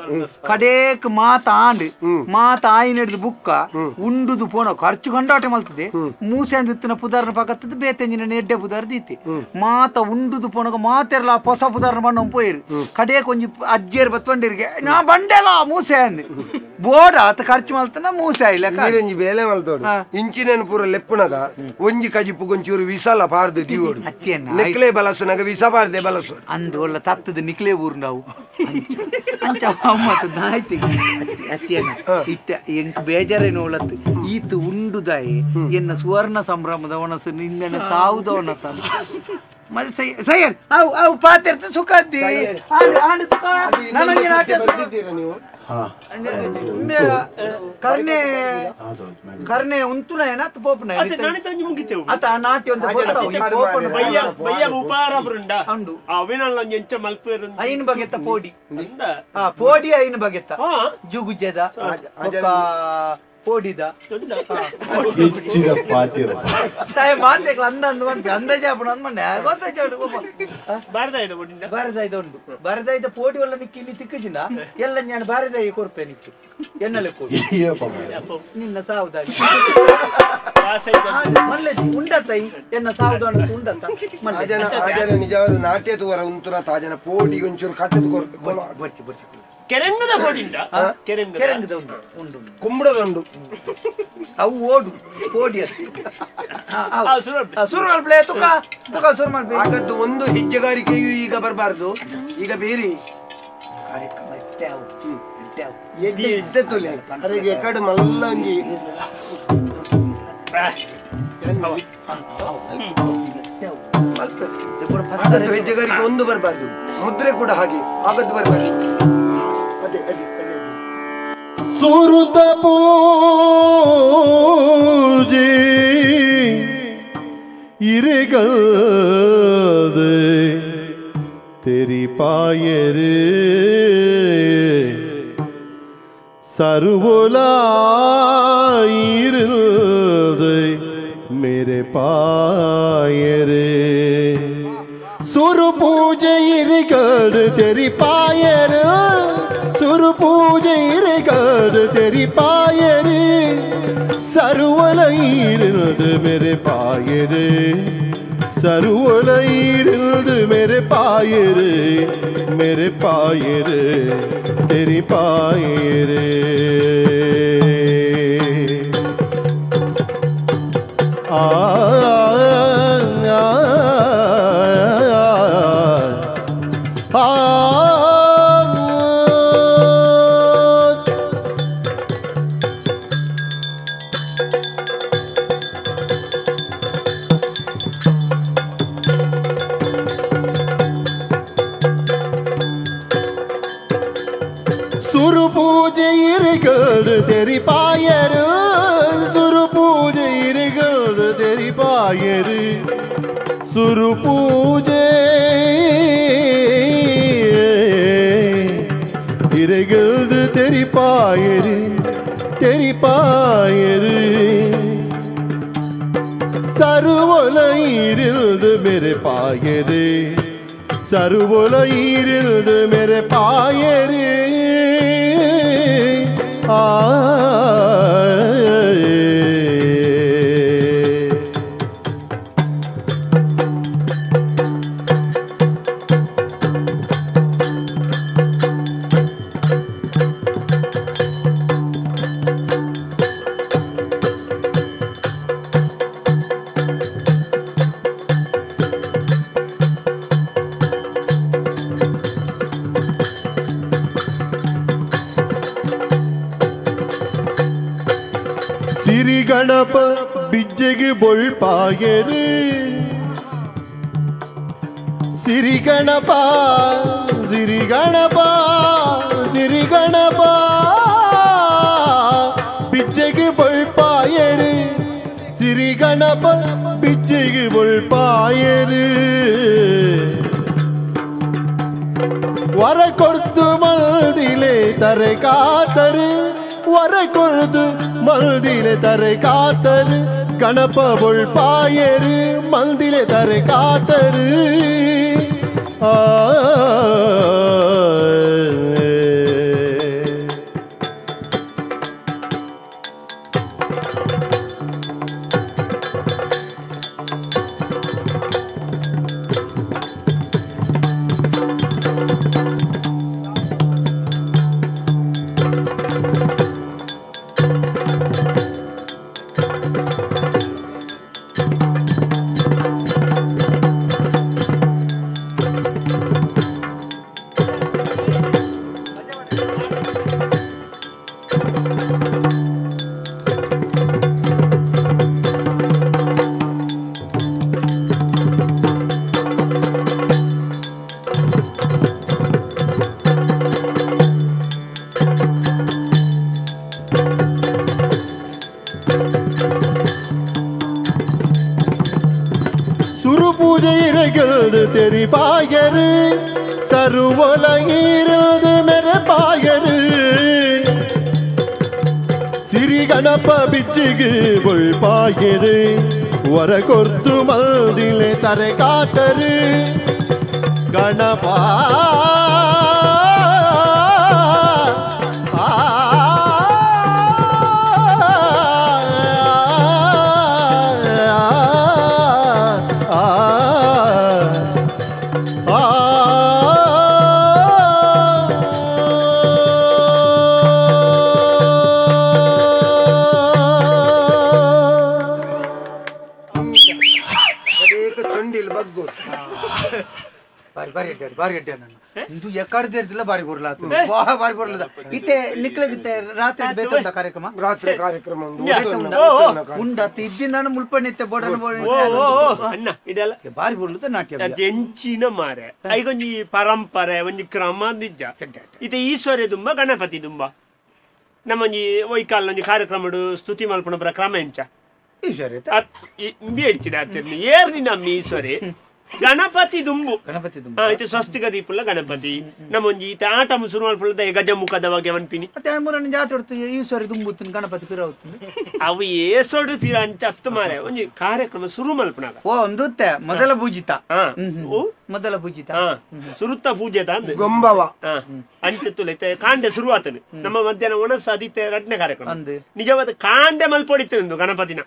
ಕಡೇಕ್ ಮಾತ ಆಂಡ್ ಮಾತ ಆಯಿನ ಹಿಡಿದು ಬುಕ್ಕ ಉಂಡುದು ಪೋಣ ಖರ್ಚು ಕಂಡಾಟೆ ಮಲ್ತದೆ ಮೂಸೆ ಅಂದಿತ್ತಿನ ಪುದಾರ್ನ ಪಕ್ಕತ್ತದ ಬೇತೆಂಜಿನ ಎಡ್ಡೆ ಪುದಾರ್ ದೀತಿ ಮಾತ ಉಂಡುದು ಪೋಣಗ ಮಾತೆರ್ಲ ಹೊಸ ಪುದಾರ್ನ ಬಣ್ಣ ಪೋಯಿರು ಕಡೇಕ್ ಒಂಜಿ ಅಜ್ಜಿಯರ್ ಬತ್ಪಂಡಿರಿಗೆ ನಾ ಬಂಡೆಲ ಮೂಸೆ ಅಂದ್ ಬೋಡ ಆತ ಖರ್ಚು ಮಲ್ತನ ಮೂಸೆ ಆಯ್ಲ ನೀರಂಜಿ ಬೇಲೆ ಮಲ್ತೋಡು ಇಂಚಿನ ಪೂರ ಲೆಪ್ಪುನಗ ಒಂಜಿ ಕಜಿಪು ಗೊಂಚೂರು ವಿಸಾಲ ಪಾರ್ದು ದೀವೋಡು ನಿಕ್ಲೆ ಬಲಸುನಗ ವಿಸ ಪಾರ್ದೆ ಬಲಸು ಅಂದು ಒಳ್ಳೆ ತತ್ತದ ನಿಕ್ಲೆ ಊರು ನಾವು ಅಂಚ ಅಮ್ಮತ್ತು ನಾಯ್ತಿ ಅತ್ತಿಯನ್ನ ಇತ್ತ ಎಂಕ್ ಬೇಜಾರೇನು ಒಳತ್ತು ಈತು ಉಂಡುದಾಯಿ ಎನ್ನ ಸುವರ್ಣ ಸಂಭ್ರಮದ ಒಣಸು ನಿನ್ನೆ ಸಾವುದ ಒಣಸ ಮತ್ತೆ ಸಯ್ಯಡ್ ಅವು ಅವು ಪಾತಿರ್ತ ಸುಖದ್ದಿ ಆಂಡ್ ಸುಖ ನನಗೆ ನಾಟ್ಯ ನೀವು ಕರ್ಣೆ ಕರ್ಣೆ ಉಂತುನ ಏನಾತ್ ಪೋಪುನ ಅತ ನಾಟ್ಯ ಒಂದು ಬಯ್ಯ ಬಯ್ಯ ಉಪಾರ ಬರುಂಡ ಉಂಡು ಅವಿನಲ್ಲ ಒಂಜಿ ಎಂಚ ಮಲ್ಪೇರು ಐನ್ ಬಗೆತ್ತ ಪೋಡಿ ಆ ಪೋಡಿ ಐನ್ ಬಗೆತ್ತ ಜುಗುಜೆದ ಬೊಕ್ಕ ಪೋಡಿದ ಹೆಚ್ಚಿನ ಪಾತಿರ ಸಾಯ ಮಾತೆಗ್ ಅಂದಂದು ಪನ್ಪಿ ಅಂದಾಜೆ ಆಪುಂಡು ಅಂದ್ ಮಂಡೆ ಗೊತ್ತಾಯ್ತು ಬಾರದಾಯ್ದ ಪೋಡಿಂಡ ಬಾರದಾಯ್ದ ಉಂಡು ಬಾರದಾಯ್ದ ಪೋಡಿ ಒಲ್ಲ ನಿಕ್ಕಿ ಇನ್ನಿ ತಿಕ್ಕುಜಿನ ಎಲ್ಲ ನಾನು ಬಾರದಾಯಿ ಕೊರ್ಪೆ ನಿಕ್ಕಿ ಎನ್ನಲೆ ಕೊಡು ನಿನ್ನ ಸಾವುದಾಗಿ ಮಲ್ಲೆ ಉಂಡತ್ತ ಎನ್ನ ಸಾವುದಾನ ಉಂಡತ್ತ ಆಜನ ನಿಜವಾದ ನಾಟ್ಯ ತೂವರ ಉಂತುನ ತಾಜನ ಪೋಡಿ ಒಂಚೂರು ಕಟ್ಟದ ಬಚ್ಚಿ ಬಚ್ಚಿ ಕೆರಂಗದ ಪೋಡಿಂಡ ಕೆರಂಗದ ಕೆರಂಗದ ಉಂಡು ಉಂಡು ಕುಂಬಳದುಂಡು ಅವು ಓಡು ಓಡಿ ಸುರು ಮಲ್ಪಲೆ ತುಕ ತುಕ ಸುರು ಮಲ್ಪೆ ಆಗದ್ದು ಒಂದು ಹೆಜ್ಜೆಗಾರಿಕೆಯು ಈಗ ಬರಬಾರದು ಈಗ ಬೇರೆ ಕಾರ್ಯಕ್ರಮ ಇಷ್ಟೇ ಅವು ಇಷ್ಟೇ ಅವು ಎಡ್ಡೆ ಇದ್ದ ತೊಲೆ ಅರೆಗೆ ಎಕಡೆ ಮಲ್ಲ ಒಂಜಿ ಆಗದ್ದು ಹೆಜ್ಜೆಗಾರಿಕೆ ಒಂದು ಬರಬಾರ್ದು ಮುದ್ರೆ ಕೂಡ ಹಾಗೆ ಆಗದ್ದು ಬರಬಾರ್ದು ಅದೇ ಅದೇ ಅದೇ ಸುರುತ ಪೂಜೆ ಇರೆಗಲ್ದೆ ತೆರಿ ಪಾಯರೆ ಸರ್ವಲಾಯಿರಲ್ದೆ ಮೇರೆ ಪಾಯರೆ ಸುರು ಪೂಜೆ ಇರಿಗಲ್ದೆ ತೆರಿ ಪಾಯರು ಸುರು ಪೂಜೆ ಇರಿಗಲ್ದೆ ತೆರಿ ಪಾಯರೆ ಸರ್ವಲೈರಿಲ್ದು ಮೇರೆ ಪಾಯರೆ ಸರ್ವಲೈರಿಲ್ದು ಮೇರೆ ಪಾಯರೆ ಮೇರೆ ಪಾಯರೆ ತೆರಿ ಪಾಯರೆ ಆ ಆ ಸುರು ಪೂಜೆ ಇರಿಗಲ್ದು ತೆರಿ ಪಾಯರು ಸುರು ಪೂಜೆ ಇರಿಗಲ್ದು ತೆರಿಪಾಯರು ತೆರಿಪಾಯರು சருவொலையிருந்து மேரே பாயரு சருவொலையிருந்து மேரே பாயரு ஆ ಗಣಪ ಬಿಜ್ಜೆಗೆ ಬೊಳ್ಪಾಯರು ಸಿರಿ ಗಣಪ ಸಿರಿ ಗಣಪ ಸಿರಿ ಗಣಪ ಬಿಜ್ಜೆಗೆ ಬೊಳ್ಪಾಯರು ಸಿರಿ ಗಣಪ ಬಿಜ್ಜೆಗೆ ಬೊಳ್ಪಾಯರು ವರ ಕೊರ್ದು ಮಲ್ದಿಲೆ ತರೆ ಕಾತರು ವರ ಕೊರ್ದು மல்திலே தரை காத்தரு கணப்ப பொழ்பாயரு மல்திலே தரை காத்தரு ஆ தெரிபாயரு சருவொலையிருந்து மெரபாயரு சிறி கணப்ப பிச்சுக்கு பொழ்பாயரு வர கொர்த்து மல்திலே தரை காத்தரு கணபா ಬಾರಿ ಗಟ್ಟಿ ಇಂದು ಎಕ್ಕಡ್ದಿರ್ತಿಲ್ಲ ಬಾರಿ ಬರಲಾತು ಬಾರಿ ಬರಲದ ಇತ್ತೆ ನಿಕ್ಲಗಿತ್ತೆ ರಾತ್ರಿ ಬೇತಂತ ಕಾರ್ಯಕ್ರಮ ರಾತ್ರಿ ಕಾರ್ಯಕ್ರಮ ಉಂಡತ್ತು ಇದ್ದಿನ ಮುಲ್ಪಣ್ಣಿತ್ತೆ ಬೋಡನ ಅಣ್ಣ ಇದೆಲ್ಲ ಬಾರಿ ಬರಲದ ನಾಟ್ಯ ಎಂಚಿನ ಮಾರೆ ಐಗೊಂಜಿ ಪರಂಪರೆ ಒಂಜಿ ಕ್ರಮ ನಿಜ ಇತ್ತೆ ಈಶ್ವರ್ಯ ದುಂಬ ಗಣಪತಿ ದುಂಬ ನಮ್ಮೊಂಜಿ ಒಯ್ಕಾಲ ಒಂಜಿ ಕಾರ್ಯಕ್ರಮ ಸ್ತುತಿ ಮಲ್ಪಣ ಕ್ರಮ ಎಂಚ ಈಶ್ವರ್ಯ ಏರ್ನಿ ನಮ್ಮ ಈಶ್ವರಿ ಗಣಪತಿ ದುಂಬು ಗಣಪತಿ ದುಂಬು ಇತ್ತೆ ಸ್ವಸ್ತಿಕ ದೀಪುಲ್ಲ ಗಣಪತಿ ನಮ್ಮೊಂಜಿ ಇತ್ತೆ ಆಟ ಶುರು ಮಲ್ಪುಳ್ಳದ ಗಜಮುಖದ ಬಗ್ಗೆ ಮನ್ಪಿನಿ ಮತ್ತೆ ಮೂರನೇ ಆಟ ಆಡ್ತು ಈಶ್ವರಿ ದುಂಬುತ್ತಿನ ಗಣಪತಿ ಪಿರ ಹೋಗ್ತೀನಿ ಅವು ಏಸೋಡು ಪಿರ ಅಂಚ ಅತ್ತು ಮಾರೆ ಒಂಜಿ ಕಾರ್ಯಕ್ರಮ ಶುರು ಮಲ್ಪುನಾಗ ಓ ಒಂದುತ್ತೆ ಮೊದಲ ಪೂಜಿತ ಮೊದಲ ಪೂಜಿತ ಸುರುತ್ತ ಪೂಜೆ ಅಂದ್ ಗೊಂಬವ ಅಂಚತ್ತುಲ ಇತ್ತೆ ಕಾಂಡೆ ಶುರು ಆತನು ನಮ್ಮ ಮಧ್ಯಾಹ್ನ ಒಣಸ ಅದಿತ್ತೆ ರಡ್ನೆ ಕಾರ್ಯಕ್ರಮ ನಿಜವಾದ ಕಾಂಡೆ ಮಲ್ಪೊಡಿತ್ತು ಗಣಪತಿನ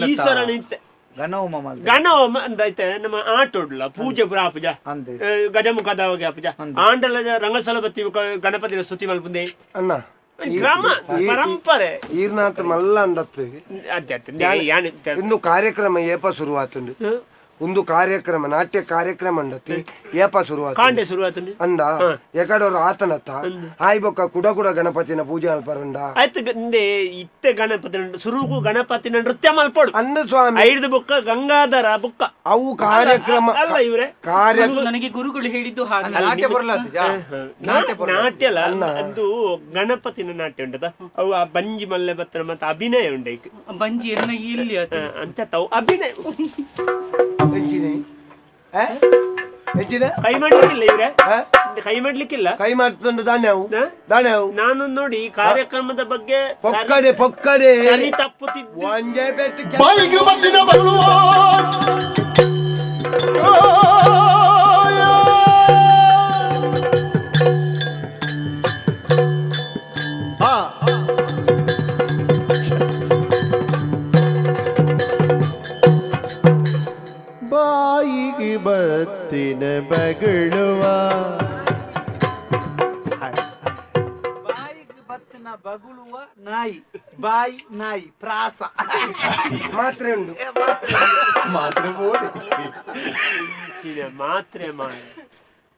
ಈಶ್ವರನ ಇತ್ತೆ ಗಣಹೋಮ ಅಂದೈತೆ ನಮ್ಮ ಆಟೋಡ್ಲ ಪೂಜೆ ಪುರ ಪೂಜಾ ಗಜಮುಖದ ಪೂಜಾ ಆಂಡಲ ರಂಗಸ್ಥಳಪತಿ ಗಣಪತಿನ ಸ್ತುತಿ ಮಲ್ಪುಂದೆ ಅಣ್ಣ ಕ್ರಮ ಪರಂಪರೆ ಈರ್ನಾಥ ಮಲ್ಲ ಅಂದತ್ತು ಇಂದು ಕಾರ್ಯಕ್ರಮ ಏಪ ಶುರುವಾತುಂಡು ಒಂದು ಕಾರ್ಯಕ್ರಮ ನಾಟ್ಯ ಕಾರ್ಯಕ್ರಮ ಅಂಡತಿ ಏಪ ಶುರುವಾತ ಕಾಂಡೆ ಶುರುವಾತುಂಡು ಅಂದ ಎಕಡೋರು ಆತನತ್ತ ಹಾಯ್ ಬೊಕ್ಕ ಕುಡ ಕುಡ ಗಣಪತಿನ ಪೂಜೆ ಅಲ್ಪರಂಡ ಆಯ್ತು ಇತ್ತೆ ಗಣಪತಿ ಸುರುಕು ಗಣಪತಿನ ನೃತ್ಯ ಮಲ್ಪೋಡು ಅಂದ ಸ್ವಾಮಿ ಐದು ಬುಕ್ಕ ಗಂಗಾಧರ ಬುಕ್ಕ ಅವು ಕಾರ್ಯಕ್ರಮ ಅಲ್ಲ ಇವ್ರೆ ಕಾರ್ಯ ನನಗೆ ಗುರುಗಳು ಹೇಳಿದ್ದು ಹಾಗೆ ನಾಟ್ಯ ಬರಲ್ಲ ನಾಟ್ಯ ಅಲ್ಲ ಅದು ಗಣಪತಿನ ನಾಟ್ಯ ಉಂಟದ ಅವು ಆ ಬಂಜಿ ಮಲ್ಲೆ ಬತ್ತನ ಮತ್ತೆ ಅಭಿನಯ ಉಂಟು ಬಂಜಿ ಎಲ್ಲ ಇಲ್ಲಿ ಅಂತ ತಾವು ಅಭಿನಯ ಕೈ ಮಾಡಿಲ್ಲ ಇವ್ರೆ ಕೈ ಮಾಡ್ಲಿಕ್ಕಿಲ್ಲ. ಕೈ ಮಾಡ್ತಂದ್ರೆ ದಾನ್ಯಾವು ದಾನ್ಯಾವು. ನಾನು ನೋಡಿ ಕಾರ್ಯಕ್ರಮದ ಬಗ್ಗೆ ಪೊಕ್ಕಡೆ ಪೊಕ್ಕಡೆ ಸರಿ ತಪ್ಪುತ್ತಿದ್ದು ಒಂದೇ ಬೆಟ್ಟು ಬಾಯಿಗೆ ಬತ್ತಿನ ಬಗಳುವ ಬಾಯಿಗೆ ಬತ್ತಿನ ಬಗಳುವ ಬಾಯಿಗೆ ಬತ್ತಿನ ಬಗುಳುವ ನಾಯಿ ಬಾಯಿ ನಾಯಿ ಪ್ರಾಸ ಮಾತ್ರೆ ಉಂಟು ಮಾತ್ರೆ ಬೋಡಿ ಮಾತ್ರೆ ಮಾಡಿ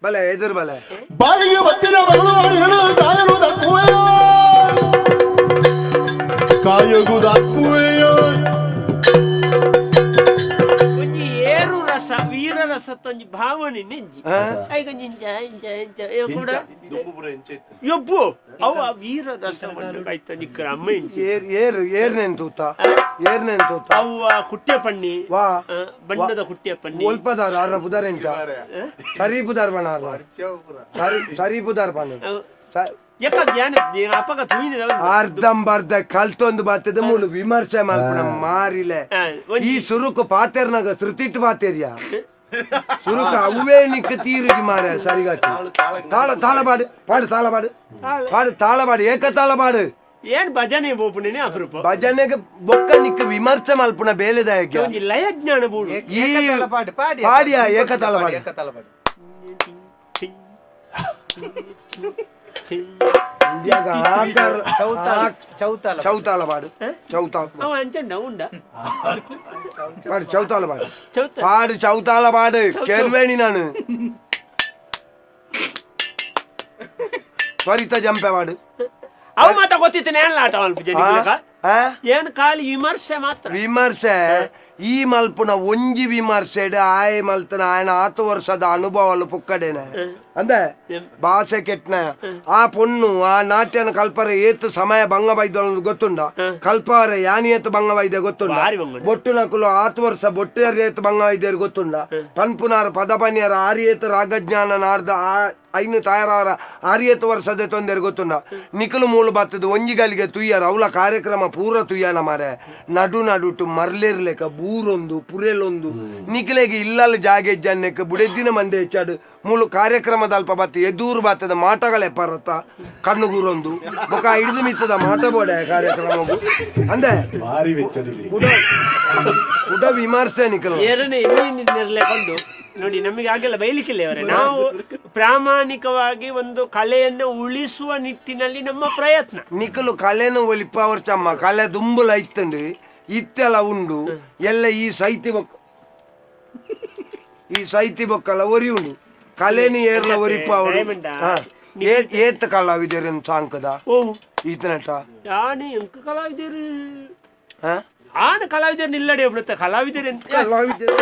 ಬಲೆ ಎದುರು ಬಲೆ ಬಾಯಿಗೆ ಬತ್ತಿನ ಬಗಳುವ ಕಾಯಲು ದಕ್ಕುವೆಯೋ ಕಾಯಗು ದಕ್ಕುವೆಯೋ. ಏರು ರಸ ವೀರ ರಸ ತಂಜಿ ಭಾವನೆ ನೆಂಜಿ ಐಗ ನಿಂಜ ಇಂಜ ಇಂಜ ಕೂಡ ಯಬ್ಬು ಅವ ವೀರ ರಸ ಐತಂಜಿ ಕ್ರಮ ಇಂಚಿ ಏರ್ ಏರ್ ಏರ್ನೇನ್ ತೂತ ಏರ್ನೇನ್ ತೂತ ಅವ ಕುಟ್ಟೆ ಪಣ್ಣಿ ವಾ ಬಣ್ಣದ ಕುಟ್ಟೆ ಪಣ್ಣಿ ಒಲ್ಪದಾರ ಆರ ಪುದಾರ್ ಎಂಚ ಸರಿ ಪುದಾರ್ ಬಣ ಆರ ಸರಿ ಸರಿ ಪುದಾರ್ ಬಣ ಅರ್ಧಂಬರ್ಧ ಕಲ್ತೊಂದು ಬಾತದ ಮೂಲು ವಿಮರ್ಶೆ ಮಲ್ಪುನ ಮಾರಿಲೆ ಈ ಸುರುಕು ಪಾತೆರ್ನಾಗ ಶ್ರುತಿಟ್ಟು ಪಾತೆರ್ಯ ಸುರುಕು ಅವೇ ನಿಕ್ಕ ತೀರುಜಿ ಮಾರ ಸರಿಗಾಟಿ ತಾಳ ತಾಳ ಪಾಡು ಪಾಡು ತಾಳ ಪಾಡು ಪಾಡು ತಾಳ ಪಾಡು ಏಕ ತಾಳ ಪಾಡು ಏನ್ ಭಜನೆ ಬೋಪುಣೆ ಅಪರೂಪ ಭಜನೆಗೆ ಬೊಕ್ಕ ನಿಕ್ಕ ವಿಮರ್ಶೆ ಮಲ್ಪುನ ಬೇಲೆದಾಯಕ ಲಯ ಜ್ಞಾನ ಬೂಡು ಈ ಪಾಡಿಯ ಏಕತಾಳ ಪಾಡು ಏಕತಾಳ ಪಾಡು ಚೌತಾಳ ಪಾಡು ಚೌತಾಳ ಪಾಡು ಚೌತಾಳ ಪಾಡು ಪಾಡು ಚೌತಾಳ ಪಾಡು ಕೆರ್ವೇಣಿ ನಾನು ತ್ವರಿತ ಜಂಪೆ ಪಾಡು ಅವ ಮಾತ ಗೊತ್ತಿತ್ತು ಆಟ ಏನ್ ಖಾಲಿ ವಿಮರ್ಶೆ ಮಾತ್ರ ವಿಮರ್ಶೆ ಈ ಮಲ್ಪುನ ಒಂಜಿ ವಿಮರ್ಶೆಡ್ ಆಯ್ ಮಲ್ತನ ಆಯನ ಆತು ವರ್ಷದ ಅನುಭವ ಪುಕ್ಕಡೇನೆ ಅಂದೆ ಭಾಷೆ ಕೆಟ್ಟನ ಆ ಪೊಣ್ಣು ಆ ನಾಟ್ಯನ ಕಲ್ಪರೆ ಏತು ಸಮಯ ಭಂಗ ಬೈದ ಗೊತ್ತುಂಡ ಕಲ್ಪಾರೆ ಯಾನಿ ಏತು ಭಂಗ ಬೈದೆ ಗೊತ್ತುಂಡ ಬೊಟ್ಟು ನಕುಲು ಆತು ವರ್ಷ ಬೊಟ್ಟು ಏತು ಭಂಗ ಬೈದೇರು ಗೊತ್ತುಂಡ ಪನ್ಪುನಾರ ಪದಪನಿಯರ ಆರಿ ಏತು ರಾಗಜ್ಞಾನ ನಾರ್ದ ಆ ಐನು ತಾಯರವರ ಆರಿಯತ್ತು ವರ್ಷದ ತೊಂದರೆ ಗೊತ್ತುಂಡ ನಿಖಲು ಮೂಲು ಬತ್ತದ ಒಂಜಿಗಲಿಗೆ ತುಯ್ಯಾರ ಅವಳ ಕಾರ್ಯಕ್ರಮ ಪೂರ ತುಯ್ಯಾನ ಮಾರೆ ನಡು ನಡುಟು ಮರ್ಲಿರ್ಲೆಕ ಬೂರೊಂದು ಪುರೆಲೊಂದು ನಿಖಲೆಗೆ ಇಲ್ಲಲ್ಲಿ ಜಾಗೆ ಜನ್ನಕ್ಕೆ ಬುಡೆದ್ದಿನ ಮಂಡೆ ಹೆಚ್ಚಾಡು ಮೂಲು ಕಾರ್ಯಕ್ರಮದ ಅಲ್ಪ ಬತ್ತ ಎದೂರು ಬತ್ತದ ಮಾಟಗಳೇ ಪರತ್ತ ಕಣ್ಣುಗೂರೊಂದು ಬೊಕ ಹಿಡಿದು ಮಿತ್ತದ ಮಾಟ ಬೋಡೆ ಕಾರ್ಯಕ್ರಮವು ಅಂದೆ ಭಾರಿ ಕುಡ ವಿಮರ್ಶೆ ನಿಖಲು ನಿರ್ಲೆಕೊಂಡು ನೋಡಿ ನಮಗೆ ಹಾಗೆಲ್ಲ ಬೈಲಿಕ್ಕಿಲ್ಲ ಅವರೇ. ನಾವು ಪ್ರಾಮಾಣಿಕವಾಗಿ ಒಂದು ಕಲೆಯನ್ನು ಉಳಿಸುವ ನಿಟ್ಟಿನಲ್ಲಿ ನಮ್ಮ ಪ್ರಯತ್ನ. ನಿಖಲು ಕಲೆನು ಒಲಿಪವರ್ ಚಮ್ಮ ಕಲೆ ದುಂಬುಲ ಇತ್ತಂಡು ಇತ್ತೆಲ್ಲ ಉಂಡು ಎಲ್ಲ ಈ ಸೈತಿ ಬೊಕ್ಕ ಈ ಸೈತಿ ಬೊಕ್ಕಲ್ಲ ಒರಿ ಉಂಡು ಕಲೆನಿ ಏರ್ಲ ಒರಿಪ ಅವರು ಏತ್ ಕಲಾವಿದರು ಸಾಂಕದ ಈತನಟ ಯಾನೆ ಎಂಕ ಕಲಾವಿದರು ಆನ ಕಲಾವಿದರು ನಿಲ್ಲಡೆ ಒಬ್ಬ ಕಲಾವಿದರು ಎಂತ ಕಲಾವಿದರು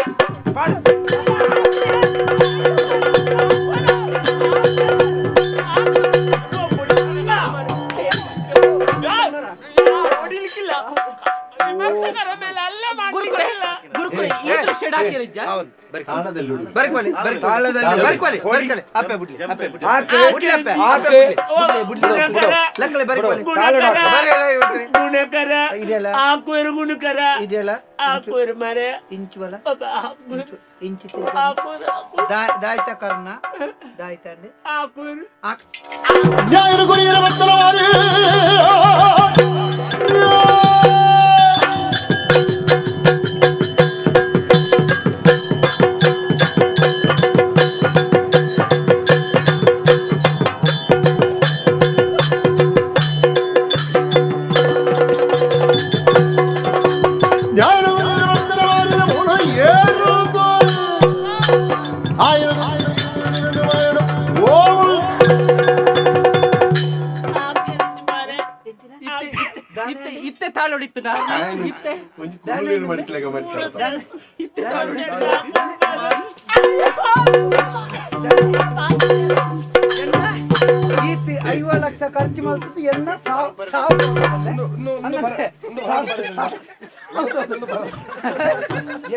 ಲಕ್ಷ ಖರ್ಚು ಮಾಡ್ತಿತ್ತು ಎನ್ನ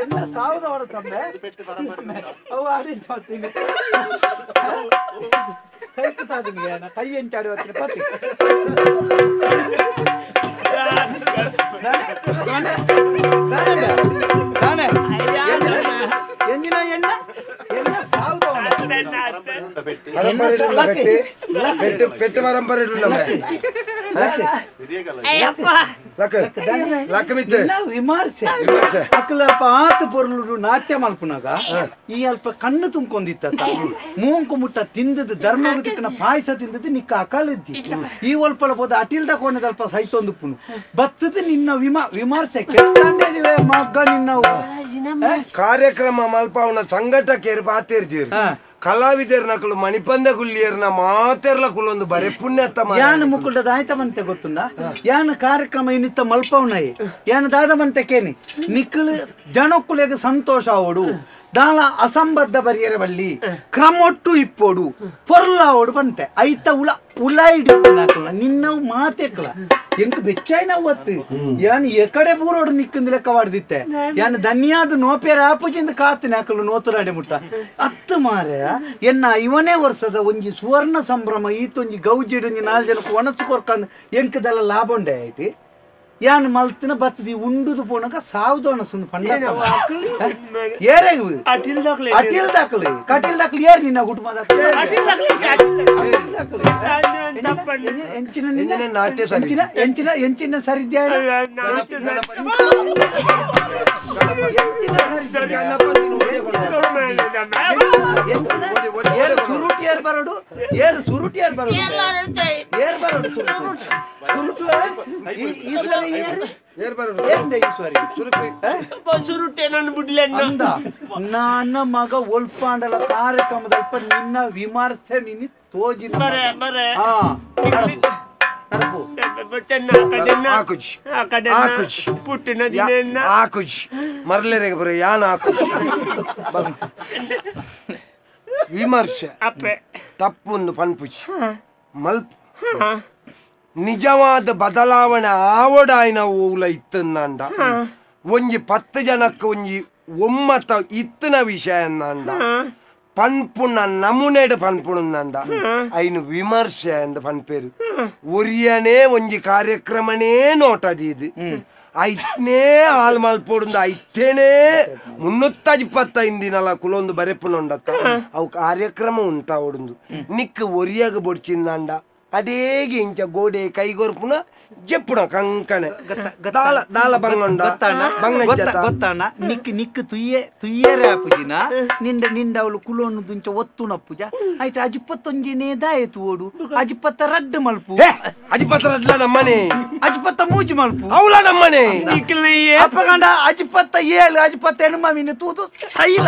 ಎನ್ನ ಸಾವಿರ ತಂದೆ ಅವು ಆಡಿ. ಕೈ ಎಂಚಾಡಿ ಪತಿ ಎಂಜಿನ ಎಣ್ಣ ಎಣ್ಣ ಸಾವು ವಿಮರ್ಶೆ ಅಕಲಲ್ಪ ಆತ ಪೊರ್ಲು ನಾಟ್ಯ ಮಲ್ಪುನಾಗ ಈ ಅಲ್ಪ ಕಣ್ಣು ತುಂಬ್ಕೊಂಡಿತ್ತ ಮೂಂಕು ಮುಟ್ಟ ತಿಂದದ್ದು ಧರ್ಮ ತಿಕ್ಕನ ಪಾಯಸ ತಿಂದದ್ದು ನಿಕ್ಕ ಅಕಾಲದ್ದಿ ಈ ಒಲ್ಪಲ ಬೋದ ಅಟಿಲ್ದ ಕೋಣದಲ್ಪ ಸೈತೊಂದು ಪುನು ಬತ್ತದ ನಿನ್ನ ವಿಮರ್ಶೆ ಕೆಟ್ಟಂಡೆ ಮಗ್ಗ ನಿನ್ನ ಕಾರ್ಯಕ್ರಮ ಮಲ್ಪಾವನ ಸಂಘಟಕೇರು ಪಾತೇರ್ಜೇರು ಕಲಾವಿದರ್ ನಕಲು ಮಣಿಪಂದ ಗುಲ್ಲಿಯರ್ನ ಮಾತೆರ್ಲ ಕುಲೊಂದು ಬರೆ ಪುಣ್ಯತ್ತ ಯಾನ ಮುಕ್ಕುಲ್ಡದ ಆಯ್ತ ಮಂತೆ ಗೊತ್ತುಂಡ ಯಾನ ಕಾರ್ಯಕ್ರಮ ಇನ್ನಿತ್ತ ಮಲ್ಪವನಯ್ ಯಾನ ದಾದ ಮಂತೆ ಕೇನಿ ನಿಕ್ಕಲು ಜನಕ್ಕುಲೆಗೆ ಸಂತೋಷ ಅವಡು ದಾಲ ಅಸಂಬದ್ಧ ಬರಿಯರ ಬಲ್ಲಿ ಕ್ರಮೊಟ್ಟು ಇಪ್ಪೋಡು ಪೊರ್ಲಾವಡು ಬಂತೆ ಐತ ಉಲ ಉಲಾಯಿಡು ನಿನ್ನ ಮಾತೆಕ್ಲ ಎಂಕ್ ಬೆಚ್ಚಾಯ್ನ ಒತ್ತು ಯಾನ್ ಎಕಡೆ ಪೂರೋಡು ನಿಕ್ಕಿಂದ ಲೆಕ್ಕ ವಾಡ್ದಿತ್ತೆ ಯಾನ್ ಧನ್ಯಾದ ನೋಪೇರ ಆಪುಜಿಂದ ಕಾತಿನ ಹಾಕಲು ನೋತುರಾಡೆ ಮುಟ್ಟ ಅತ್ತು ಮಾರೆ ಎನ್ನ ಇವನೇ ವರ್ಷದ ಒಂಜಿ ಸುವರ್ಣ ಸಂಭ್ರಮ ಈತೊಂಜಿ ಗೌಜಿಡ್ ಒಂಜಿ ನಾಲ್ ಜನಕ್ಕೆ ಒಣಸು ಕೊರ್ಕಂದ್ ಎಂಕದೆಲ್ಲ ಲಾಭ ಉಂಡೆ ಆಯ್ತು ಯಾನ್ ಮಲ್ತಿನ ಬತ್ತದಿ ಉಂಡುದು ಪೋನಕ ಸಾವ್ದು ಅನಸುಂದು ಪಂಡ ಏರೇಗು ಅಟಿಲ್ ದಾಖಲೆ ಕಟಿಲ್ ದಾಖಲೆ ಏರ್ ನಿನ್ನ ಕುಟುಂಬ ಎಂಚಿನ ಎಂಚಿನ ಎಂಚಿನ ಎಂಚಿನ ಸರಿದ್ಯಾ ಸುರುಟಿಯರ್ ಬರೋಡು ಏರು ಸುರುಟಿಯರ್ ಬರೋಡು ಏರ್ ಬರೋಡು ಸುರುಟು ನನ್ನ ಮಗ ಒಲ್ಪಾಂಡಲ ಕಾರ್ಯಕ್ರಮದಲ್ಪ ನಿನ್ನ ವಿಮರ್ಶೆ ನಿನ್ನ ತೋಜಿ ಮರಲೇರೆಗೆ ಬರೋ ಯಾನ ವಿಮರ್ಶೆ ತಪ್ಪೊಂದು ಪನ್ಪುಜಿ ಮಲ್ಪ ನಿಜವಾದ ಬದಲಾವಣೆ ಆವಡಾಯಿನ ಓಲ ಇತ್ತಂದ ಒಂಜಿ 10 ಜನಕ್ಕೆ ಒಂಜಿ ಒಮ್ಮತ ಇತ್ತನ ವಿಷಯ ಅಂದ ಪನ್ಪುಣ ನಮೂನೆಡ್ ಪನ್ಪುಣಂದ ಐನು ವಿಮರ್ಶೆ ಅಂದ ಪನ್ಪೇರು ಒರಿಯನೇ ಒಂಜಿ ಕಾರ್ಯಕ್ರಮನೇ ನೋಟದೀದು ಐತನೇ ಹಾಲ್ ಮಲ್ಪೋಡುಂದು ಐತೇನೆ 325 ದಿನಲ ಕುಲೊಂದು ಬರೆಪುಣುಂಡತ್ತ ಅವು ಕಾರ್ಯಕ್ರಮ ಉಂಟ ಓಡುಂದು ನಿಕ್ ಒರಿಯಾಗ ಬೊಡ್ಚಿಂದಾಂಡ ಅದೇಗೆ ಇಂಚ ಗೋಡೆ ಕೈಗೊರ್ಪುನ ಜಪ್ಪುಣ ಕಂಕಣೆ ದಾಲ ದಾಲ ಬಂಗೊಂಡ ಗೊತ್ತಾಣ ನಿಕ್ ನಿಕ್ ತುಯ್ಯೆ ತುಯ್ಯರೆ ಆಪುಜಿನ ನಿಂಡ ನಿಂಡ ಅವಳು ಕುಲೋನು ದುಂಚ ಒತ್ತುನ ಪೂಜ ಆಯ್ತು ಅಜಿಪ್ಪತ್ತೊಂಜಿನೇ ದಾಯತು ಓಡು ಅಜಿಪ್ಪತ್ತ ರಡ್ಡು ಮಲ್ಪು ಅಜಿಪ್ಪತ್ತ ರಡ್ಲ ನಮ್ಮನೆ ಅಜಿಪ್ಪತ್ತ ಮೂಜಿ ಮಲ್ಪು ಅವಳ ನಮ್ಮನೆ ಅಪ್ಪಗಂಡ ಅಜಿಪ್ಪತ್ತ 7 ಅಜಿಪ್ಪತ್ತ ಎಣ್ಮ ಮೀನು ತೂತು ಸೈಲ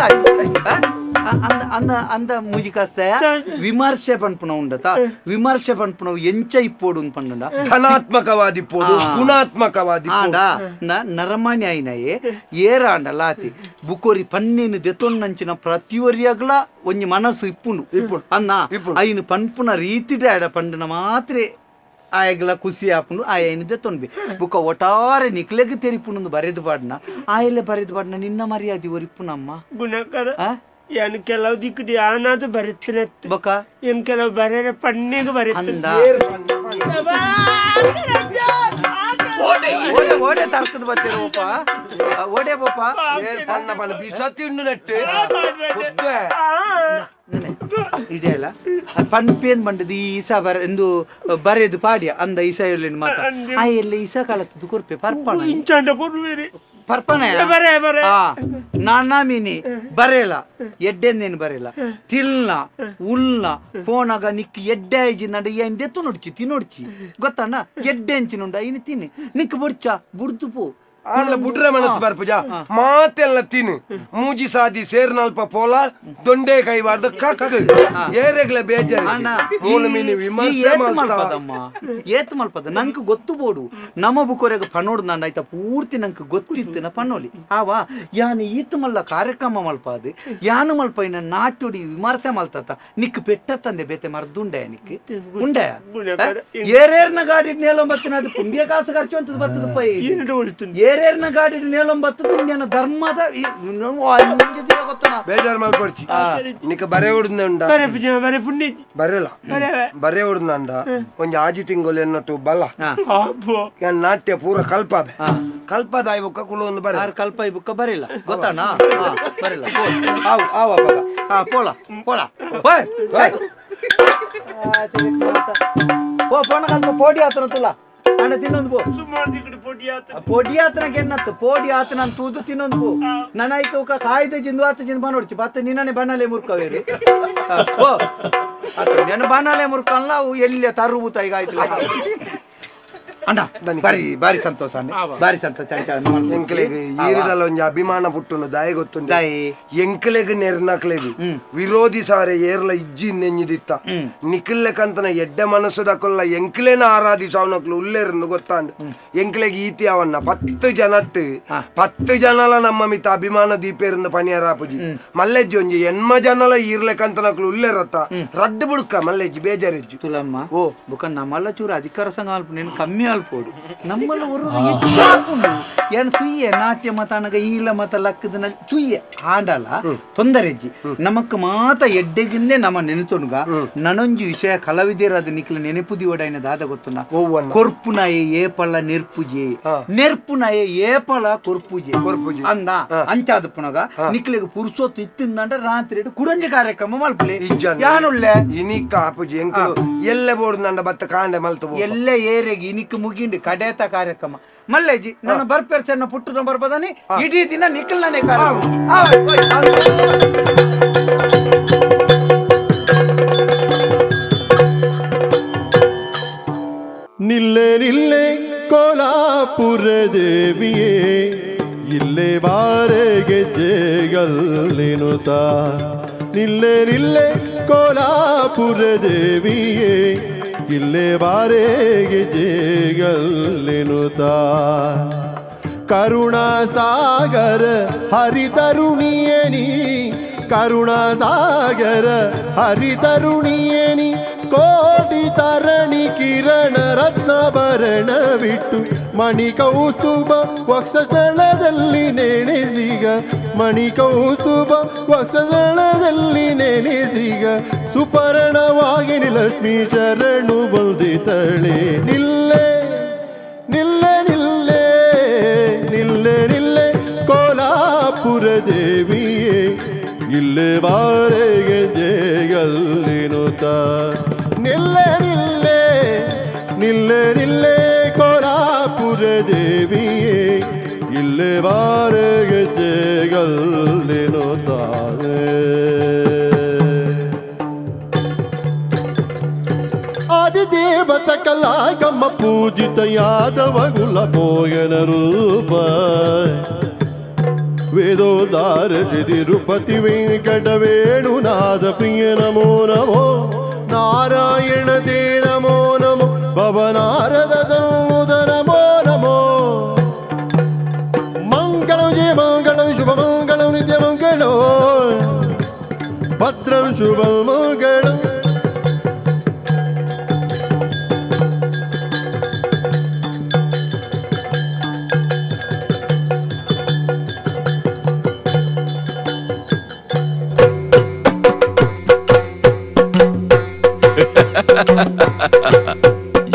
ಅಂದ ಅಂದ ಅಂದ ಮೂಜಿ ಕಾಸ್ತಾಯ ವಿಮರ್ಶೆ ಪನ್ಪುನ ಉಂಡತ ವಿಮರ್ಶೆ ಪನ್ಪುನ ಎಂಚ ಇಪ್ಪೋಡು ಪಂಡ ಧನಾತ್ಮಕವಾದಿ ಪೋಡು ಗುಣಾತ್ಮಕವಾದಿ ಆಂಡ ನರಮಾನಿ ಆಯ್ನಯೇ ಏರಾಂಡ ಲಾತಿ ಬುಕೋರಿ ಪನ್ನೇನು ದೆತೊನ್ನಂಚಿನ ಪ್ರತಿಯೊರಿಯಾಗ್ಲ ಒಂಜಿ ಮನಸ್ಸು ಇಪ್ಪುಂಡು ಅನ್ನ ಐನು ಪನ್ಪುನ ರೀತಿಡೆ ಆಡ ಪಂಡನ ಮಾತ್ರ ಆಯಗ್ಲ ಖುಷಿ ಆಪುಂಡು ಆಯನ ದೆತ್ತೊನ್ಬಿ ಬುಕ್ಕ ಒಟ್ಟಾರೆ ನಿಕ್ಲೆಗ್ ತೆರಿಪುಂಡು ಬರೆದು ಪಾಡ್ನ ಆಯಲೆ ಬರೆದು ಪಾಡ್ನ ನಿನ್ನ ಮರ್ಯಾದೆ ಒರಿಪುನಮ್ಮ ಗುಣಕರ ಯಾನು ಕೆಲವು ದಿಕ್ಕುಡಿ ಆನಾದು ಬರುತ್ತಿನ ಬೊಕ್ಕ ಏನ್ ಕೆಲವು ಬರೆರೆ ಪನ್ನೆಗೆ ಬರುತ್ತೆ ಓಡೆ ಓಡೆ ತರ್ಕದ ಬತ್ತೀರ ಬೋಪ ಓಡೆ ಬೋಪ ಪನ್ನ ಪನ್ನ ಬಿಸತಿ ಉಂಡು ನೆಟ್ಟು ಇದೆ ಅಲ್ಲ ಪನ್ಪೇನ್ ಬಂಡದು ಈ ಈಸ ಬರ ಎಂದು ಬರೆದು ಪಾಡಿಯ ಅಂದ ಈಸ ಎಲ್ಲಿ ಮಾತ ಆ ಎಲ್ಲ ಈಸ ಕಾಲತ್ತದು ಕೊರ್ಪೆ ಪರ್ಪಣ ಇಂಚಾಂಡ ಕೊರ್ವೇರಿ ಪರ್ಪಣೆ ಬರೆ ಬರೆ ನಾನಾ ಮೀನಿ ಬರೇಲ ಎಡ್ಡೆಂದೇನು ಬರೇಲ ತಿಲ್ನ ಉಲ್ನ ಪೋನಾಗ ನಿಕ್ ಎಡ್ಡೆ ಐಜಿ ನಡ ಏನ್ ದೆತ್ತು ನೋಡ್ಚಿ ತಿನ್ನೋಡ್ಚಿ ಗೊತ್ತಣ್ಣ ಎಡ್ಡೆ ಅಂಚಿನುಂಡ ಇನ್ನು ತಿನ್ನಿ ನಿಕ್ ಬೊಡ್ಚ ಬುಡ್ದು ಪೋ ಆಂಡ್ಲ ಬುಡ್ರೆ ಮನಸ್ಸು ಬರ್ಪುಜ ಮಾತೆಲ್ಲ ತಿನ್ನು ಮೂಜಿ ಸಾದಿ ಸೇರ್ನಲ್ಪ ಪೋಲ ದೊಂಡೆ ಕೈವಾರ್ದ ಕಕ್ಕ ಏರೆಗ್ಲ ಬೇಜಾರು ಮೂಲ ಮೀನು ವಿಮರ್ಶೆ ಮಲ್ಪದಮ್ಮ ಏತ್ ಮಲ್ಪದ ನಂಗೆ ಗೊತ್ತು ಬೋಡು ನಮ್ಮ ಬುಕೊರೆಗ ಪನೋಡು ನಾನು ಆಯ್ತಾ ಪೂರ್ತಿ ನಂಗೆ ಗೊತ್ತಿತ್ತು ಪನ್ನೋಲಿ ಆವಾ ಯಾನು ಈತ್ ಮಲ್ಲ ಕಾರ್ಯಕ್ರಮ ಮಲ್ಪಾದು ಯಾನು ಮಲ್ಪೈನ ನಾಟುಡಿ ವಿಮರ್ಶೆ ಮಲ್ತತ್ತ ನಿಕ್ ಪೆಟ್ಟ ತಂದೆ ಬೇತೆ ಮರ್ದುಂಡೆ ನಿಕ್ ಉಂಡೆ ಏರೇರ್ನ ಗಾಡಿ ನೇಲೊಂಬತ್ತಿನ ಅದು ಪುಂಬಿಯ ಕಾಸು ಖರ್ಚು ಅಂತ ಬರ್ತದ ಪೈ ಏರೇರ್ನ ಗಾಡಿ ನೇಳೊಂಬತ್ತು ಇಂಡಿಯನ ಧರ್ಮದ ಬೇಜಾರ್ ಮಲ್ಪಡ್ಚಿ ನಿಕ ಬರೆ ಉಡ್ದಂಡ ಬರೆಲ್ಲ ಬರೆ ಉಡ್ದಂಡ ಒಂಜಿ ಆಜಿ ತಿಂಗಳು ಎನ್ನಟ್ಟು ಬಲ ನಾಟ್ಯ ಪೂರ ಕಲ್ಪಾಬೆ ಕಲ್ಪದಾಯಿ ಬುಕ್ಕ ಕುಲು ಒಂದು ಬರೆ ಕಲ್ಪಾಯಿ ಬುಕ್ಕ ಬರಿಲ್ಲ ಗೊತ್ತಾನ ಬರಿಲ್ಲ ಆವು ಆವ ಹಾ ಪೋಲ ಪೋಲ ಪೋ ಪೋಣ ಕಲ್ಪ ಪೋಡಿ ಆತನ ತುಲ ಅಣ್ಣ ತಿನ್ನೊಂದು ಪೋ ಪೊಡಿ ಆತನಕ್ಕೆ ಎನ್ನತ್ತು ಪೋಡಿ ಆತನ ತೂದು ತಿನ್ನೊಂದು ಪೋ ನನ್ನ ಐಕ ಕಾಯ್ದೆ ಜಿಂದು ಆತ ಜಿಂದು ಬನ್ನೋಡ್ಚಿ ಬತ್ತ ನಿನ್ನನೆ ಬಣ್ಣಲೆ ಮುರ್ಕವೇರಿ ಓ ಆತ ಬಣ್ಣಲೆ ಮುರ್ಕಲ್ಲ ಅವು ಎಲ್ಲಿ ತರುಬೂತ ಈಗ ಆಯ್ತು ಅಣ್ಣ ಬಾರಿ ಬಾರಿ ಸಂತೋಷ ಅಣ್ಣ ಬಾರಿ ಸಂತೋಷ ಎಂಕ್ಲೆಗ್ ಈರಿಡಲ ಒಂಜಿ ಅಭಿಮಾನ ಪುಟ್ಟುನು ದಾಯಿ ಗೊತ್ತುಂಡು ಎಂಕ್ಲೆಗ್ ನೆರ್ನಕ್ಲೆಗ್ ವಿರೋಧಿ ಸಾರೆ ಏರ್ಲ ಇಜ್ಜಿ ನೆಂಜಿದಿತ್ತ ನಿಕ್ಲೆಕಂತನ ಎಡ್ಡೆ ಮನಸ್ಸುದಕೊಲ್ಲ ಎಂಕ್ಲೆನ ಆರಾಧಿಸಾವನಕ್ಲು ಉಲ್ಲೇರ್ನು ಗೊತ್ತಾಂಡು ಎಂಕ್ಲೆಗ್ ಈತಿ ಅವನ್ನ 10 ಜನಟ್ಟು 10 ಜನಲ ನಮ್ಮ ಮಿತ ಅಭಿಮಾನ ದೀಪೇರ್ನ ಪನಿಯರಾಪುಜಿ ಮಲ್ಲೆಜ್ಜಿ ಒಂಜಿ 8 ಜನಲ ಈರ್ಲೆಕಂತನಕ್ಲು ಉಲ್ಲೇರತ್ತ ರಡ್ಡು ಬುಡ್ಕ ಮಲ್ಲೆಜ್ಜಿ ಬೇಜಾರೆಜ್ಜಿ ತುಲಮ್ಮ ಓ ಬುಕ್ಕ ನಮ್ಮಲ್ಲ ಚೂರು ಅಧಿಕಾರ ಸಂಘ ಅಲ್ಪ ನೀನು ಕಮ್ಮಿ ಅಲ್ಪೋಡು ನಮ್ಮಲ್ಲ ಒಂದು ಏನು ತುಯ್ಯೆ ನಾಟ್ಯ ಮತ ಅನಗ ಈಲ ಮತ ಲಕ್ಕದ ತುಯ್ಯೆ ಆಂಡಲ ತೊಂದರೆಜ್ಜಿ ನಮಕ್ ಮಾತ ಎಡ್ಡೆಗಿಂದೆ ನಮ್ಮ ನೆನೆತೊನುಗ ನನೊಂಜಿ ವಿಷಯ ಕಲವಿದೇರ ಅದು ನಿಕ್ಲ ನೆನಪುದಿ ಓಡಾಯಿನ ದಾದ ಗೊತ್ತುನ ಕೊರ್ಪುನಾಯೆ ಏಪಲ ನೆರ್ಪುಜೆ ನೆರ್ಪುನಾಯೆ ಏಪಲ ಕೊರ್ಪುಜೆ ಕೊರ್ಪುಜೆ ಅಂದ ಅಂಚಾದ ಪುನಗ ನಿಕ್ಲೆಗ್ ಪುರ್ಸೊತ್ತು ಇತ್ತಿಂದಂಡ ರಾತ್ರಿ ಕುಡಂಜಿ ಕಾರ್ಯಕ್ರಮ ಮಲ್ಪಲೆ ಯಾನುಳ್ಳೆ ಇನಿಕ್ಕ ಆಪುಜಿ ಎಂಕುಲು ಎಲ್ಲೆ ಬೋಡು ನಂಡ ಬತ್ತ ಕಾಂಡೆ ಮಲ್ತು ಎಲ್ಲೆ ಏರೆಗೆ ಇನಿಕ್ ಮುಗಿಂಡು ಕಡೇತ ಕಾರ್ಯಕ್ರಮ ಮಲ್ಲೇಜಿ ನನ್ನ ಬರ್ಪೇರ್ ಚೆನ್ನ ಪುಟ್ಟದ ಬರ್ಬದಾನಿ ಇಡೀ ದಿನ ನಿಖಲ್ನೇ ನಿಲ್ಲೆ ನಿಲ್ಲೆ ಕೋಲಾಪುರ ದೇವಿಯೇ ಇಲ್ಲೇ ಬಾರೆಗೆ ಜೇಗಲ್ಲಿನುತ ನಿಲ್ಲೆ ನಿಲ್ಲೆ ಕೋಲಾಪುರ ದೇವಿಯೇ ಇಲ್ಲೇ ಬಾರೆಗೆ ಜೇಗಲ್ಲಿನುತ ಕರುಣಾಸಾಗರ ಹರಿತರುಣಿಯನಿ ಕರುಣಾಸಾಗರ ಹರಿತರುಣಿಯನಿ ಕೋಟಿ ತರಣಿ ಕಿರಣ ರತ್ನಭರಣ ಬಿಟ್ಟು ಮಣಿಕೌಸ್ತುಭ ವಕ್ಷಸ್ಥಳದಲ್ಲಿ ನೆನೆಸಿಗ ಮಣಿಕೌಸ್ತುಭ ವಕ್ಷಸ್ಥಳದಲ್ಲಿ ನೆನೆಸಿಗ ಸುಪರ್ಣವಾಗಿನಿ ಲಕ್ಷ್ಮೀ ಶರಣು ಬಂದಿತಳೆ ನಿಲ್ಲೆ ನಿಲ್ಲೆ ನಿಲ್ಲೆ ನಿಲ್ಲೆ ನಿಲ್ಲೆ ಕೋಲಾಪುರ ದೇವಿಯೇ ಇಲ್ಲೇ ಬಾರೆಗೆ ಜೇಗಲ್ಲಿನುತ ನಿಲ್ಲೆ ನಿಲ್ಲೆ ನಿಲ್ಲೆ ನಿಲ್ಲೆ ಕೋಲಾಪುರ ದೇವಿಯೇ ಇಲ್ಲೇ ಬಾರೆಗೆ ಜೇಗಲ್ಲಿನುತ ಆದಿದೇವ ಸಕಲಾಗಮ ಪೂಜಿತ ಯಾದವ ಗುಲ ಮೋಯನ ರೂಪ ವೇದೋದಾರ ತಿರುಪತಿ ವೆಂಕಟ ವೇಣುನಾದ ಪ್ರಿಯ ನಮೋ ನಮೋ ನಾರಾಯಣ ತೇ ನಮೋ ನಮೋ ಭವನಾರದ ಸನ್ಮುದ ನಮೋ ನಮೋ ಮಂಗಳಂ ಜಯ ಮಂಗಳಂ ಶುಭ ಮಂಗಳಂ ನಿತ್ಯ ಮಂಗಳೋ ಭದ್ರಂ ಶುಭ ಮಂಗಳಂ.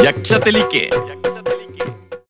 Yaksha Telike.